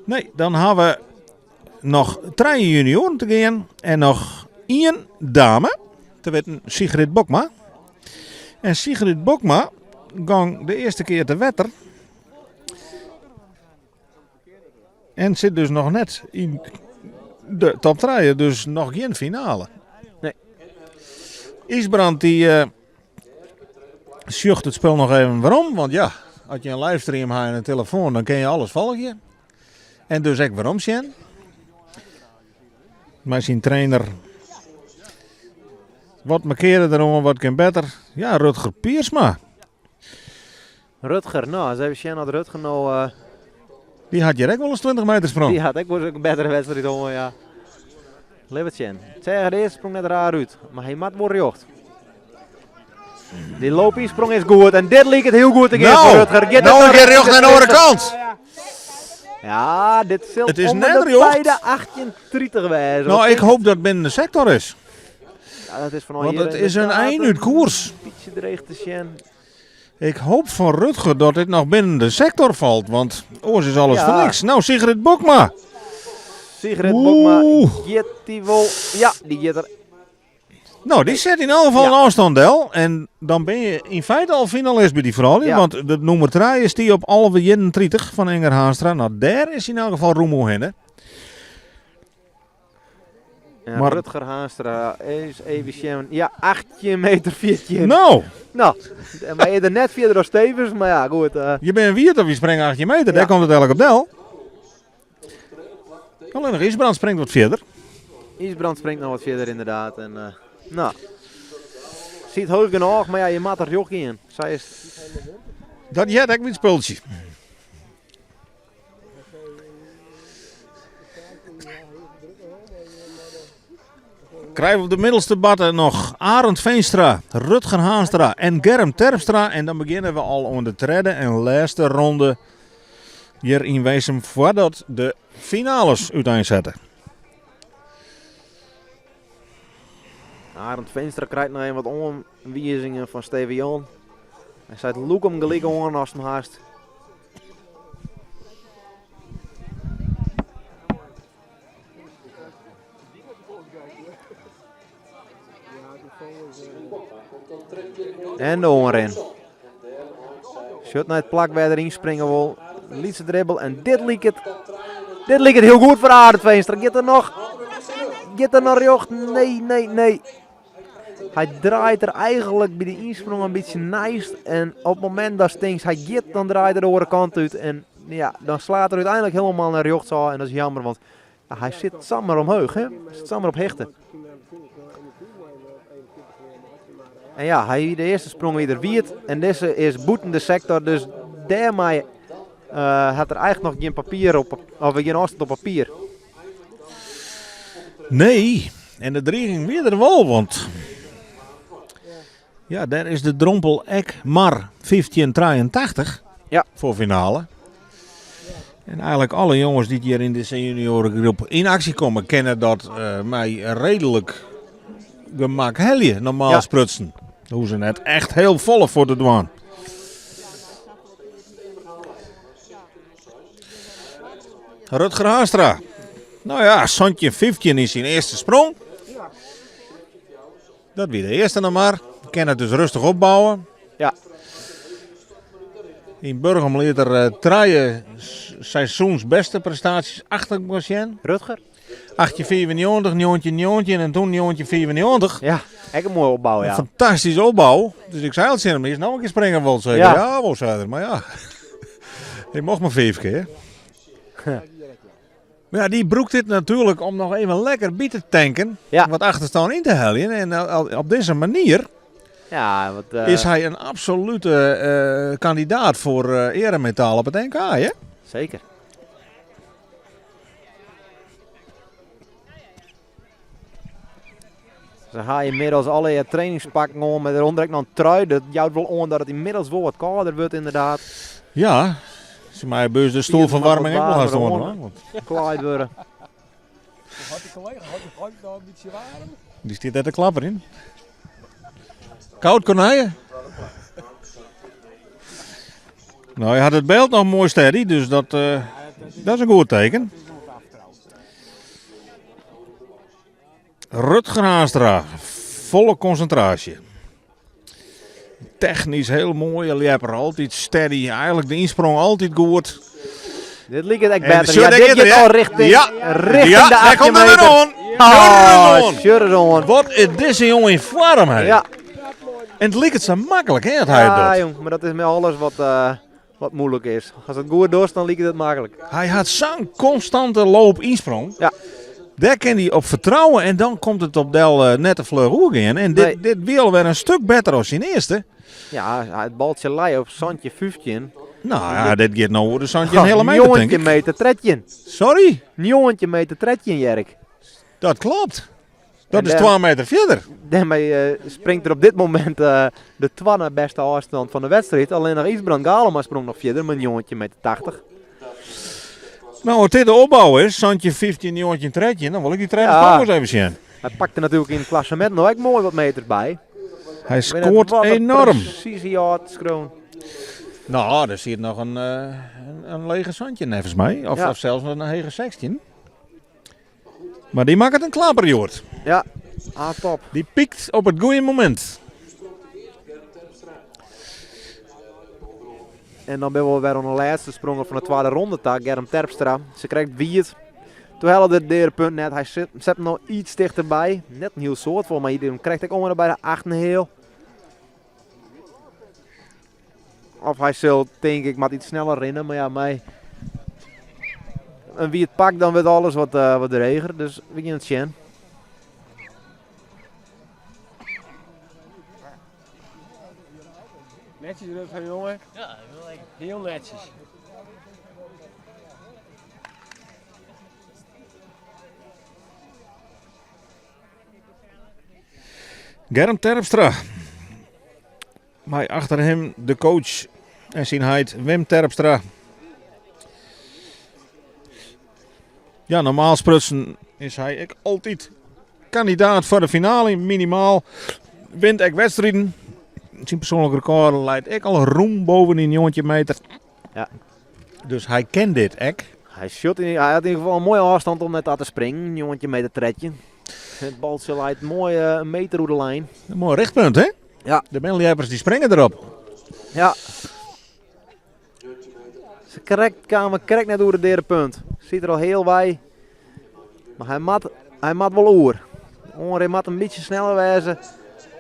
A: Nee, dan hebben we nog 3 junioren te gaan en nog 1 dame, te weten Sigrid Bokma. En Sigrid Bokma ging de eerste keer te wetter. En zit dus nog net in de top 3, dus nog geen finale.
B: Nee.
A: Ysbrand die zucht het spel nog even waarom. Want ja, als je een livestream hebt en een telefoon, dan kun je alles volgen. En dus ik waarom zien. Maar zijn trainer, wat markeren erom, wat kan beter. Ja, Rutger Piersma.
B: Rutger, nou, eens even zien dat Rutger nou...
A: Die had je ook wel eens 20 meter sprong.
B: Die had ik wel eens een betere wedstrijd om, ja. Levertjen. Tegen de eerste sprong net raar uit, maar hij maakt wel jocht. Die loopinsprong is goed en dit liep het heel goed again
A: Nou,
B: voor Rutger. Get
A: nou
B: het
A: een keer
B: naar
A: jocht naar de andere kant.
B: Ja, dit zult
A: Het is
B: om
A: net
B: de
A: jocht.
B: bij de 1830 wijzen.
A: Nou, ik hoop dat het binnen de sector is.
B: Ja, dat is van
A: Want
B: hier
A: het is een
B: inderdaad
A: eind uit koers.
B: Een beetje dreig te zien.
A: Ik hoop van Rutger dat dit nog binnen de sector valt, want oors is alles
B: Ja.
A: voor niks. Nou, Sigrid Bokma.
B: Sigrid Bokma,
A: Oeh.
B: get die wel. Ja, die get er.
A: Nou, die zet in elk geval
B: Ja.
A: een afstanddel. En dan ben je in feite al finalist bij die vrouw.
B: Ja.
A: Want de nummer 3 is die op 11.31 van Inger Haanstra. Nou, daar is in elk geval Roemo heen. hè.
B: Ja,
A: Maar-
B: Rutger Haanstra is even zien. Ja, 18 meter 14.
A: Nou,
B: Nou, maar eerder net verder dan Stevens, maar ja, goed.
A: je bent wierd of je springt 18 meter.
B: Ja.
A: Daar komt het elk op del. Alleen nog Ysbrand springt wat verder.
B: Ysbrand springt nog wat verder inderdaad. En, nou, ziet hoog genoeg, maar ja, je maakt er joch in. Zij is...
A: Dat jij ook met spultje. Krije we op de middelste batte noch Arend Veenstra, Rutger Haanstra en Germ Terpstra. En dan begjinne we al oan de tredde en lêste ronde hjir yn Winsum foardat de finales úteinsette.
B: Arend Veenstra krijt noch even wat oanwizingen fan Steven Jan. Hy seit lûk him gelyk oan ast him hast. En de oanrin. Sjocht nei it plak wêr er ynspringe wol. Lytse dribbel en dit liket, dit liket hiel goed foar Arend Veenstra. Giet er noch? Giet er noch rjocht? Nee, nee, nee. Hy draait der eigenlik by de ynsprong in bytsje neist. En op it momint datst tinkst hy giet, dan draait er de oare kant út. En ja, dan slaat er úteinlik hielendal nei rjochts ôf. En dat is jammer, want ja, hy sit samar omheech. Hè? Hy sit samar op hichte. En ja, hy, de earste sprong wie er wiet. En dizze is bûten de sektor, dus dêrmei uh, hat er eigenlik noch gjin papier op, of gjin ôfstân op papier.
A: Nee, en de driging wie der wol, want ja, dêr is de drompel ek mar 1583
B: ja.
A: foar finale. En eigenlik alle jonges dy't hjir yn dizze juniorengroep yn aksje komme, kinne dat uh, mei reedlik gemak helje, normaal ja. sprutsen. Daar hoege se net echt hiel folle foar te dwaan. Rutger Haanstra. Nou ja, 17-15 is syn earste sprong. Dat wie de earste noch mar. Kin it dus rêstich opbouwe.
B: Ja.
A: Yn Burgum liet er uh, trije seizoensbeste prestaasjes achter sjen.
B: Rutger?
A: 1895, 1919 en toen 1995.
B: Ja, ek in moaie opbou, ja.
A: In fantastyske opbou. Dus ik sei al tsjin him, is no in kear springe wol, sei
B: Ja.
A: Ja, wol, sei er. Mar ja, ik mocht mar fiif kear. Mar ja, dy brûkt dit natuerlik om noch even lekker by te tanken.
B: Ja.
A: Wat achterstân yn te heljen. En op dizze manier
B: Ja, wat,
A: is hy in absolute kandidaat foar eremetaal op it NK, hè?
B: Seker. Se ha ynmiddels allegear trainingspakken oan, mar dêrûnder ek noch in trui. Dat jout wol oan dat it ynmiddels wol wat kâlder wurdt inderdaad.
A: Ja, se meie by ús de stoelferwaarming ek wol hast oan, hoor. Want
B: Klaaid wurde.
E: Hat de collega, hat het nou in bytsje waarm?
A: Dy stiet dêr te klapperjen. Koud konije? No, hy hat it byld noch moai steady, dus dat, uh, dat is in goed teken. Rutger Haanstra, folle konsintraasje. Technysk hiel moaie ljepper, altyd steady. Eigenlik de ynsprong altyd goed.
B: Dit liket ek
A: En
B: better.
A: sjoch,
B: Ja,
A: dêr
B: dit
A: giet er,
B: giet
A: hè?
B: al richting,
A: Ja.
B: richting
A: Ja,
B: de
A: dêr
B: 18
A: komt er wer
B: meter.
A: oan.
B: Oh,
A: Oan.
B: sjoch ris oan.
A: Wat is dizze jonge yn foarm, hè?
B: Ja,
A: En it liket sa maklik, hè, dat hy it
B: ja
A: docht.
B: jong, mar dat is mei alles wat, wat muoilik is. Ast it goed dochst, dan liket it maklik.
A: Hy hat sa'n konstante loop ynsprong.
B: Ja.
A: Dêr kin hy op fertrouwe en dan komt it op del net te fluch oergean. En dit,
B: Nee.
A: dit wie alwer in stik better as syn earste.
B: Ja, it baltsje lei op 17-15.
A: No ja, dit giet no oer de 17 heale meter, tink ik.
B: 19 meter 13.
A: Sorry,
B: 19 meter 13, Jerk.
A: dat klopt. Dat
B: En
A: is
B: dêr-
A: 2 meter fierder.
B: Dêrmei springt er op dit momint de twadde bêste ôfstân fan de wedstriid. Allinnich Ysbrand Galema sprong noch fierder mei 19 meter 80.
A: No, as dit de opbou is, 17, 15, 19, 13, dan wol ik dy tredde
B: Ja.
A: sprong ris even sjen.
B: Hy pakte natuerlik yn it klassemint noch ek moai wat meters by.
A: Hy
B: Ik weet net
A: skoart
B: wat er
A: enoarm.
B: Presys hy âld skreaun.
A: No, der sit noch in lege 17 neffens my. Of,
B: Ja.
A: of sels noch in hege 16. Mar dy makket in klapper, Joerd.
B: Ja, ah, top.
A: Dy piekt op it goede momint.
B: En dan binne we wer oan de lêste sprongen fan de twadde ronde ta. Germ Terpstra. Se krijt wiet. Toen helle er de punt net. Hy sit, set him noch iets tichterby. Net in hiel soad foar, mar hy krijt ek om en by de 8,5. Of hy sil, tink ik, moat iets sneller rinne. Mar ja, mei in wiet pak dan wurdt alles wat, wat dreger. Dus we gean it sjen.
E: Netsjes Rutger, jongen. Ja, hiel netsjes.
A: Germ Terpstra. Mei achter him de coach en syn heit Wim Terpstra. Ja, normaal sprutsen is hy ek altyd kandidaat foar de finale. Minimaal wint ek wedstriden. Syn persoanlik rekôr leit ek al rûm boven dy 19 meter.
B: Ja.
A: Dus hy ken dit ek.
B: Hy, sjot in, hy hat yn ieder geval in moaie ôfstân om net ta te springen. 19 meter 13. It baltsje leit moai eh, in meter oer de lijn.
A: In moai richtpunt, hè?
B: Ja.
A: De Benljeppers die springen derop.
B: Ja. Ze krekt, kamen krekt net oer it deade punt. Siet der al healwei. Mar hy moat, hy moat wol oer. Oanrin moat in bytsje sneller wêze.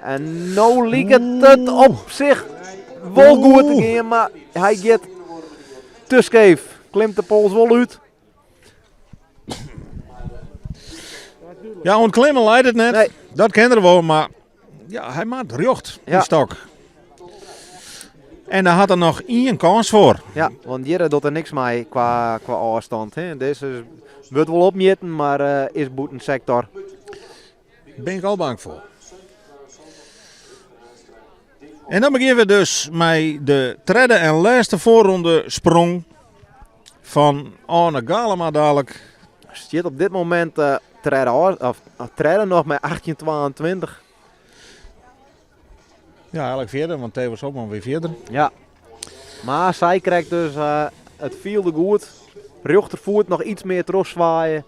B: En no liket it op sich wol goed te gean, mar hy giet te skeef. Klimt de pols wol út.
A: Ja, oan it klimmen leit it net.
B: Nee.
A: Dat kin er wol, mar ja, hy moat rjocht, die
B: Ja.
A: stok. En daar hat er noch ien kâns foar.
B: Ja, want hjir docht er niks mei kwa, kwa ôfstân. Hè. Dizze is, wurdt wol opmjitten, mar eh, is bûten sektor.
A: Ben ik al bang foar. En dan begjinne we dus mei de tredde en lêste foarronde sprong fan Arne Galema dadelijk.
B: Stiet op dit momint eh tredde, ôf- of, of tredde noch mei 1822.
A: Ja, eigenlijk fjirde, want Thewis Hobman wie fjirde.
B: Ja. Mar sy krijt dus eh, it fielde goed. Rjochterfoet noch iets mear trochswaaie.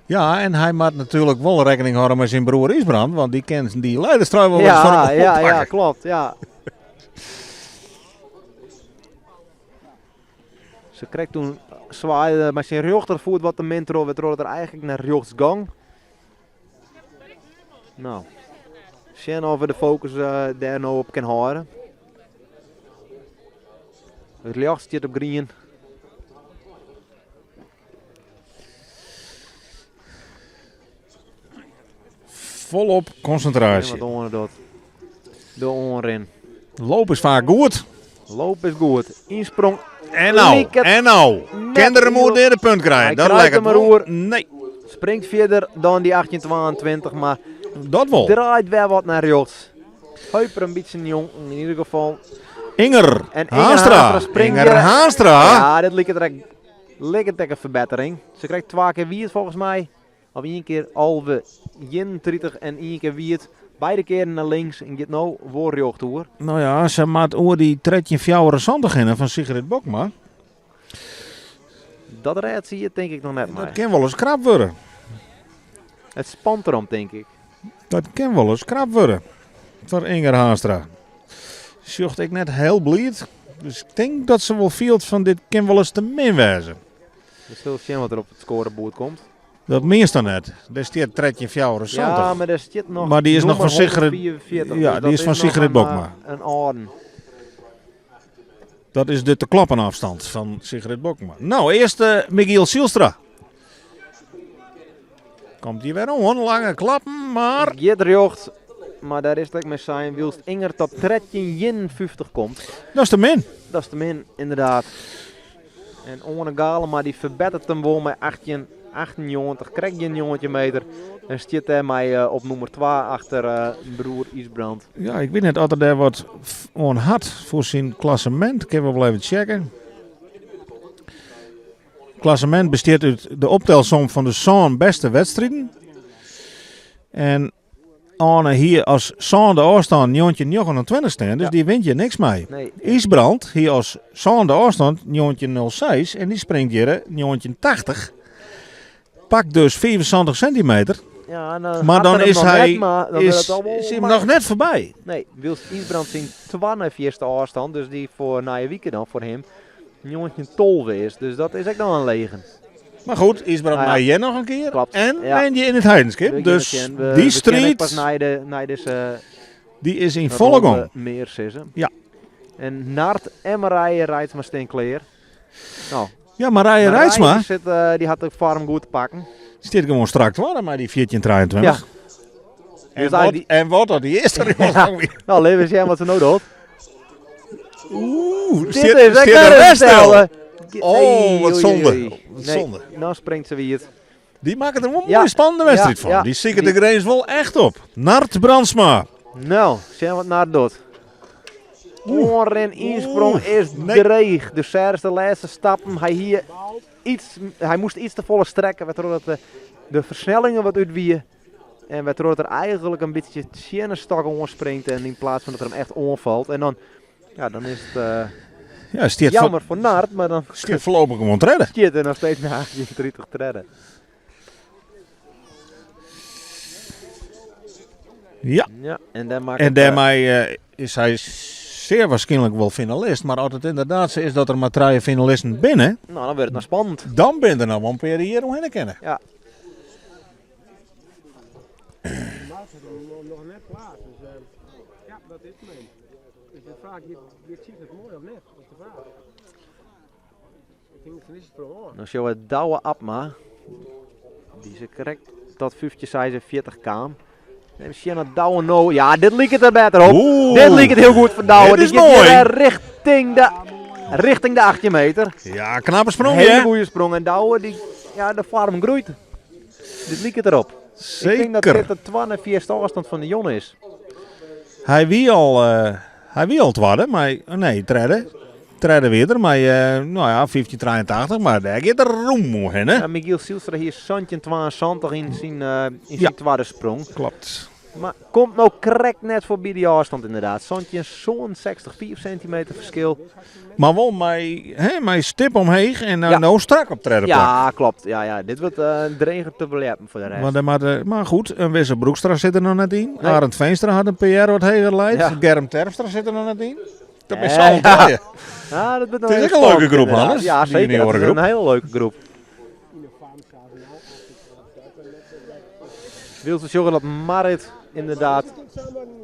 A: Ja, en hy moat natuerlik wol rekkening hâlde mei syn broer Ysbrand, want dy kin dy leiderstrui wol ris foar
B: Ja,
A: him
B: ja, ja,
A: oppakke.
B: klopt. Ja. Se krekt toen swaaide mei syn rjochterfoet wat te min troch, wêrtroch't er eigentlik nei rjochts gong. No, sjen oft er de fokus eh, dêr no op kin hâlde. It ljocht stiet op grien.
A: Folop konsintraasje.
B: Wat oan docht. De oanrin.
A: Loop is faak goed.
B: Loop is goed. Ynsprong.
A: En nou,
B: Liket
A: en nou.
B: net
A: Kin er him oer
B: hiel-
A: de punt krije?
B: Hy
A: Dat
B: krijt
A: liket
B: him er
A: wol.
B: oer.
A: Nee,
B: Springt fierder dan dy 1822, mar
A: dat wol.
B: draait wer wat nei rjochts. Heuper in bytsje njonken yn ieder gefal.
A: Inger
B: En Inger
A: Haanstra.
B: Haanstra springt
A: Inger
B: hjir-
A: Haanstra.
B: Ja, dit liket der ek, liket ek in ferbettering. Se krijt twa kear wiet folgens my. Of ien kear 11, 31 en ien kear wiet. Beide kearen nei links en giet no wol rjocht oer.
A: Nou ja, se moat oer dy 1374 hinne fan Sigrid Bokma.
B: Dat rêdt se hjir tink ik noch net mei.
A: Dat kin wolris krap wurde.
B: It spant derom tink ik.
A: Dat kin wolris krap wurde foar Inger Haanstra. Sjocht ek net hiel bliid. Dus ik tink dat se wol fielt fan dit kin wolris te min wêze.
B: We sille sjen wat der op it skoareboerd komt.
A: Dat mienst dan net. Dêr stiet 1374.
B: Ja, mar dêr stiet noch
A: Maar dy is noch
B: nûmer
A: fan Sigrid-
B: 144,
A: Ja,
B: dus
A: dy
B: dat
A: is fan
B: noch
A: Sigrid
B: in,
A: Bokma.
B: eh, in âlden.
A: Dat is de te kloppen afstand fan Sigrid Bokma. Nou, earst eh, Michiel Zijlstra. Komt hy wer oan, lange klappen, mar...
B: Giet rjocht, mar dêr is it ek mei sein, wylst Inger tot 1351 komt.
A: Dat is te min.
B: Dat is te min, ynderdaad. En Oane Galema dy ferbetteret him wol mei 1898, krekt gjin 19 meter. En stiet dêrmei eh, op nûmer 2 achter eh, broer Ysbrand.
A: Ja, ik wit net oft er dêr wat oan hat foar syn klassemint. Kinne we wol even checke. Klassemint bestiet út de optelsom fan de sân bêste wedstriden. En Arne hie as sânde ôfstân 1929 stean, dus
B: Ja.
A: dy wint hjir niks mei.
B: Nee.
A: Ysbrand hie as sânde ôfstân 1906 en dy springt hjir 1980. Pakt dus 75 sintimeter.
B: Ja, en dan
A: Mar
B: hat
A: dan
B: er him
A: is
B: noch
A: hy
B: net, mar dan wurdt
A: is,
B: it al wol
A: is him
B: maklik.
A: noch net foarby.
B: Nee, wylst Ysbrand syn twadde fierste ôfstân, dus dy foar nije wike dan foar him, 1912 is. Dus dat is ek noch in legen.
A: Mar goed, Ysbrand
B: Nou ja.
A: mei hjir noch in kear.
B: Klopt.
A: En
B: Ja.
A: moandei yn it Heidenskip.
B: We
A: Dus
B: gean it sjen. We,
A: dy
B: we kinne ek
A: striid
B: pas nei, de, nei dizze
A: dy is yn folle
B: ronde
A: gong.
B: mear sizze.
A: Ja.
B: En Nart en Marije Reitsma stean klear. Nou,
A: Ja, Marije
B: Marije
A: Reitsma
B: zit, eh, dy hat de foarm goed te pakken.
A: stiet gewoan strak twadde mei dy 1423.
B: Ja.
A: En,
B: Dus
A: wat,
B: eigenlijk
A: en wat dat die earste rjochting wie.
B: Nou, laten we sjen wat se no docht.
A: Oeh,
B: Dit
A: stiet,
B: is ek
A: stiet
B: wer
A: de
B: in
A: rest stil.
B: stelle.
A: Oh, wat
B: Oei,
A: zonde.
B: oei, oei.
A: Wat
B: Nee,
A: zonde.
B: Nou springt se wiet.
A: Dy makket der wol in
B: Ja.
A: moaie spannende wedstriid
B: Ja,
A: fan.
B: ja.
A: Dy siket de
B: Die-
A: grins wol echt op. Nart Brandsma.
B: Nou, sjen wat Nard docht. Oanrin, ynsprong is
A: nee.
B: dreech. De sêres de lêste stappen. Hy hie iets, hy moast iets te folle strekke, wêrtroch dat de, de fersnellingen wat út wie. En wêrtroch er eigenlik in bytsje tsjin de stok oanspringt en yn plaats fan dat er him echt oanfalt. En dan, ja, dan is it
A: Ja, stiet,
B: jammer foar Nard, mar dan
A: stiet foarlopich gewoan tredde.
B: stiet er noch steeds mei 38 tredde.
A: Ja.
B: Ja, en dêr makket,
A: En dêrmei is hy sear waarskynlik wol finalist. Mar as it ynderdaad sa is dat der mar trije finalisten binne,
B: Nou, dan wurdt it noch spannend.
A: dan binne der noch wol in pear dy't hjir omhinne kinne.
B: Ja.
E: Mars is noch net klaar, dus ja, dat is it. Dus de fraach, giet Sigrid moai of net? Dat is de fraach. Ik tink dat is it foar
B: Dan sjogge we Douwe Abma. Dy se krekt tot 1546 kaam. Even sjen dat Douwe no. Ja, dit liket der better op.
A: Oeh.
B: Dit liket hiel goed foar Douwe.
A: Dit is
B: Die giet
A: moai.
B: hier, richting de 18 meter.
A: Ja, knappe sprong,
B: Hele
A: hè?
B: goede sprong. En Douwe, die, ja, de vorm groeit. Dit liket erop. Ik denk dat
A: Zeker.
B: dit de tweede vierste afstand van de Jon is.
A: Hy wie al, hy wie al twadde, mar oh nee, tredde. Tredde wie er, mar no ja, 1583, mar dêr giet er roem omhinne.
B: Ja, Michiel Zijlstra hier 1772 in
A: Ja.
B: syn twadde sprong.
A: Kloppet.
B: Mar komt no krekt net foarby dy ôfstân ynderdaad. 1767, 4 centimeter ferskil.
A: Mar wol mei, hè, mei stip omheech en
B: Ja.
A: no strak op tredde plak.
B: Ja, kloppet. Ja, ja, dit wurdt dreger te beljeppen foar de rest.
A: Want, mar goed, in Wisse Broekstra sit der noch net yn.
B: Nee.
A: Arend Veenstra hat in PR wat heger leit.
B: Ja.
A: Germ Terpstra sit der noch net yn. Dat is
B: Ja,
A: al
B: ja.
A: trije.
B: Ja, dat wurdt nog
A: Het is
B: even
A: ek in
B: spannend,
A: leuke groep,
B: inderdaad.
A: Hannes,
B: Ja,
A: die
B: zeker. Dat is
A: juniorengroep.
B: een hele leuke groep. Wil ze zorgen dat Marit inderdaad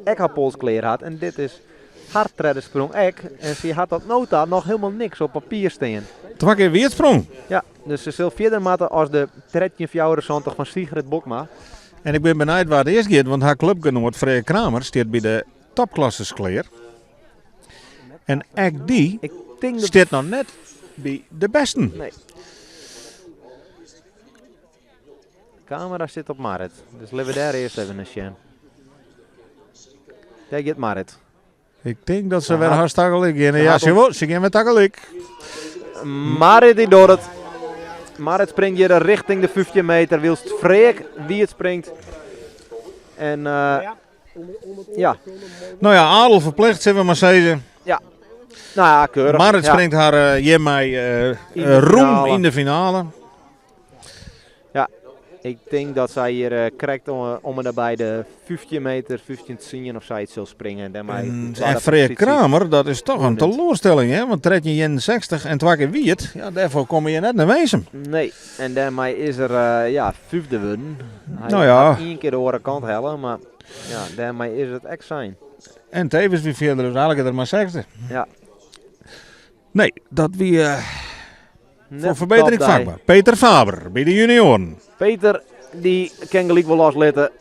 B: ek har pols klear hat. En dit is har tredde sprong ek. En se hat tot no ta noch hielendal niks op papier stean.
A: Twa kear wie it sprong.
B: Ja, dus se sil fierder moatte as de 1374 fan Sigrid Bokma.
A: En ik bin benijd wêr't it earst giet, want har klupgenoat Freya Kramer stiet by de topklasses klear. En ek dy
B: Ik tink dat
A: stiet noch net by de bêsten.
B: Nee. De kamera sit op Marit. Dus litte we dêr earst even nei sjen. Dêr giet Marit.
A: Ik tink dat se
B: Ze
A: wer
B: hat-
A: hast tagelyk geane.
B: ze
A: Ja,
B: hat
A: se, wol, se geane wer tagelyk.
B: Marit dy docht it. Marit springt hjir rjochting de 15 meter. Wylst Freek wie it springt. En ja,
A: No ja, adel verplicht, sille we mar sizze.
B: no ja, keurich.
A: Marit
B: Ja.
A: springt har hjirmei
B: In de
A: roem
B: finale.
A: yn de finale.
B: Ik tink dat sy hjir krekt om en by de 15 meter, 15 10 of sayts sil springe. En dêrmei
A: En,
B: de twadde
A: en Freek
B: posysje.
A: Kramer, dat is toch in
B: Wint.
A: teloarstelling, hè? Want 1361 en twa kear wie it. Ja, dêrfoar komme je net nei Winsum.
B: Nee, en dêrmei is er ja, fyfde wurden. Hy
A: No ja.
B: hat ien kear de oare kant helle, mar ja, dêrmei is it ek sein.
A: En tevens wie fierder, dus eigenlik is er mar sechsde.
B: Ja.
A: Nee, dat wie
B: Net
A: foar ferbetering
B: topdei.
A: fakber. Peter Faber by de junioaren.
B: Peter, dy kin gelyk wol loslitte.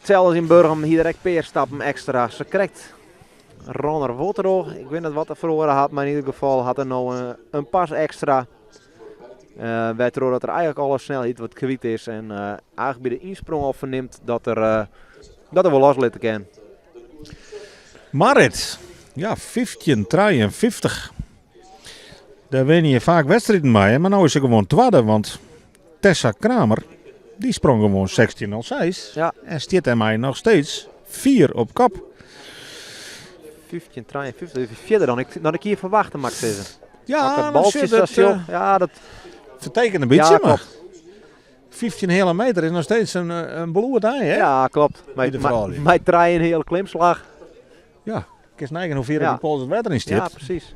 B: Sels yn Burgum hie er ek pear stappen ekstra. Se krekt Ronner Wotero. Ik wit net wat er feroare hat, mar yn ieder gefal hat er no in pas ekstra. Wêrtroch dat er eigenlik alle snelheid wat kwyt is. En eigenlik by de ynsprong al fernimt dat er wol loslitte kin.
A: Marit, ja, 1553. Dêr winne je faak wedstriden mei, hè, mar no is se gewoan twadde, want Tessa Kramer, dy sprong gewoan 16.06.
B: Ja.
A: En stiet dêrmei noch steeds 4 op kop.
B: 1553, fierder dan ik hie ferwachte, moat ik sizze.
A: Ja,
B: het
A: dan
B: baltsje
A: zit het,
B: station. Ja, dat
A: fertekent in bytsje,
B: Ja,
A: mar
B: klopt.
A: 15 heale meter is noch steeds in bloed ein, hè?
B: Ja, kloppet.
A: By de froulju.
B: Mei trije in heale klimslach.
A: Ja, kinst neigean hoe fier
B: Ja.
A: de pols it wetter yn stiet.
B: Ja, presys.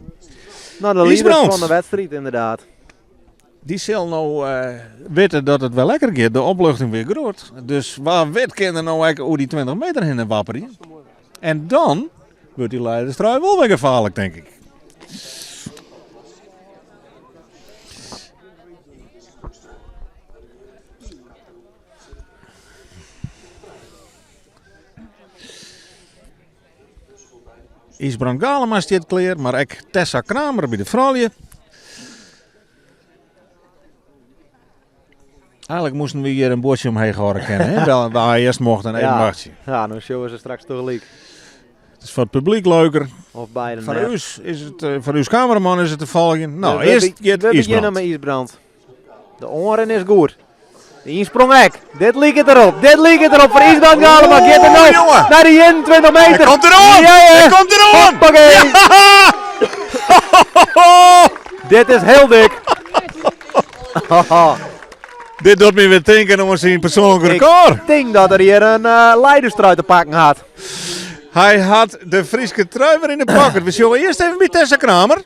B: No, de lieder
A: Ysbrand.
B: fan de wedstriid ynderdaad.
A: Dy sil no witte dat it wer lekker giet, de opluchting wer grut. Dus wa wit kin er no ek oer dy 20 meter hinne wapperje. En dan wurdt dy leiderstrui wol wer gefaarlik, tink ik. Ysbrand Galema stiet klear, mar ek Tessa Kramer by de froulju. Eigenlijk moesten we hier in buordsje omheech hâlde kinne, hè? Wel, waar hij eerst mocht en even
B: Ja.
A: wachtsje.
B: Ja, dan zullen ze straks tegelijk.
A: Het is voor het publiek leuker.
B: Of beiden.
A: Voor
B: net.
A: u is het, voor uw cameraman is het te volgen. Nou,
B: We- we
A: eerst
B: be-
A: gaat
B: We beginnen
A: Ysbrand.
B: met Ysbrand. De oren is goed. De insprong ek. Dit liep het erop. Dit liep het erop voor Ysbrand Galema. Gaat er
A: Oeh,
B: nou
A: jongen.
B: naar de 21 meter.
A: Hij komt eraan!
B: Ja, ja.
A: Hij komt eraan!
B: Hoppakee. Dit is heel dik.
A: Dit doet me weer denken om zijn persoonlijk
B: Ik
A: record.
B: denk dat er hier een leiderstrui te pakken had.
A: Hij had de Frieske trui weer in de pocket. We zullen eerst even bij Tessa Kramer.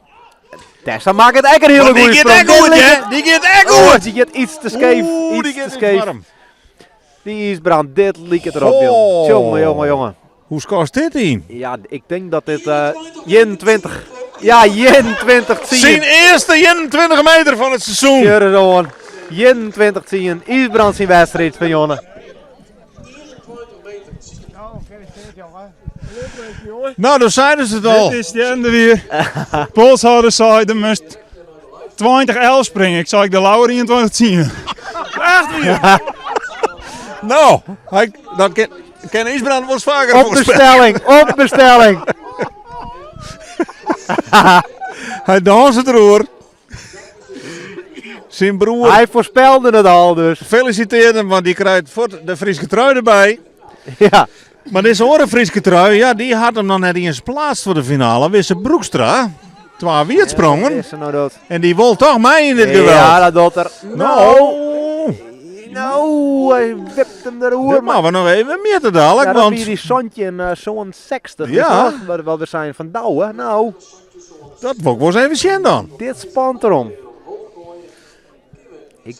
B: Tessa maakt het echt een hele
A: Want die
B: goede
A: gaat
B: sprong.
A: echt
B: Dit
A: goed,
B: ligt
A: hè?
B: het-
A: Die gaat echt
B: Oh,
A: goed!
B: die gaat iets te scheef.
A: Oeh,
B: iets
A: die
B: te
A: gaat iets
B: scheef.
A: warm.
B: Die Ysbrand, dit liep het erop,
A: Oh.
B: joh. Jongen, jongen, jongen.
A: Hoe scoort dit in?
B: Ja, ik denk dat dit 21. Ja, 21 10.
A: Zijn eerste 21 meter van het seizoen.
B: Jurgen 21 10. Ysbrand zijn wedstrijd van Jonne.
A: Nou, dan zeiden ze het al.
F: Dit is de ende weer. Polshouder zei, er moest 20-11 springen. Ik zag de Lauwer 21 zien. Echt weer.
A: Nou, hij, dan kan, kan Ysbrand wel eens vaker
B: Op
A: voorspellen.
B: bestelling, op bestelling.
A: Hij danst het roer. Zijn broer
B: Hij voorspelde het al dus.
A: feliciteert hem, want die krijgt voort de Frieske trui erbij.
B: Ja,
A: Maar deze andere Frieske trui, ja, die had hem nog net eens plaatst voor de finale. Wisse Broekstra. Twa wie het sprongen.
B: Is er nou dat?
A: En die wil toch mij in dit geweld.
B: Ja, dat doet er.
A: Nou,
B: Nou, hij wipt hem erover.
A: dit
B: Maar
A: maar we nog even meer te dadelijk,
B: ja, dat
A: want
B: wie die Sontje en zo'n 60.
A: Ja.
B: Ja. Wat, wat we zijn van Douwe. Nou,
A: dat wil ik wel eens even zien dan.
B: dit spant erom.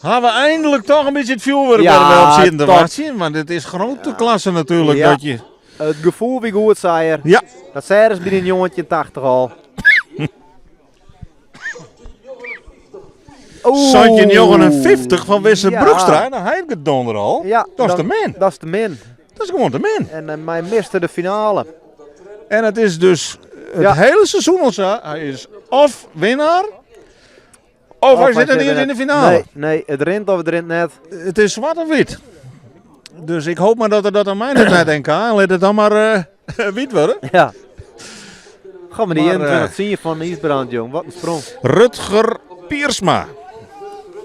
A: Hebben we eindelijk toch een beetje het vuurwerk
B: Ja,
A: waar we op zitten te
B: top.
A: wachten. Want het is grote klasse natuurlijk
B: Ja.
A: dat je...
B: Het gevoel wie goed zei er.
A: Ja,
B: Dat zei ze bij een jongetje 80 al. Oeh.
A: Santje 59 van Wisse
B: Ja.
A: Broekstra. Nou, hij heeft het donder al.
B: Ja,
A: dat is
B: dan-
A: de min.
B: Dat is de min.
A: Dat is gewoon de min.
B: En mij miste de finale.
A: En het is dus het
B: Ja.
A: hele seizoen al zo. Hij is of winnaar, of, hij zit er niet eens in de finale.
B: Nee, nee, het rint of het rint net.
A: Het is zwart of wit. Dus ik hoop maar dat er dat aan mij net net NK. En laat het dan maar wit worden.
B: Ja. Ga maar die
A: Maar,
B: 21 zien van Ysbrand, jong. Wat een sprong.
A: Rutger Piersma.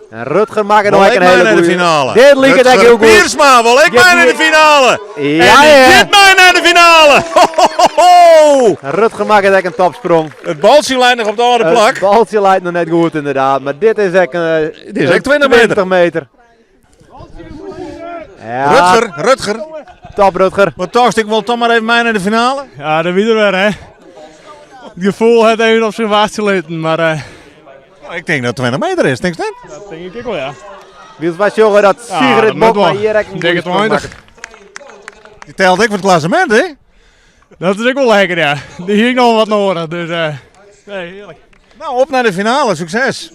B: En Rutger maakt er
A: Wil
B: nog
A: ik
B: een
A: mij
B: hele
A: naar de
B: goeie.
A: finale.
B: Dit liep het echt
A: Rutger
B: heel goed.
A: Piersma, wil ik
B: Ja,
A: mij naar de
B: die-
A: finale.
B: Ja,
A: en die
B: ja.
A: dit mij naar de finale. Ho, ho, ho, ho.
B: Rutger maakt het echt een topsprong.
A: Het baltje lijkt nog op de andere plak.
B: Het baltje lijkt nog net goed inderdaad. Maar dit is echt een,
A: Dit is echt 20 meter.
B: 20 meter. Ja,
A: Rutger, Rutger.
B: Top Rutger.
A: Wat dacht ik wil toch maar even mij naar de finale.
F: Ja, dat wie er weer, hè. Het gevoel het even op zijn wacht gelaten, maar
A: Nou, ik denk dat het 20 meter is, denk je dat?
F: dat denk ik ook wel, ja.
B: Wie was jongen dat
F: Ja,
B: Sigrid
F: dat moet
B: Bokma
F: wel.
B: hier echt een
F: Ik denk
B: goede
F: het
B: sprong
F: 20.
B: maakt.
A: Die telt ik voor het klassement, hè?
F: Dat is ook wel lekker, ja. Die hier nog wat nodig, dus nee, heerlijk.
A: Nou, op naar de finale. Succes.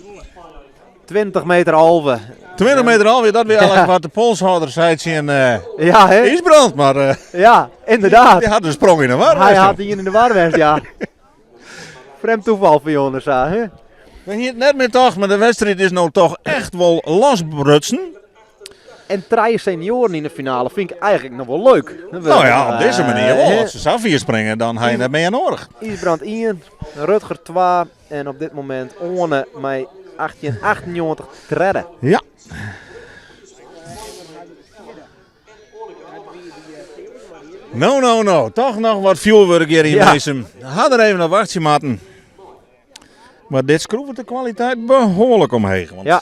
B: 20 meter halve.
A: 20 meter alweer, dat weer eigenlijk wat de polshouder zei in
B: Ja, hè?
A: Ysbrand. Maar
B: Ja, inderdaad.
A: die had een sprong in de war.
B: Hij had die in de war ja. Vreemd toeval voor Jonas, hè?
A: We hier het net meer toch, maar de wedstrijd is nou toch echt wel losbrutsen.
B: En drie senioren in de finale vind ik eigenlijk nog wel leuk. Dan wil
A: Nou
B: ik,
A: ja, op deze manier wel.
B: hè,
A: Als ze Safir springen, dan ga je net mee aan oorlog.
B: Ysbrand 1, Rutger 2 en op dit moment Orne met 1898 derde.
A: Ja. No, no, no. Toch nog wat vuurwerk hier in
B: Ja.
A: Meissen. Had er even een wachtje, maten. Maar dit schroeft de kwaliteit behoorlijk omheen. Want
B: Ja.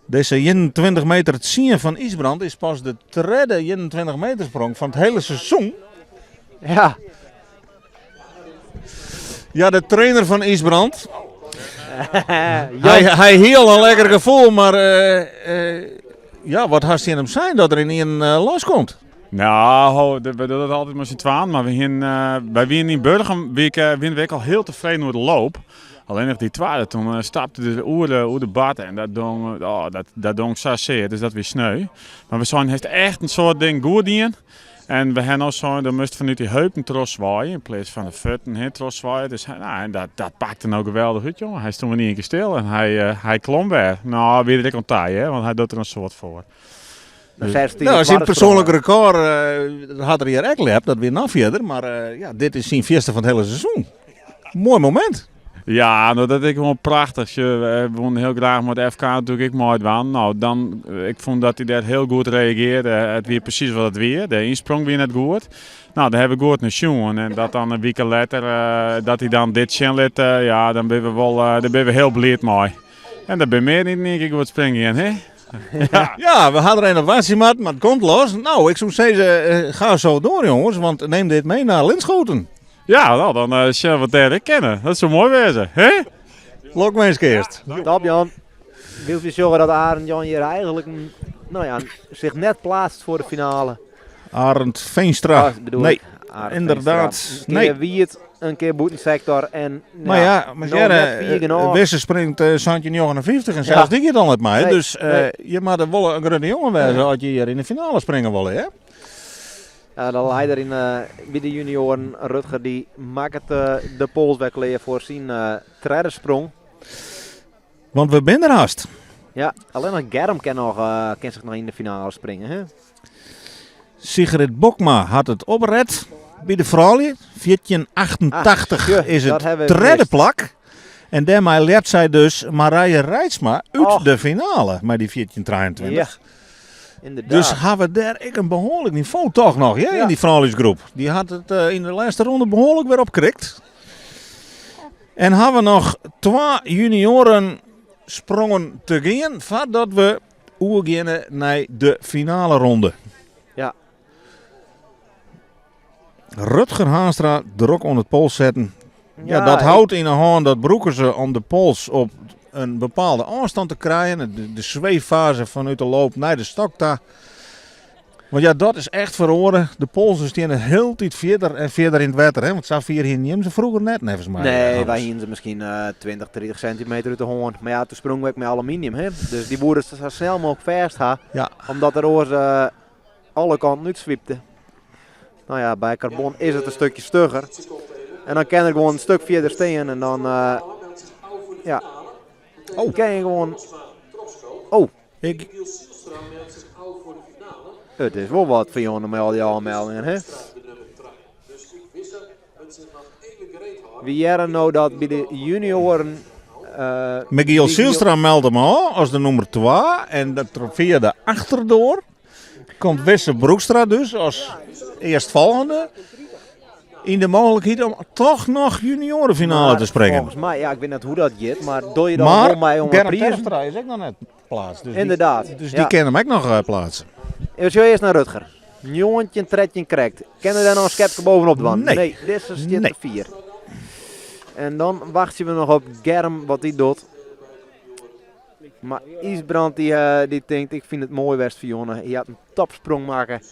A: Deze 21 meter het zien van Ysbrand is pas de derde 21 meter sprong van het hele seizoen.
B: Ja,
A: Ja, de trainer van Ysbrand.
B: Jan,
A: Hij hield een lekker gevoel, maar ja, wat had hij in hem zijn dat er in één loskomt?
G: Nou, ho, we doen dat altijd maar z'n twaan. Maar we gingen, bij Wien in Burgum wie ik, wien week al heel tevreden door de loop. Alleen nog die tweede, toen stapte de oer de bad en dat dong, oh, dat dong zo zeer, dus dat weer sneu. Maar we zijn heeft echt een soort ding goed in. En we ha no sein, do moatst fanút dy heupen trochswaaie yn pleats fan de fuotten hè, trochswaaie. Dus hy, nou, en dat, dat pakte no geweldich út, jonge. Hy stond in ien kear stil en hy, eh, hy klom wer. Nou, wie der ek oan ta, hè, want hy docht der in soad foar.
B: Dan 16
A: Nou, syn
B: twadde
A: persoanlik
B: sprong.
A: rekôr eh, hat er hjir ek lept, dat wie noch fierder. Mar eh, ja, dit is syn fierste fan it hiele seizoen. Moai momint.
G: Ja, no, dat is gewoan prachtich. Sjoch, we woenen hiel graach mei de FK natuerlik ek meidwaan. No, dan, ik fûn dat hy dêr hiel goed reagearde. It wie presys wat it wie. De ynsprong wie net goed. No, dêr ha we goed nei sjoen. En dat dan in wike letter, eh, dat hy dan dit sjen lit, eh, ja, dan binne we wol, eh, dêr binne we hiel bliid mei. En der binne mear dy't yn ien kear goed springen gean, hè?
A: Ja, we hadden er een op wachten, maar het komt los. Nou, ik zou zeggen, eh, ga zo door jongens, want neem dit mee naar Linschoten.
G: Ja, no, dan eh, sjen we wat dêr ek kinne. Dat soe moai wêze, hè?
A: Lokwinsk earst.
B: Top Jan. Wil je zorgen dat Arend Jan hier eigenlijk mm, nou ja, zich net plaatst voor de finale.
A: Arend Veenstra.
B: Ah, bedoel
A: nee,
B: ik, Arend
A: inderdaad.
B: Veenstra. Een keer
A: Nee.
B: Wiert, een keer bûtensector en
A: Maar ja, maar
B: nou
A: Jerre,
B: net vier genoeg.
A: Wisse springt eh 59 en zelfs
B: Ja.
A: die gaat dan net mee.
B: Nee,
A: Dus eh,
B: nee.
A: je moet er wel een grote jongen wezen als je hier in de finale springen wil, hè?
B: Ja, de leider in, eh, bij de junioren, Rutger, die maakt het, eh, de pols weer klaar voor zijn eh tredde sprong.
A: Want we zijn er haast.
B: Ja, alleen nog Germ kan, nog, eh, kan zich nog in de finale springen. Hè?
A: Sigrid Bokma had het opred bij de vrouwen. 1488
B: Ah, tje,
A: is
B: dat
A: het
B: hebben we
A: derde
B: gemist.
A: plak. En daarmee leert zij dus Marije Rijtsma uit
B: Och.
A: de finale met die 1423.
B: Ja, inderdaad.
A: Dus hebben we daar ik een behoorlijk niveau toch nog hè,
B: Ja.
A: in die vrouwelijksgroep. Die had het eh, in de laatste ronde behoorlijk weer opkrikt. En hebben we nog twee junioren sprongen te gaan voordat we oerginnen naar de finale ronde.
B: Ja.
A: Rutger Haanstra druk onder het pols zetten. Ja, dat
B: ik-
A: houdt in de hand, dat broeken ze om de pols op een bepaalde afstand te krijgen. De, de zweeffase vanuit de loop naar de stokta. Want ja, dat is echt verloren. De polsen staan heel tijd verder en verder in het water. Hè? Want Safir hier ze vroeger net, nevens mij.
B: Nee,
A: Hans.
B: wij hingen ze misschien eh 20, 30 centimeter uit de hoorn. Maar ja, toen sprongen we met aluminium. Hè? Dus die boeren zo snel mogelijk vast ha,
A: Ja.
B: Omdat er oors eh, alle kanten uitzwiepte. Nou ja, bij carbon is het een stukje stugger. En dan kan er gewoon een stuk verder staan en dan... eh, ja.
A: Oh.
B: Kan je gewoon... Oh,
A: Ik,
B: het is wel wat voor jongen met al die aanmeldingen, hè? Wie jaren nou dat bij de junioren... eh,
A: Michiel Zielstra meldde me al als de nummer 2. En dat via de achterdoor komt Wisse Broekstra dus als eerstvolgende in de mogelijkheid om toch nog juniorenfinale
B: Maar
A: te springen.
B: Volgens mij, ja, ik weet niet hoe dat gaat, maar doe je dan
A: Maar
B: wel mij om een
A: Gerrit
B: prijs?
A: Terpstra is ook nog net plaats. Dus
B: Inderdaad.
A: Die, dus
B: ja.
A: die kan hem ook nog eh, plaatsen.
B: We zullen eerst naar Rutger. Jongetje, tredje krekt. Kennen daar nog een schepje bovenop dwan?
A: Nee.
B: dit is dit
A: Nee.
B: vier. En dan wachten we nog op Germ wat die doet. Maar Isbrand die, eh, die denkt, ik vind het mooi West Vionne. Hij had een topsprong maken.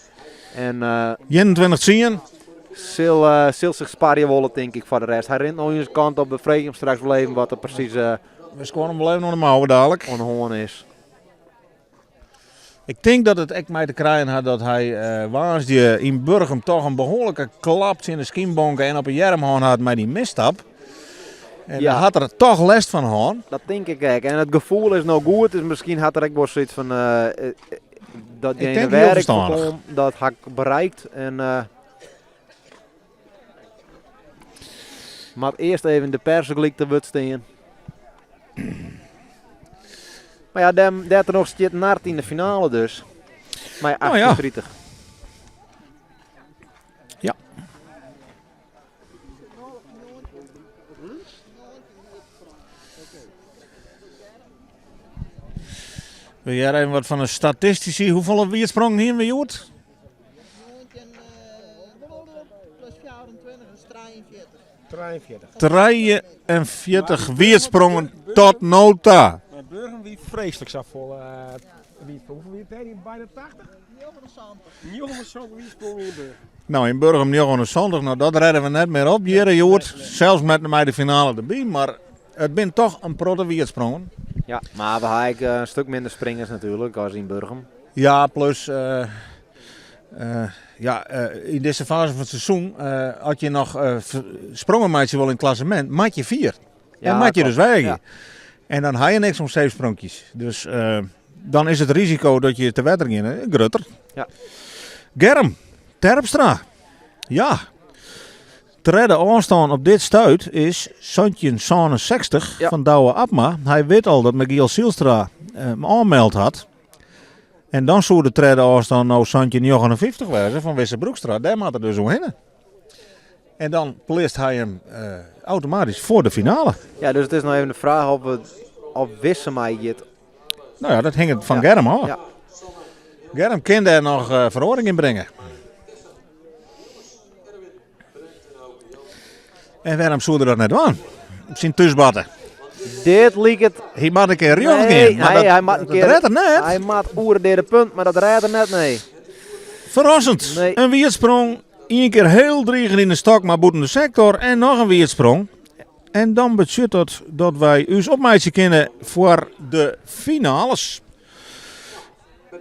B: En eh
A: 21 zien.
B: Sil, eh, Sil zich sparren wollen, denk ik, voor de rest. Hij rent nog eens kant op. We vregen hem straks wel even wat er precies eh
A: We scoren hem wel even onder de mouwen dadelijk.
B: aan de hoorn is.
A: Ik denk dat het echt mij te krijgen had dat hij eh waasde in Burgum toch een behoorlijke klap in de schienbonken en op een jerm had met die misstap. En
B: Ja.
A: daar had er toch last van gehad.
B: Dat denk ik ook. En het gevoel is nou goed, dus misschien had er ook wel zoiets van eh, eh, dat
A: denk
B: de
A: heel
B: werk
A: verstandig.
B: voorkom, dat had ik bereikt. En, eh, maar eerst even de persgelijk te wut staan. Maar ja, daar daar er nog zit Nart in de finale dus. Maar ja,
A: Nou ja.
B: 38.
A: Ja. Wil jij even wat van een statistici? Hoeveel wiersprong hier weer Joert?
H: 19 plus 24 is 43.
E: 43.
A: 43 wiersprongen tot nota.
E: Maar Burgum wie vreselijk zat vol. eh wie, hoeveel wie het hier? Bijna 80?
H: 79.
E: 900 wie sprong in Burgum.
A: Nou, in Burgum 900, nou dat redden we net meer op, Jere Joert. Zelfs met mij de finale erbij, maar het bent toch een protte wiersprongen.
B: Ja, maar we hebben eh, een stuk minder springers natuurlijk als in Burgum.
A: Ja, plus eh, Ja, yn dizze faze fan it seizoen, as je noch sprongen meitsje wolle yn it klassemint, moat je fier. En moat je dus weagje. En dan ha je niks oan seefspronkjes. Dus dan is it risiko dat je te wetter geane grutter. Germ Terpstra. Ja. Tredde ôfstân op dit stuit is 1767 fan Douwe Abma. Hy wit al dat Michiel Zijlstra him ôfmeld hat. En dan soe de tredde ôfstân no 1759 wêze fan Wisse Broekstra. Dêr moat er dus oerhinne. En dan pleatst hy him automatysk foar de finale.
B: Ja, dus it is noch even de fraach of it, of Wisse mei giet.
A: No ja, dat hinget fan Germ ôf. Germ kin dêr noch feroaring yn bringe. En wêrom soe er dat net dwaan? Op syn thúsbarte.
B: Dit liket...
A: Hy moat in kear rjocht
B: Nee,
A: gean, mar
B: hy, hy moat in
A: dat
B: kear
A: rêdt er net.
B: Hy moat oer de deade punt, mar dat rêdt er net, nee.
A: Ferrassend.
B: Nee.
A: In wierdsprong. Ien kear hiel drigend yn de stok, mar bûten de sektor. En noch in wierdsprong. En dan betsjut dat dat wy ús opmeitsje kinne foar de finales.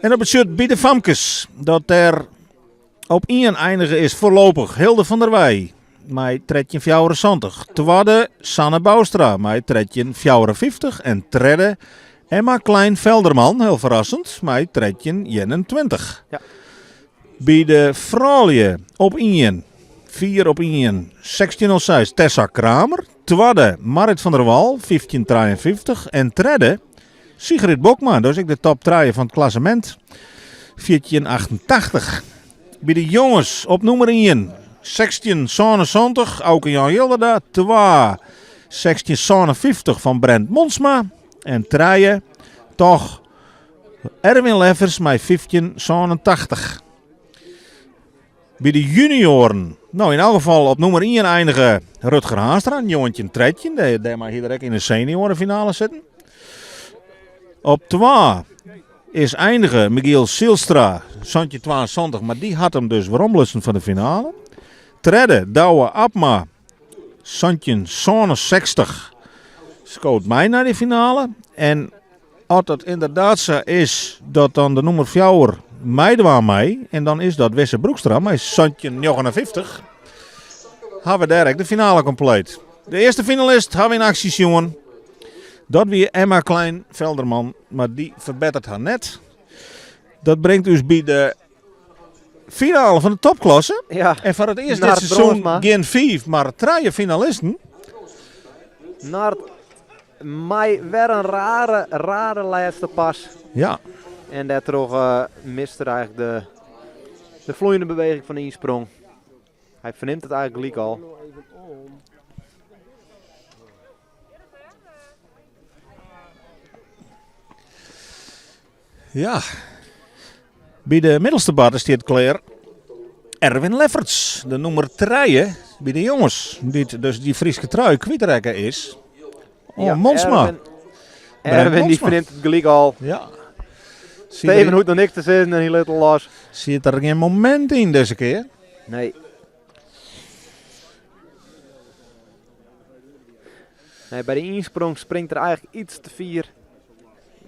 A: En dat betsjut by de famkes dat der Op ien einige is foarlopich Hilde van der Wei mei 13,74. Twadde Sanne Bouwstra mei 13,54 en tredde Emma Klein Velderman, hiel ferrassend, mei 13,21. By de froulju op ien, 4 op ien, 16,06 Tessa Kramer. Twadde Marit van der Wal, 15,53 en tredde Sigrid Bokma, dat is ek de top trije fan it klassemint, 14,88. By de jonges op nûmer ien, 16,77 Auke Jan Jilderda, twa, 16,57 fan Brent Monsma en trije toch Erwin Leffers mei 15,87. By de junioaren, no yn elk gefal op nûmer ien einige Rutger Haanstra, 1913. Dêrmei hie er ek yn de senioarefinale sitten. Op twa is einige Michiel Zijlstra, 1772, mar dy hat him dus weromlutsen fan de finale. Tredde Douwe Abma, 1767, skoot mei nei de finale. En As dat ynderdaad sa is dat dan de nûmer fjouwer meidwaan mei en dan is dat Wisse Broekstra mei 1759, ha we dêr ek de finale kompleet. De earste finalist ha we yn aksje sjoen. Dat wie Emma Klein Velderman, mar dy ferbettert har net. Dat bringt ús by de finale fan de topklasse. En foar it earst dit
B: Nard
A: seizoen
B: Bronsma.
A: gjin fiif, mar trije finalisten.
B: Nard mei wer in rare, rare lêste pas. En dêrtroch mist er eigentlik de floeiende beweging fan de ynsprong. Hy fernimt it eigentlik gelyk al.
A: Ja. By de middelste barte stiet klear Erwin Lefferts, de nûmer trije by de jonges, dy't dus dy Fryske trui kwytrekke is oan Monsma.
B: Erwin, Erwin dy fernimt it gelyk al. Steven hoecht noch niks te sizzen en hy lit al los.
A: Siet der gjin momint yn dizze kear?
B: Nee. Nee, by de ynsprong springt er eigentlik iets te fier.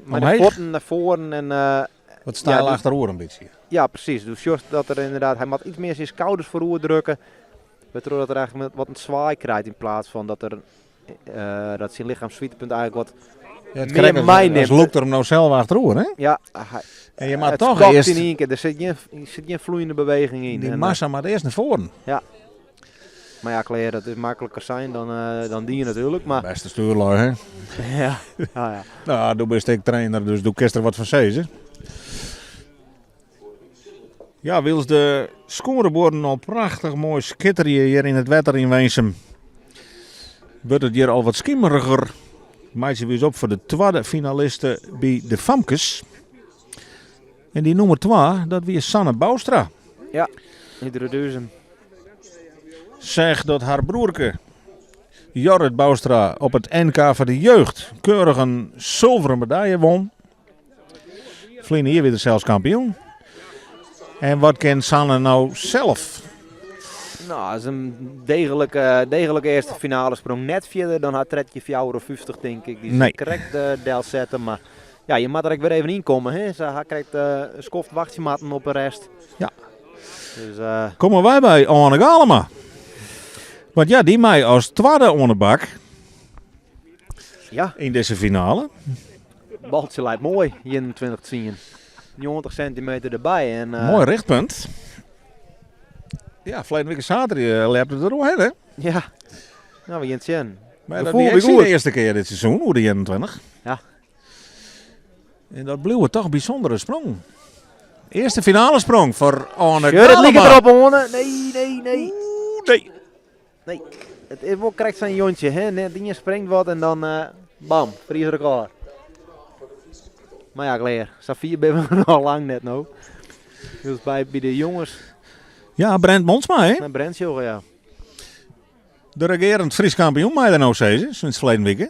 B: Mei de
A: Omheech?
B: fuotten nei foaren en,
A: Wat steil
B: ja,
A: achteroer in bytsje.
B: Ja, presys. Do sjochst dat er ynderdaad, hy moat iets mear syn skouders foaroer drukke. Wêrtroch dat er eigentlik wat in swaai krijt yn plaats fan dat er, dat syn lichemsswiertepunt eigentlik wat
A: Ja, it
B: mear
A: krekt as
B: meinimt.
A: lûkt er him no sels achteroer, hè?
B: Ja, hy,
A: En je moat
B: it
A: toch
B: skokt
A: earst
B: yn ien kear. Der sit gjin floeiende beweging yn.
A: Dy
B: En,
A: massa moat earst nei foaren.
B: Ja. Mar ja, klear, dat is makliker sein dan dien natuerlik. Mar...
A: Bêste stuurlui, hè?
B: Ja, ja, ja.
A: No, do bist ek trainer, dus do kinst der wat fan sizze. Ja, wylst de skoarebuorden al prachtich moai skitterje hjir yn it wetter yn Winsum, wurdt it hjir al wat skimeriger. Meitsje we ús op foar de twadde finaliste by de famkes. En dy nûmer twa, dat wie Sanne Bouwstra.
B: Ja, út Reduzum.
A: Seach dat har broerke Jorrit Bouwstra op it NK foar de jeugd keurich in sulveren medalje won. Ferline jier wie er sels kampioen. En wat kin Sanne no sels?
B: No, dat is in degelike earste finalesprong. Net fierder dan har 13,54 tink ik. Dy
A: Nee.
B: krekt delsette, mar ja, je moat der ek wer even yn komme. Hè? Se ha krekt in skoft wachtsje moatten op de rest. Dus, uh...
A: Komme wy by Oane Galema. Want ja, dy mei as twadde oan de bak.
B: Ja.
A: Yn dizze finale.
B: Baltsje leit moai, 21-10. 90 centimeter derby. En, uh...
A: Moai richtpunt. Ja, ferleden wike saterdei eh, lepte er oerhinne. hè?
B: Ja. Nou, we gaan het zien.
A: Maar dat wie de earste kear dit seizoen, oer de 21.
B: Ja.
A: En dat bliuwt toch een bysûndere sprong. Earste finalesprong foar Oane
B: Sjoch, it liket derop, Oane. Nee, nee, nee.
A: Oeh, nee.
B: Nee, it is wol krekt sa'n jontsje, hè? Net ien springt wat en dan uh, bam, Frysk rekôr. Mar ja, klear. Sa fier binne we noch lang net no. Dus by de jonges.
A: Ja, Brent Monsma, hè?
B: Nei Brent sjogge, ja.
A: De regearend Frysk kampioen mei der no sizze, sûnt ferleden wike.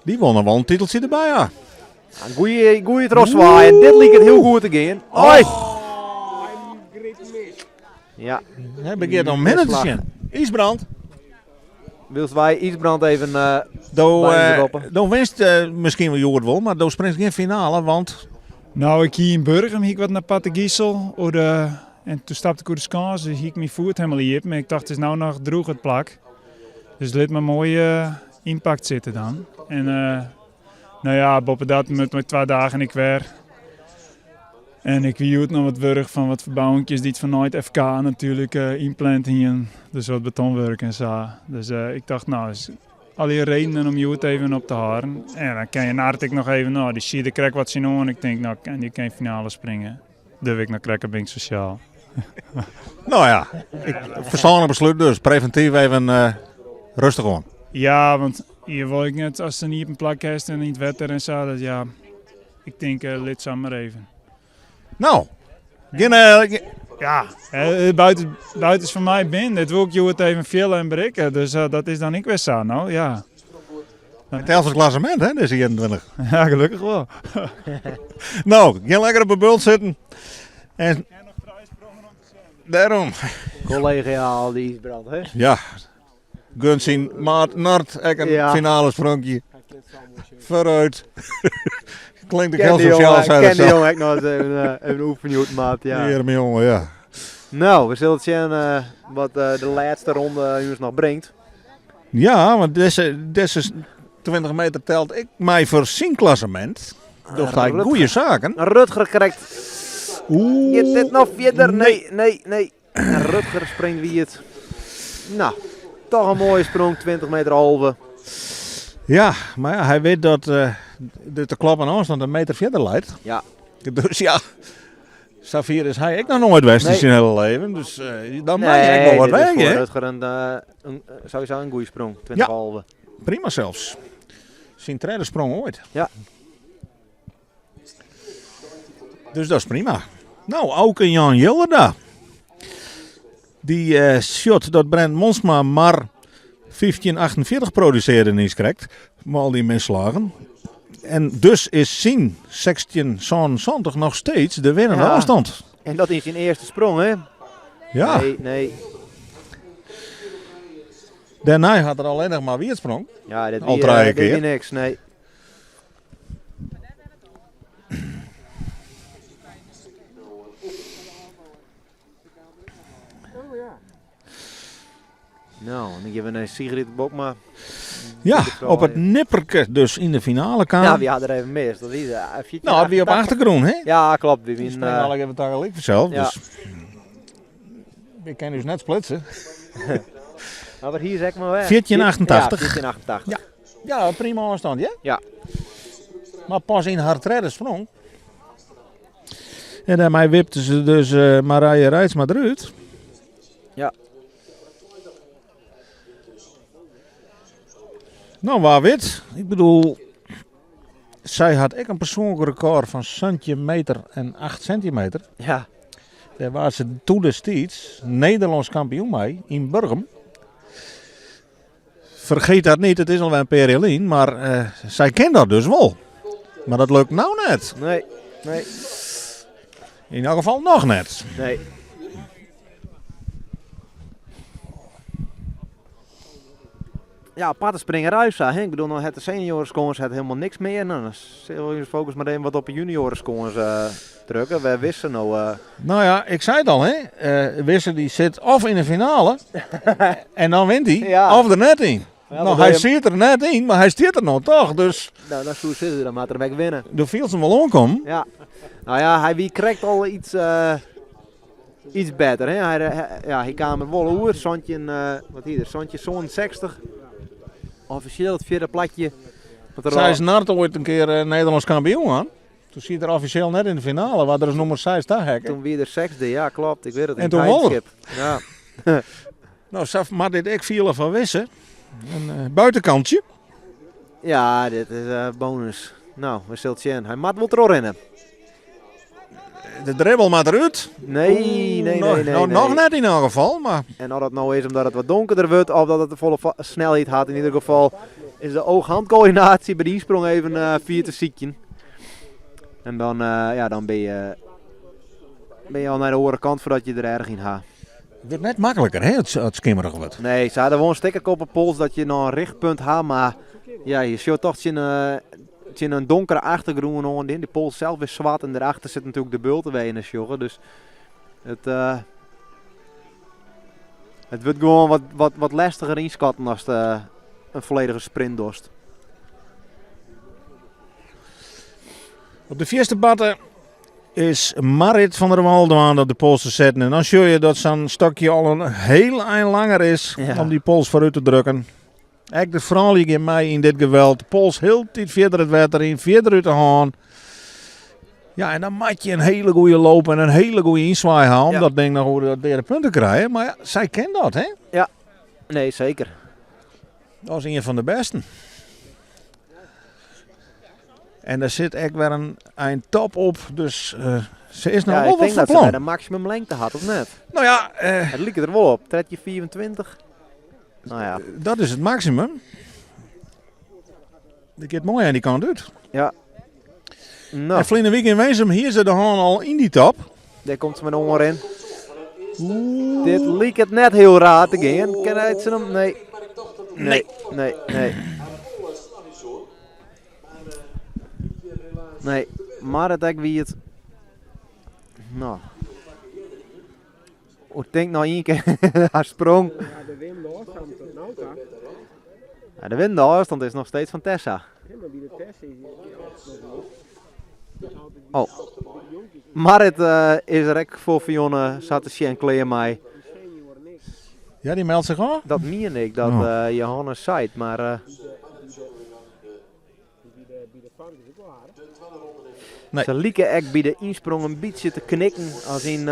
A: Dy wol noch wol in titeltsje derby, ja.
B: In goeie, goeie trochswaai. En dit liket hiel goed te gean. Oi! Ja.
A: Hy begjint om hinne te sjen. Ysbrand.
B: Wylst wy Ysbrand even uh,
A: do, uh, do winst uh, miskien wol hjoed wol, mar do springst gjin finale, want...
F: Nou, ik hie yn Burgum hie ik wat in aparte gisel oer de, en toen stapte ik oer de skâns, dus hie ik myn foet hielendal iepen. Maar ik tocht, it is no noch droech it plak. Dus lit mar moai ynpakt sitte dan. En no ja, boppedat moat mei twa dagen ek wer. En ik wie hjoed noch wat wurch fan wat ferbouwinkjes dy't fan nei it FK natuerlik ynpland hienen. Dus wat betonwurk en sa. Dus ik tocht, no, is allegear redenen om hjoed even op te hâlden. En dan kin je Nart ek noch even, no, dy siet der krekt wat tsjinoan. Ik tink, no, dy kin finale springe. Durf ik noch krekt, bin ik sosjaal.
A: No ja, ik ferstannich beslút dus. Previntyf even uh, rêstich oan.
F: Ja, want je wol ek net as in iepen plak hast en yn it wetter en sa. Dat ja, ik tink uh, lit sa mar even.
A: No, gjin... Uh,
F: ja, buiten, buiten is foar my bin. Dit wol ik hjoed even fiele en berikke. Dus uh, dat is dan ek wer sa, no, ja.
A: Het telt foar it klassemint, hè, dizze 21.
F: Ja, gelokkich wol.
A: No, gean lekker op de bult sitten. En dêrom.
B: Collegiaal, dy Ysbrand, hè?
A: Ja. Gun syn maat Nart ek in ja. finale spronkje. Foarút. Klinkt ek hiel sosjaal, sei
B: Ken de jonge ek noch eens even, even oefenje maat, ja.
A: Earme jonge, ja.
B: No, we sille sjen uh, wat uh, de lêste ronde ús noch bringt.
A: Ja, want dizze, dizze 20 meter telt ek mei foar syn klassemint. Docht hy goede saken.
B: Rutger krekt.
A: Oeh.
B: Giet dit noch fierder? Nee, nee, nee. Rutger springt wiet. No, toch in moaie sprong, 20 meter 11.
A: Ja, mar ja, hy wit dat uh, de te kloppen ôfstân in meter fierder leit.
B: Ja.
A: Dus ja, safier is hy ek noch noait west yn syn hiele leven. Dus uh, dan mei hy ek wol wat
B: dit is foar Rutger in, uh, in, sowieso in goede sprong, 20
A: ja,
B: halve.
A: Prima sels. Syn tredde sprong oait.
B: Ja.
A: Dus dat is prima. No, Auke Jan Jilderda. Dy uh, sjocht dat Brent Monsma mar 1548 produsearre niiskrekt. Mei al dy misslagen. En dus is syn 1677 noch steeds de winnende
B: Ja.
A: ôfstân.
B: En dat is syn earste sprong, hè?
A: Ja.
B: Nee, nee.
A: Dêrnei hat er allinnich mar wietsprong.
B: Ja, dit
A: Al
B: wie,
A: trije
B: dit wie
A: kear.
B: niks, nee. No, en dan gean we nei Sigrid Bokma.
A: Ja, op it nipperke dus yn de finale kaam.
B: Ja, wy ha der even mis. Dat wie de,
A: No, it wie op achtergrûn, hè?
B: Ja, klopt. Wy
A: We
B: wienen,
A: springen alle even tagelyk fansels,
B: ja.
A: dus we kinne ús net splitse.
B: Maar wat hier is ek mar wer?
A: 1488.
B: Ja, 1488.
A: Ja. Ja, prima ôfstân, ja?
B: Ja.
A: Mar pas yn har tredde sprong. En dêrmei wipte se dus uh, Marije Reitsma derút.
B: Ja.
A: No, wa wit. Ik bedoel, sy hat ek in persoanlik rekôr fan 17 meter en 8 sintimeter.
B: Ja.
A: Dêr waard se doe destiids Nederlânsk kampioen mei yn Burgum. Fergeet dat net, it is alwer in pear jier lyn, mar uh, sy kin dat dus wol. Mar dat lukt no net.
B: Nee, nee.
A: Yn elk gefal noch net.
B: Nee. Ja, aparte springerij sa. Hè? Ik bedoel, nou het de seniorenskâns het helemaal niks meer. Nou, dan zullen we onze focus maar even wat op de juniorenskâns drukken. Wij wisten nou...
A: Nou ja, ik zei het al, hè. Wisse die zit of in de finale en dan wint hij,
B: Ja.
A: of er net in.
B: Ja,
A: nou,
B: dat
A: hij
B: je-
A: zit er net in, maar hij zit er nou toch. Dus
B: Nou, dat zo zitten, dan moet er weg winnen.
A: de viel ze wel aankomen.
B: Ja. Nou ja, hij wie krijgt al iets, iets beter. Hè? Hij, ja, hij kwam er wel oer. Zandje, wat hier, Zandje zo'n 60. Officieel het vierde platje. Wat er
A: Zij
B: al-
A: is Nart ooit een keer Nederlands kampioen aan. Toen zit er officieel net in de finale, waar er is nummer 6 daar hekken.
B: Toen wie er zesde, ja klopt. Ik weet het.
A: En
B: in
A: toen
B: het
A: won er.
B: Heidschip. Ja.
A: Nou, Saf, maar dit ik viel van Wisse. Een buitenkantje.
B: Ja, dit is bonus. Nou, we zullen het zien. Hij moet wel erop rennen.
A: De dribbel maar eruit.
B: Nee,
A: Oeh,
B: nee,
A: nog,
B: nee, nee,
A: nou,
B: nee.
A: Nog net in elk geval, maar
B: En of dat nou is omdat het wat donkerder wordt of dat het de volle snelheid had. In ieder geval is de oog-handcoördinatie bij die sprong even vier te ziekje. En dan, ja, dan ben je al naar de andere kant voordat je er erg in gaat.
A: het wordt net makkelijker, hè, het skimmerig wordt.
B: Nee, ze hadden wel een stikkerkop op de pols dat je nog een richtpunt had, maar ja, je ziet toch tegen een donkere achtergrond aan. De pols zelf is zwart en daarachter zit natuurlijk de bultenweners, jongen. Dus het wordt gewoon wat lastiger inschatten als het een volledige sprint dorst.
A: Op de vierste batten is Marit van der Waldewaan op de pols te zetten. En dan zie je dat zo'n stokje al een heel eind langer is om die pols vooruit te drukken. Ook de vrouw in mij in dit geweld. De pols heel tijd verder het water in, verder uit de haan. Ja, en dan moet je een hele goede loop en een hele goede inzwaai halen. Om dat ding nog over de derde punten krijgen. Maar ja, zij kent dat, hè?
B: Ja, nee, zeker.
A: Dat is een van de besten. En daar zit echt weer een top op, dus ze is nou
B: Ja,
A: wel
B: ik
A: wat
B: denk
A: van
B: dat ze
A: plan.
B: bij de maximum lengte had, of net?
A: Nou ja,
B: het liep er wel op. Tredje 24. Nou ja.
A: Dat is het maximum. Dat gaat mooi aan die kant uit.
B: Ja. Nou.
A: En Vlinde Week in Weesum, hier zit de haan al in die top.
B: Daar komt ze met een oor in.
A: Oeh.
B: Dit liep het net heel raar te gaan. Kan hij het ze hem? Nee. Nee, nee, nee. Nee, maar het ik wie het. Nou. Ik denk nou één keer haar sprong.
E: Ja, de wind afstand tot nou toe.
B: Ja, de wind afstand is nog steeds van Tessa.
E: Ja, maar bij de Tessa is het
B: Oh. Marit is er ook voor Fionne, Satoshi en Claire mij.
A: Ja, die meldt zich al?
B: Dat meen ik, dat
A: Oh.
B: Johannes zei het, maar
A: Nee.
B: Ze lieken echt bij de insprong een beetje te knikken. Als in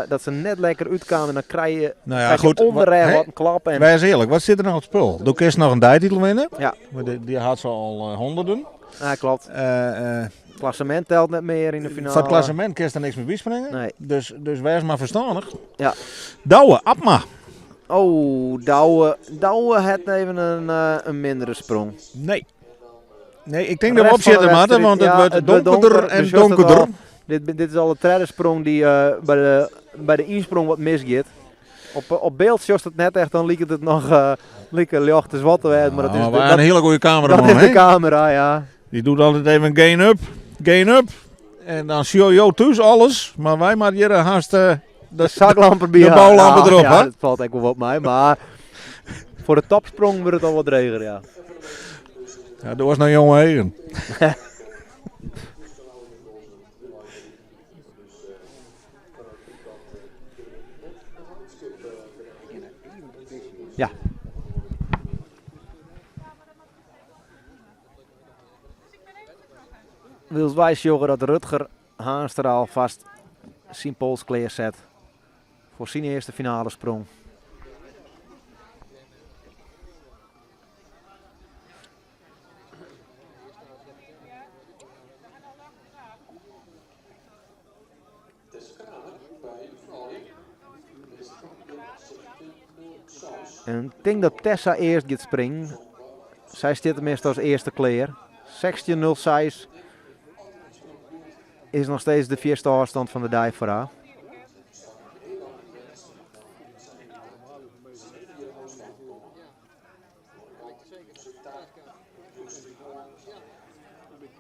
B: dat ze net lekker uitkwamen en dan krijg je,
A: Nou ja,
B: krijg je
A: goed,
B: onderrij
A: hè?
B: wat een klap. En
A: Wij is eerlijk, wat zit er nou op het spul? Doe eerst nog een dijtitel winnen.
B: Ja.
A: Maar die had ze al honderden.
B: Ja, klopt. Klassement telt net meer in de finale.
A: Van het klassement kun je er niks meer bij springen.
B: Nee.
A: Dus wij is maar verstandig.
B: Ja.
A: Douwe, Abma.
B: Oh, Douwe. Douwe had even een mindere sprong.
A: Nee. Nee, ik denk
B: De
A: dat we
B: rest van de
A: opzitten, Maarten, want het
B: wedstrijd,
A: wordt
B: ja, het wordt
A: donkerder
B: donker,
A: en
B: dus juist het
A: donkerder.
B: al. Dit is al de derde sprong die bij de insprong wat misgaat. Op beeld zoals het net echt, dan liep het nog lieke licht te zwart werd, maar dat is
A: Nou,
B: de,
A: maar
B: dat,
A: een hele goede cameraman,
B: dat is de
A: hè?
B: camera, ja.
A: Die doet altijd even gain up, gain up. En dan show je thuis alles, maar wij maar hier haast
B: de zaklampen bij
A: de
B: haar.
A: bouwlampen
B: Ja,
A: erop,
B: ja,
A: hè?
B: dat valt echt wel op mij, maar voor de topsprong wordt het al wat dreger, ja.
A: Ja, dat was nou jonge heren.
B: Ja. Wils wijs jongen dat Rutger Haanstra alvast zijn polskleer zet voor zijn eerste finale sprong. En ik denk dat Tessa eerst gaat springen. Zij zit tenminste als eerste kleer. 16.06 is nog steeds de vierste afstand van de dij voor haar.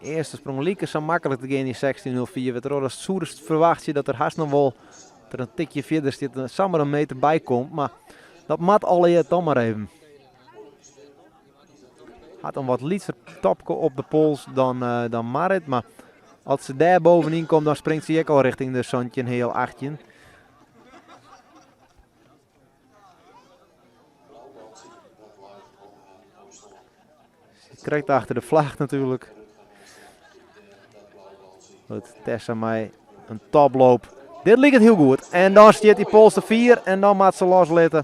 B: Earste sprong like sa maklik te gean yn 16.04. Wêrtroch datst soest ferwachtsje dat er hast noch wol der in tikje fierder stiet en samar in meter by komt. Mar dat moat allegear dan mar even. Hat in wat lytser topke op de pols dan, dan Marit. Mar as se dêr bovenyn komt, dan springt sy ek al richting de 17 heal 18. Krekt achter de flach natuerlik. Goed, Tessa mei in toploop. Dit liket hiel goed. En dan stiet dy pols te fier en dan moat se loslitte.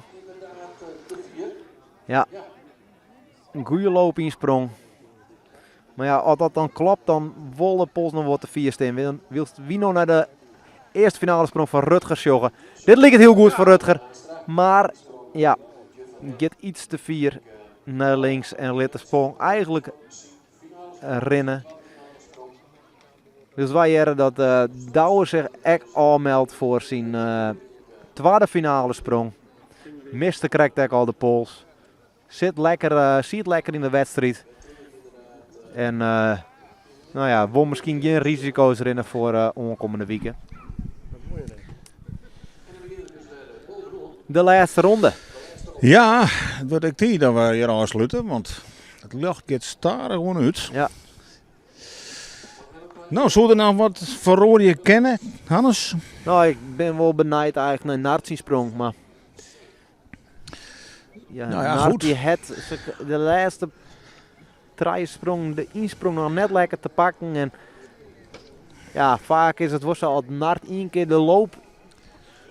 B: Ja, in goede loop ynsprong. Mar ja, as dat dan klopt, dan wol de pols noch wat te fier stean. Wylst wy no nei de earste finale sprong fan Rutger sjogge. Dit liket hiel goed foar Rutger. Mar ja, giet iets te fier nei links en lit de sprong eigentlik rinne. Dus wy hearre dat uh, Douwe sich ek ôfmeldt foar syn uh, twadde finale sprong. Miste krekt ek al de pols. Sit lekker, uh, siet lekker yn de wedstriid. En uh, no ja, wol miskien gjin risiko's rinne foar uh, oankommende wike. De lêste ronde.
A: Ja, it wurdt ek tiid dat we hjir ôfslute, want it ljocht giet stadichoan út.
B: Ja.
A: No, soe der noch wat feroarje kinne, Hannes?
B: No, ik bin wol benijd eigentlik nei Nart syn sprong, mar... Ja,
A: Nou ja,
B: Nart
A: goed.
B: dy hat de lêste trije sprongen de ynsprong noch net lekker te pakken. En ja, faak is it wol sa, as Nart ien kear de loop,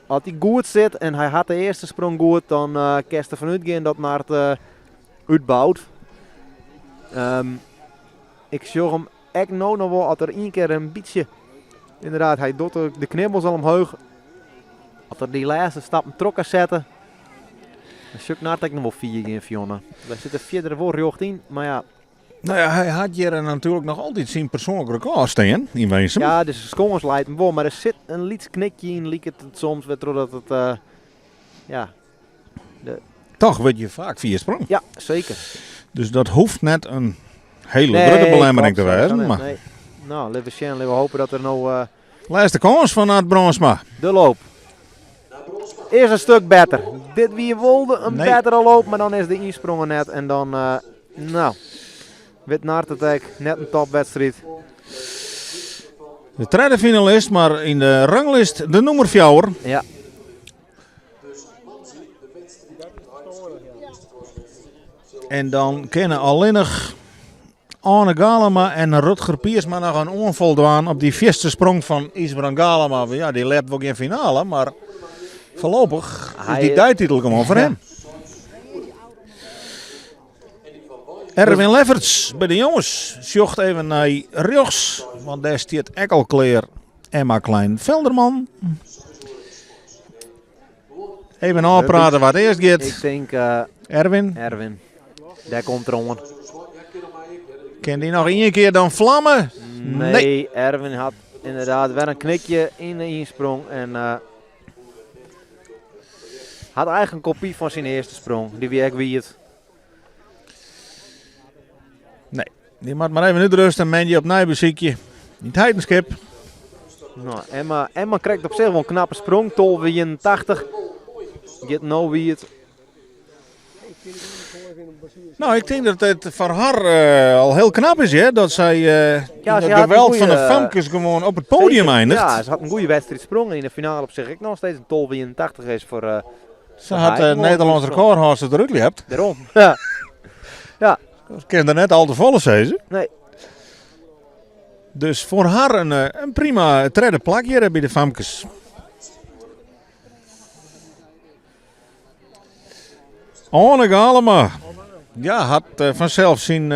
B: as dy goed sit en hy hat de earste sprong goed, dan uh, kinst derfan útgean dat Nart uh, útbout. Ik sjoch him ek no noch wol, as er ien kear in bytsje, ynderdaad, hy docht de knibbels al omheech. As er dy lêste stappen troch kan sette, dan sjoch ik Nart ek noch wol fier gean, Fiona. Wy sitte fierder wol rjocht yn, mar ja.
A: No ja, hy hat hjir natuerlik noch altyd syn persoanlik rekôr stean yn Winsum.
B: Ja, dus de kâns leit him wol, mar der sit in lyts knikje yn, liket it soms, wêrtroch dat it, ja. De...
A: Toch wurdt je faak fier sprong.
B: Ja, seker.
A: Dus dat hoecht net in hiele nee, grutte belemmering te wêzen. Mar...
B: Nee. No, litte we sjen, litte we hoopje dat er no...
A: Lêste kâns fan Nart Brandsma.
B: De loop. Is in stik better. Dit wie wol in
A: Nee.
B: bettere loop, mar dan is de ynsprong net. En dan, no, wit Nart it ek. Net in topwedstriid.
A: De tredde finalist, mar yn de ranglist de nûmer 4.
B: Ja.
A: En dan kinne allinnich Arne Galema en Rutger Piersma noch in oanfal dwaan op dy fierste sprong fan Ysbrand Galema. Ja, dy lept wol gjin finale, mar foarlopich is dy deititel gewoan foar him. Erwin Lefferts by de jonges sjocht even nei rjochts, want dêr stiet ek al klear Emma Klein-Velderman. Even ôfprate wa't earst giet.
B: Ik tink
A: Erwin.
B: Erwin. Dêr komt er oan.
A: Kin dy noch ien kear dan flamme?
B: Nee, Erwin hat ynderdaad wer in knikje yn de ynsprong. En hat eigentlik in kopy fan syn earste sprong. Dy wie ek wiet.
A: Nee, dy moat mar even útrêste en moandei opnij besykje. Yn it Heidenskip.
B: No, Emma, Emma krijt op sich wol in knappe sprong. 12,81. Giet no wiet.
A: No, ik tink dat it foar har al hiel knap is, hè? Dat sy
B: Ja,
A: yn
B: sy
A: it
B: hat in
A: geweld fan de
B: goeie,
A: famkes gewoan op it podium
B: Zeker.
A: eindiget.
B: Ja, se hat in goede wedstriid sprongen. Yn de finale op sich ek noch steeds in 12,81 is foar
A: Se hat de Nederlânsk rekôrhâldster derút ljept.
B: Dêrom. Ja. Ja.
A: Dat kin der net al te folle sizze.
B: Nee.
A: Dus foar har in prima tredde plak hjir by de famkes. Arne Galema. Ja, hat fansels syn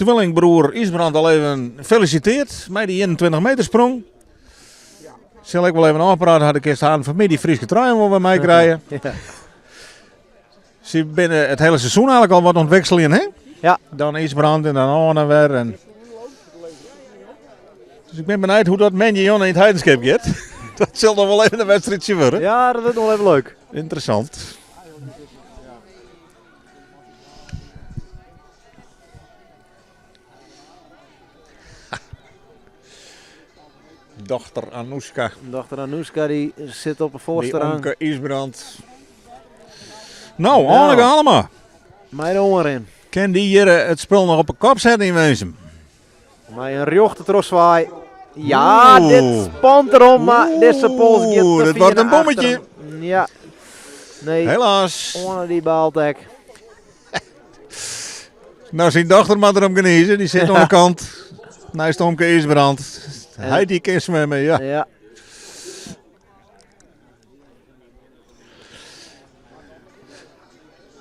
A: twillingbroer Ysbrand al even felisitearre mei dy 21 meter sprong. Sil ik wol even ôfprate, ha, kinst harren fan 'e middei Fryske truien wol wer meikrije.
B: Ja.
A: Se binne it hiele seizoen eigentlik al wat oan it wikseljen, hè?
B: Ja.
A: Dan Ysbrand en dan Arne wer. En... Dus ik bin benijd hoe't dat moandei yn it Heidenskip giet. Dat sil noch wol even in wedstriidsje wurde.
B: Ja, dat wurdt noch even leuk.
A: Ynteressant. Dochter Anouska.
B: Dochter Anouska die sit op de foarste
A: By
B: rang.
A: omke Ysbrand. No, Anneke Galema.
B: Mei de oanrin.
A: Kin dy hjir it spul noch op 'e kop sette yn Winsum?
B: Mei in rjochte trochswaai. Ja,
A: Oeh.
B: dit spant erom, mar dizze pols giet
A: Oeh,
B: te
A: dit
B: fier
A: wordt een
B: nei
A: bommetje.
B: achteren. Ja. Nee.
A: Helaas.
B: Oane dy baalt ek.
A: Nou, syn dochter moat derom gnize. Dy sit oan de kant. Neist omke Ysbrand. Hy dy kin swimme, ja.
B: Ja.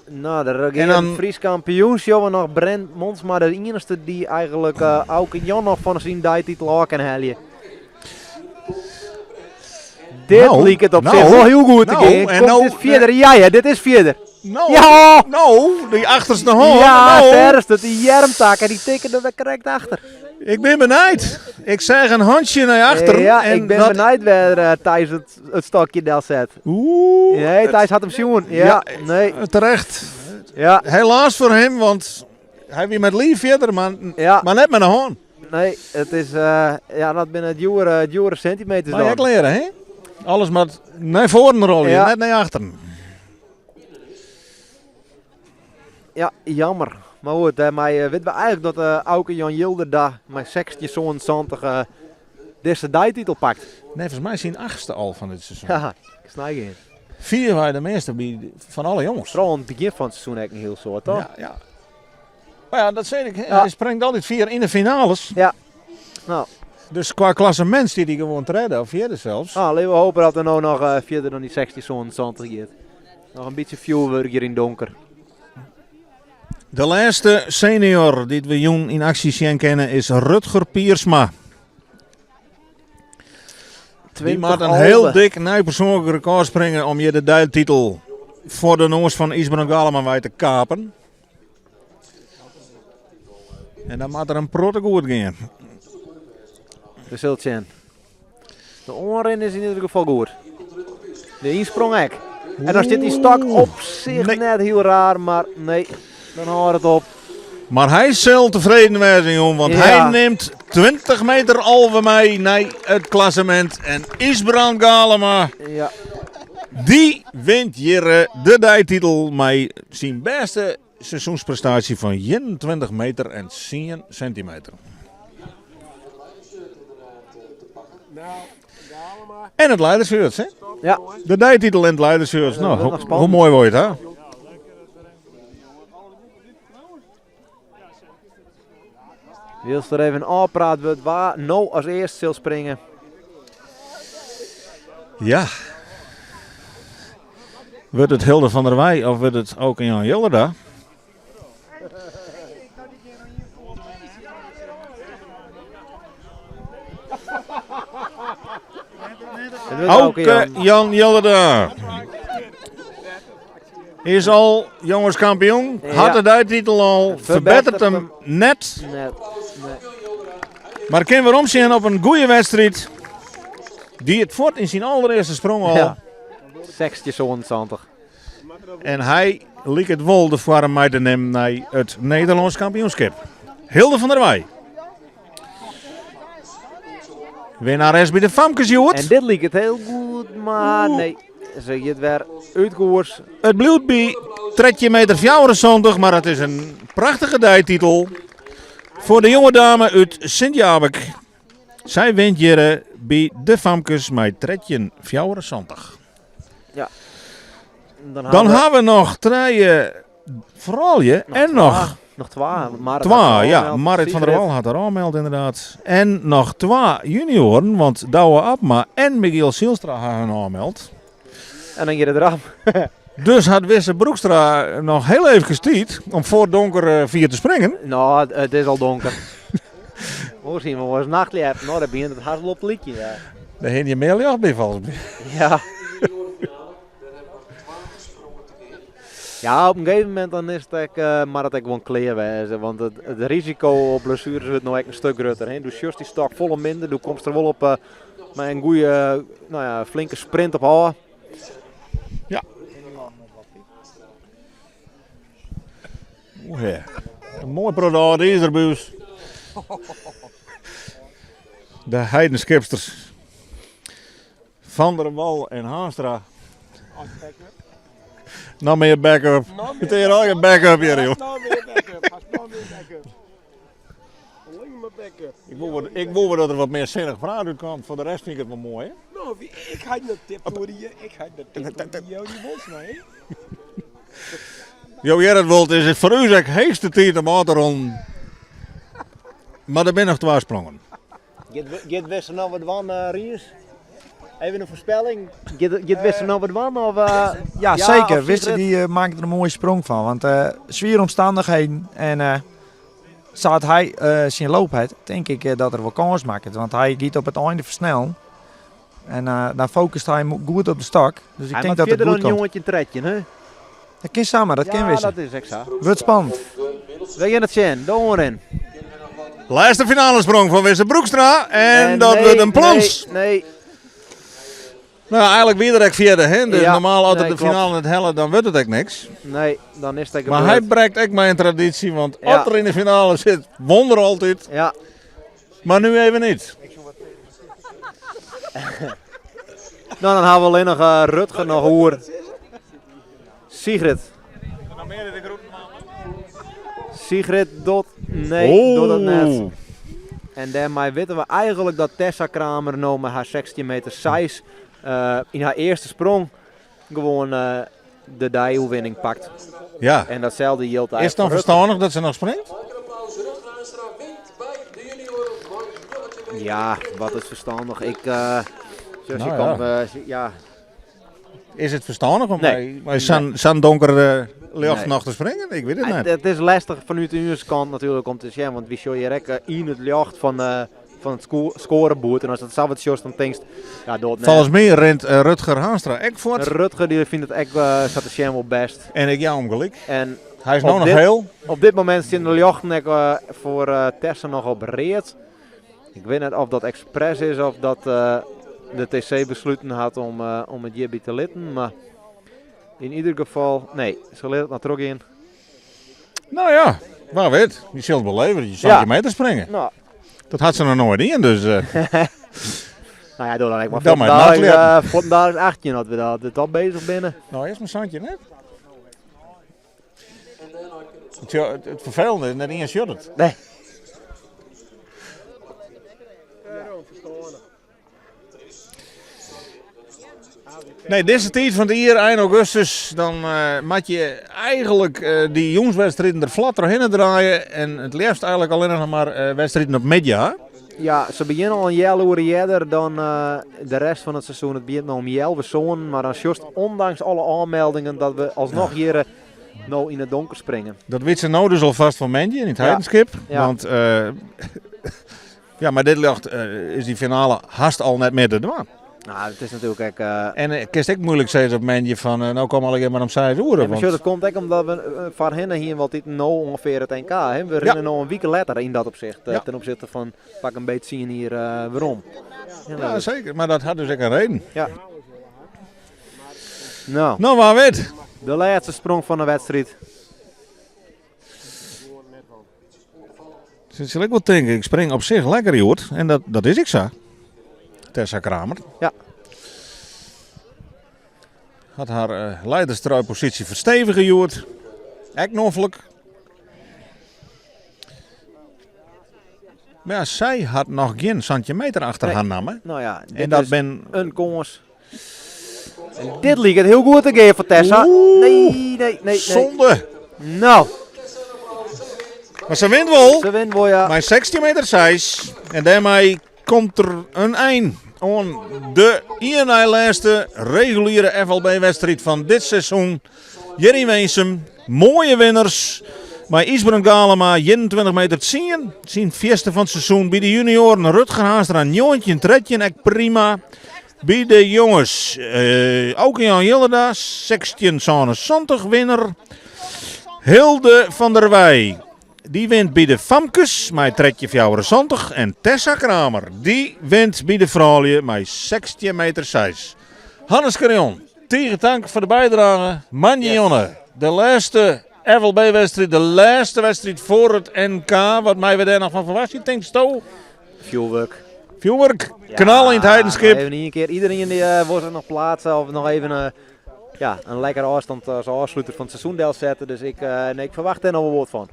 B: Nou, de regerend
A: En dan-
B: Fries kampioen, sjogge we noch Brent Monsma, de iennichste dy't eigenlik Auke Jan noch fan syn deititel ôf kin helje. Dit
A: Nou,
B: liket op
A: nou,
B: sich wol hiel goed te
A: nou,
B: gean.
A: en
B: Komt
A: nou-
B: dit fierder? Ja, ja, dit is fierder.
A: No,
B: Ja!
A: no, dy achterste hân.
B: Ja,
A: no.
B: dêr is it. Dy earmtakken dy tikke der wer krekt achter.
A: Ik bin benijd. Ik seach in hantsje nei achteren.
B: Ja,
A: en
B: ik bin
A: dat-
B: benijd wêr eh, Thijs it stokje delset.
A: Oeh.
B: Nee, Thijs hat him sjoen. Ja,
A: Ja,
B: nee.
A: Terecht.
B: Ja.
A: Helaas foar him, want hy wie mei it liif fierder, mar,
B: Ja.
A: mar net mei de hân.
B: Nee, it is, eh, ja, dat binne djoere, djoere sintimeters
A: Mar
B: dan.
A: ek leare, hè? Alles moat nei foaren rôlje,
B: Ja.
A: net nei achteren.
B: Ja, jammer. Mar goed, dêrmei witte we eigenlik dat eh, Auke Jan Jilderda mei 1670 dizze deititel pakt.
A: Neffens my syn achtste al fan dit seizoen.
B: Ja, ik snij gean.
A: Fierwei de measte by, fan alle jonges.
B: Foaral oan it begjin fan it seizoen ek in hiel soad, toch?
A: Ja, ja. Mar ja, dat sei ik. hè.
B: Ja.
A: Hy springt altyd fier yn de finales.
B: Ja. No.
A: Dus kwa klassemint stiet hy gewoan tredde of fjirde sels.
B: Ah, litte we hoopje dat er no noch eh, fierder dan dy 1670 giet. Noch in bytsje fjoerwurk hjir yn it donker.
A: De lêste senior dy't we jûn yn aksje sjen kinne is Rutger Piersma. Dy moat in hiel dik nij persoanlik rekôr springe om hjir de deititel foar de noas fan Ysbrand Galema wei te kapen. En dan moat der in protte goed gean.
B: We sille it sjen. De oanrin is yn ieder gefal goed. De ynsprong ek. En dan stiet dy stok op sich
A: Nee.
B: net hiel raar, mar nee, dan hâldt it op.
A: Mar hy sil tefreden wêze, jong, want
B: Ja.
A: hy nimt 20 meter 11 mei nei it klassemint. En Ysbrand Galema,
B: Ja.
A: dy wint hjir eh, de deititel mei syn bêste seizoensprestaasje fan 21 meter en 10 sintimeter. En it leidersshirt, hè?
B: Ja.
A: De deititel en it leidersshirt.
B: Ja,
A: No,
B: dat wordt nog
A: hoe,
B: spannend.
A: hoe moai wurdt it, hè?
B: Wylst der even ôfpraat wurdt wa no as earst sil springe.
A: Ja. Wurdt it Hilde van der Weij of wurdt it Auke Jan Jilderda?
B: Het wurdt Auke
A: Auke
B: Jan.
A: Jan Jilderda. Is al jongeskampioen,
B: Ja.
A: hat de deititel al, ferbetteret him net.
B: Net. Nee.
A: Mar kin weromsjen op in goede wedstriid. Die it fuort yn syn alderearste sprong al.
B: Ja. 1670.
A: En hy liket wol de foarm mei te nimmen nei it Nederlânsk kampioenskip. Hilde van der Weij. Winnares by de famkes hjoed.
B: En dit liket hiel goed, mar nee. Se giet wer út koers.
A: It bliuwt by 13 meter 74, mar it is in prachtige deititel foar de jonge dame út Sint Jabik. Sy wint hjir by de famkes mei 13,74.
B: Ja. Dan,
A: Dan ha we noch trije froulju en noch
B: Noch twa. Marit
A: twa,
B: hat
A: ja,
B: oanmeld.
A: Marit van der
B: Sigrid.
A: Wal hat har oanmeld ynderdaad. En noch twa junioaren, want Douwe Abma en Michiel Zielstra ha har oanmeld.
B: En dan giet it rap.
A: Dus hat Wisse Broekstra noch hiel efkes tiid om foar donker fier te springen.
B: No, it is al donker. Oars hiene we wol ris nachtljep. No, dêr begjint it hast wol op te lykjen. Ja.
A: Dêr hingje mear ljocht by folgens my.
B: Ja. Ja, op in gegeven momint dan is it ek, eh, moat it ek gewoan klear wêze. Want it risiko op blessueres wurdt no ek in stik grutter. Hè? Do sjochst dy stok folle minder. Do komst der wol op eh, mei in goede, no ja, flinke sprint op ôf.
A: Ja. Oeh, ja. In moai protte âld izer by ús. De Heidenskipsters. Van der Wal en Haanstra. Noch mear backup. It is allegear backup hjir, joh.
E: Noch mear backup. Hast noch mear backup. Alleen mar backup.
A: Ik wol wat, ik wol dat der wat mear sinnich praat útkomt. Foar de rest fyn ik it wol moai. Hè?
E: No, ik ha net tipt oer dy, ik ha net tipt oer dy Jody Wolfsma, hè?
A: Jo hearre it wol, it is foar ús ek heechste tiid om ôf te ronden. Mar der binne noch twa sprongen.
B: Giet Wisse noch wat dwaan, Riens? Even in foarspelling. Giet Wisse noch wat dwaan? Of,
I: ja, zeker. Wisse die maakt er een mooie sprong van. Want swiere omstandigheden en sa't hy syn loop hat, tink ik dat er wol kâns makket. Want hy giet op it einde fersnellen. En dan focust hy goed op de stok. Dus ik tink dat it goed komt.
B: Hij 13, hè?
I: Dat kin samar, dat kin Wisse.
B: Ja, dat is ek sa.
I: Wurdt spannend.
B: We gean it sjen, de oanrin.
A: Lêste finalesprong fan Wisse Broekstra en, dat wurdt in plons.
B: Nee, nee.
A: Nou, eigenlijk wie er ek fjirde, hè? Dus
B: Ja,
A: normaal als
B: nee,
A: er de
B: klopt.
A: finale net helle, dan wurdt it ek niks.
B: Nee, dan is it
A: Mar hy brekt ek mei in tradysje, want
B: Ja.
A: as er yn de finale sit, wûn er altyd.
B: Ja.
A: Mar nu even net.
B: No, dan ha we allinnich Rutger noch oer. Sigrid. Sigrid docht, nee, docht dat net. En dêrmei witte we eigenlik dat Tessa Kramer no mei har 16 meter 6 yn har earste sprong gewoan de deioerwinning pakt.
A: Ja.
B: En datselde jildt
A: Is it dan
B: eigenlijk foar Rutger.
A: ferstannich dat se noch springt?
B: Ja, wat is ferstannich? Ik, uh,
A: Nou
B: ik
A: ja.
B: kom, ja.
A: Is it ferstannich om
B: Nee.
A: mei sa'n donker ljocht
B: Nee.
A: noch te springen? Ik wit it net.
B: It is lestich fanút ús kant natuerlik om te sjen, want wy sjogge hjir ek yn it ljocht fan it skoareboerd. En ast dat sa wat sjochst, dan tinkst, ja, docht net.
A: Folgens my rint Rutger Haanstra ek fuort.
B: Rutger dy fynt it ek sa te sjen wol bêst.
A: En ik jou him gelyk.
B: En
A: Hy is
B: op
A: no noch
B: dit
A: hiel.
B: Op dit momint stean de ljochten ek foar Tessa noch op read. Ik wit net oft dat ekspres is of dat de TC besluten hat om it hjirby te litten. Mar yn ieder gefal, nee, se lit it noch trochgean.
A: No ja, wa wit. Je sil it beleve, je 70 meter springe.
B: No.
A: Dat hat se noch noait dien, dus...
B: No ja, doch dan ek mar
A: Dan mei
B: fuortendaliks 18 as we dat al bezich binne.
A: No, earst mar 17 net. It ferfelende is, net ien sjocht it.
B: Nee.
A: Nee, dizze tiid fan it jier, ein augustus, dan moat je eigenlik dy jûnswedstriden der flat trochhinne draaie. En it leafst eigenlik allinnich noch mar wedstriden op middei ha.
B: Ja, se begjinne al in healoere earder dan de rest fan it seizoen. It begjint no om healwei sânen, mar dan sjochst ondanks alle oanmeldingen dat we alsnoch hjir no yn it donker springe.
A: Dat wit se no dus alfêst fan moandei yn it Heidenskip. Want ja, mei dit ljocht is dy finale hast al net mear te dwaan.
B: No, it is natuerlik ek...
A: En kinst ek muoilik sizze op moandei fan no kom allegear mar om seis oere.
B: Ja, mar sjoch, dat komt ek omdat we foarhinne hiene we altyd no ûngefear it NK. Hè? We rinne no in wike letter yn dat opsicht, ten opsichte fan pak in beet tsien jier werom.
A: Ja, seker. Mar dat hat dus ek in reden.
B: Ja. No.
A: No, wa wit.
B: De lêste sprong fan de wedstriid.
A: Se sil ek wol tinke, ik spring op sich lekker hjoed. En dat is ek sa. Tessa Kramer.
B: Ja.
A: Hat har leiderstruiposysje ferstevige hjoed. Ek noflik. Mar ja, sy hat noch gjin 17 meter achter
B: Nee.
A: har namme.
B: No ja, dit
A: En dat
B: is
A: bin
B: in kâns. En dit liket hiel goed te gean foar Tessa.
A: Oeh,
B: Nee, nee, nee, nee.
A: Zonde.
B: No.
A: Mar se wint wol.
B: Se wint wol, ja.
A: Mei 16 meter 6. En dêrmei komt der in ein oan de ien nei lêste reguliere FLB-wedstriid fan dit seizoen. Hjir yn Winsum. Moaie winners. Mei Ysbrand Galema 21 meter 10. Syn fierste fan it seizoen by de junioaren Rutger Haanstra 19-13 ek prima. By de jonges Auke Jan Jilderda 16-77 winner. Hilde van der Weij dy wint by de famkes mei 13-74 en Tessa Kramer dy wint by de froulju mei 16 meter 6. Hannes Carion, tige tank foar de bydrage. Moandei Jonne, de lêste FLB-wedstriid, de lêste wedstriid foar it NK. Wat meie we dêr noch fan ferwachtsje, tinksto?
B: Fjoerwurk.
A: Fjoerwurk, knal yn it Heidenskip.
B: Even ien kear iedereen die wol sich noch plaatsen of noch even ja, in lekkere ôfstân as ôfsluter fan it seizoen delsette. Dus ik, nee, ik ferwacht dêr noch wol wat fan.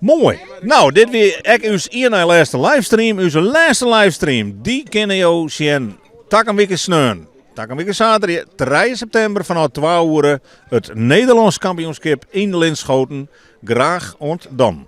A: Moai. No, dit wie ek ús ien nei lêste livestream. Us lêste livestream, dy kinne jo sjen takom wike sneon. Takom wike saterdei, 3 septimber fanôf 2 oere it Nederlânsk kampioenskip yn Linschoten. Graach oant dan.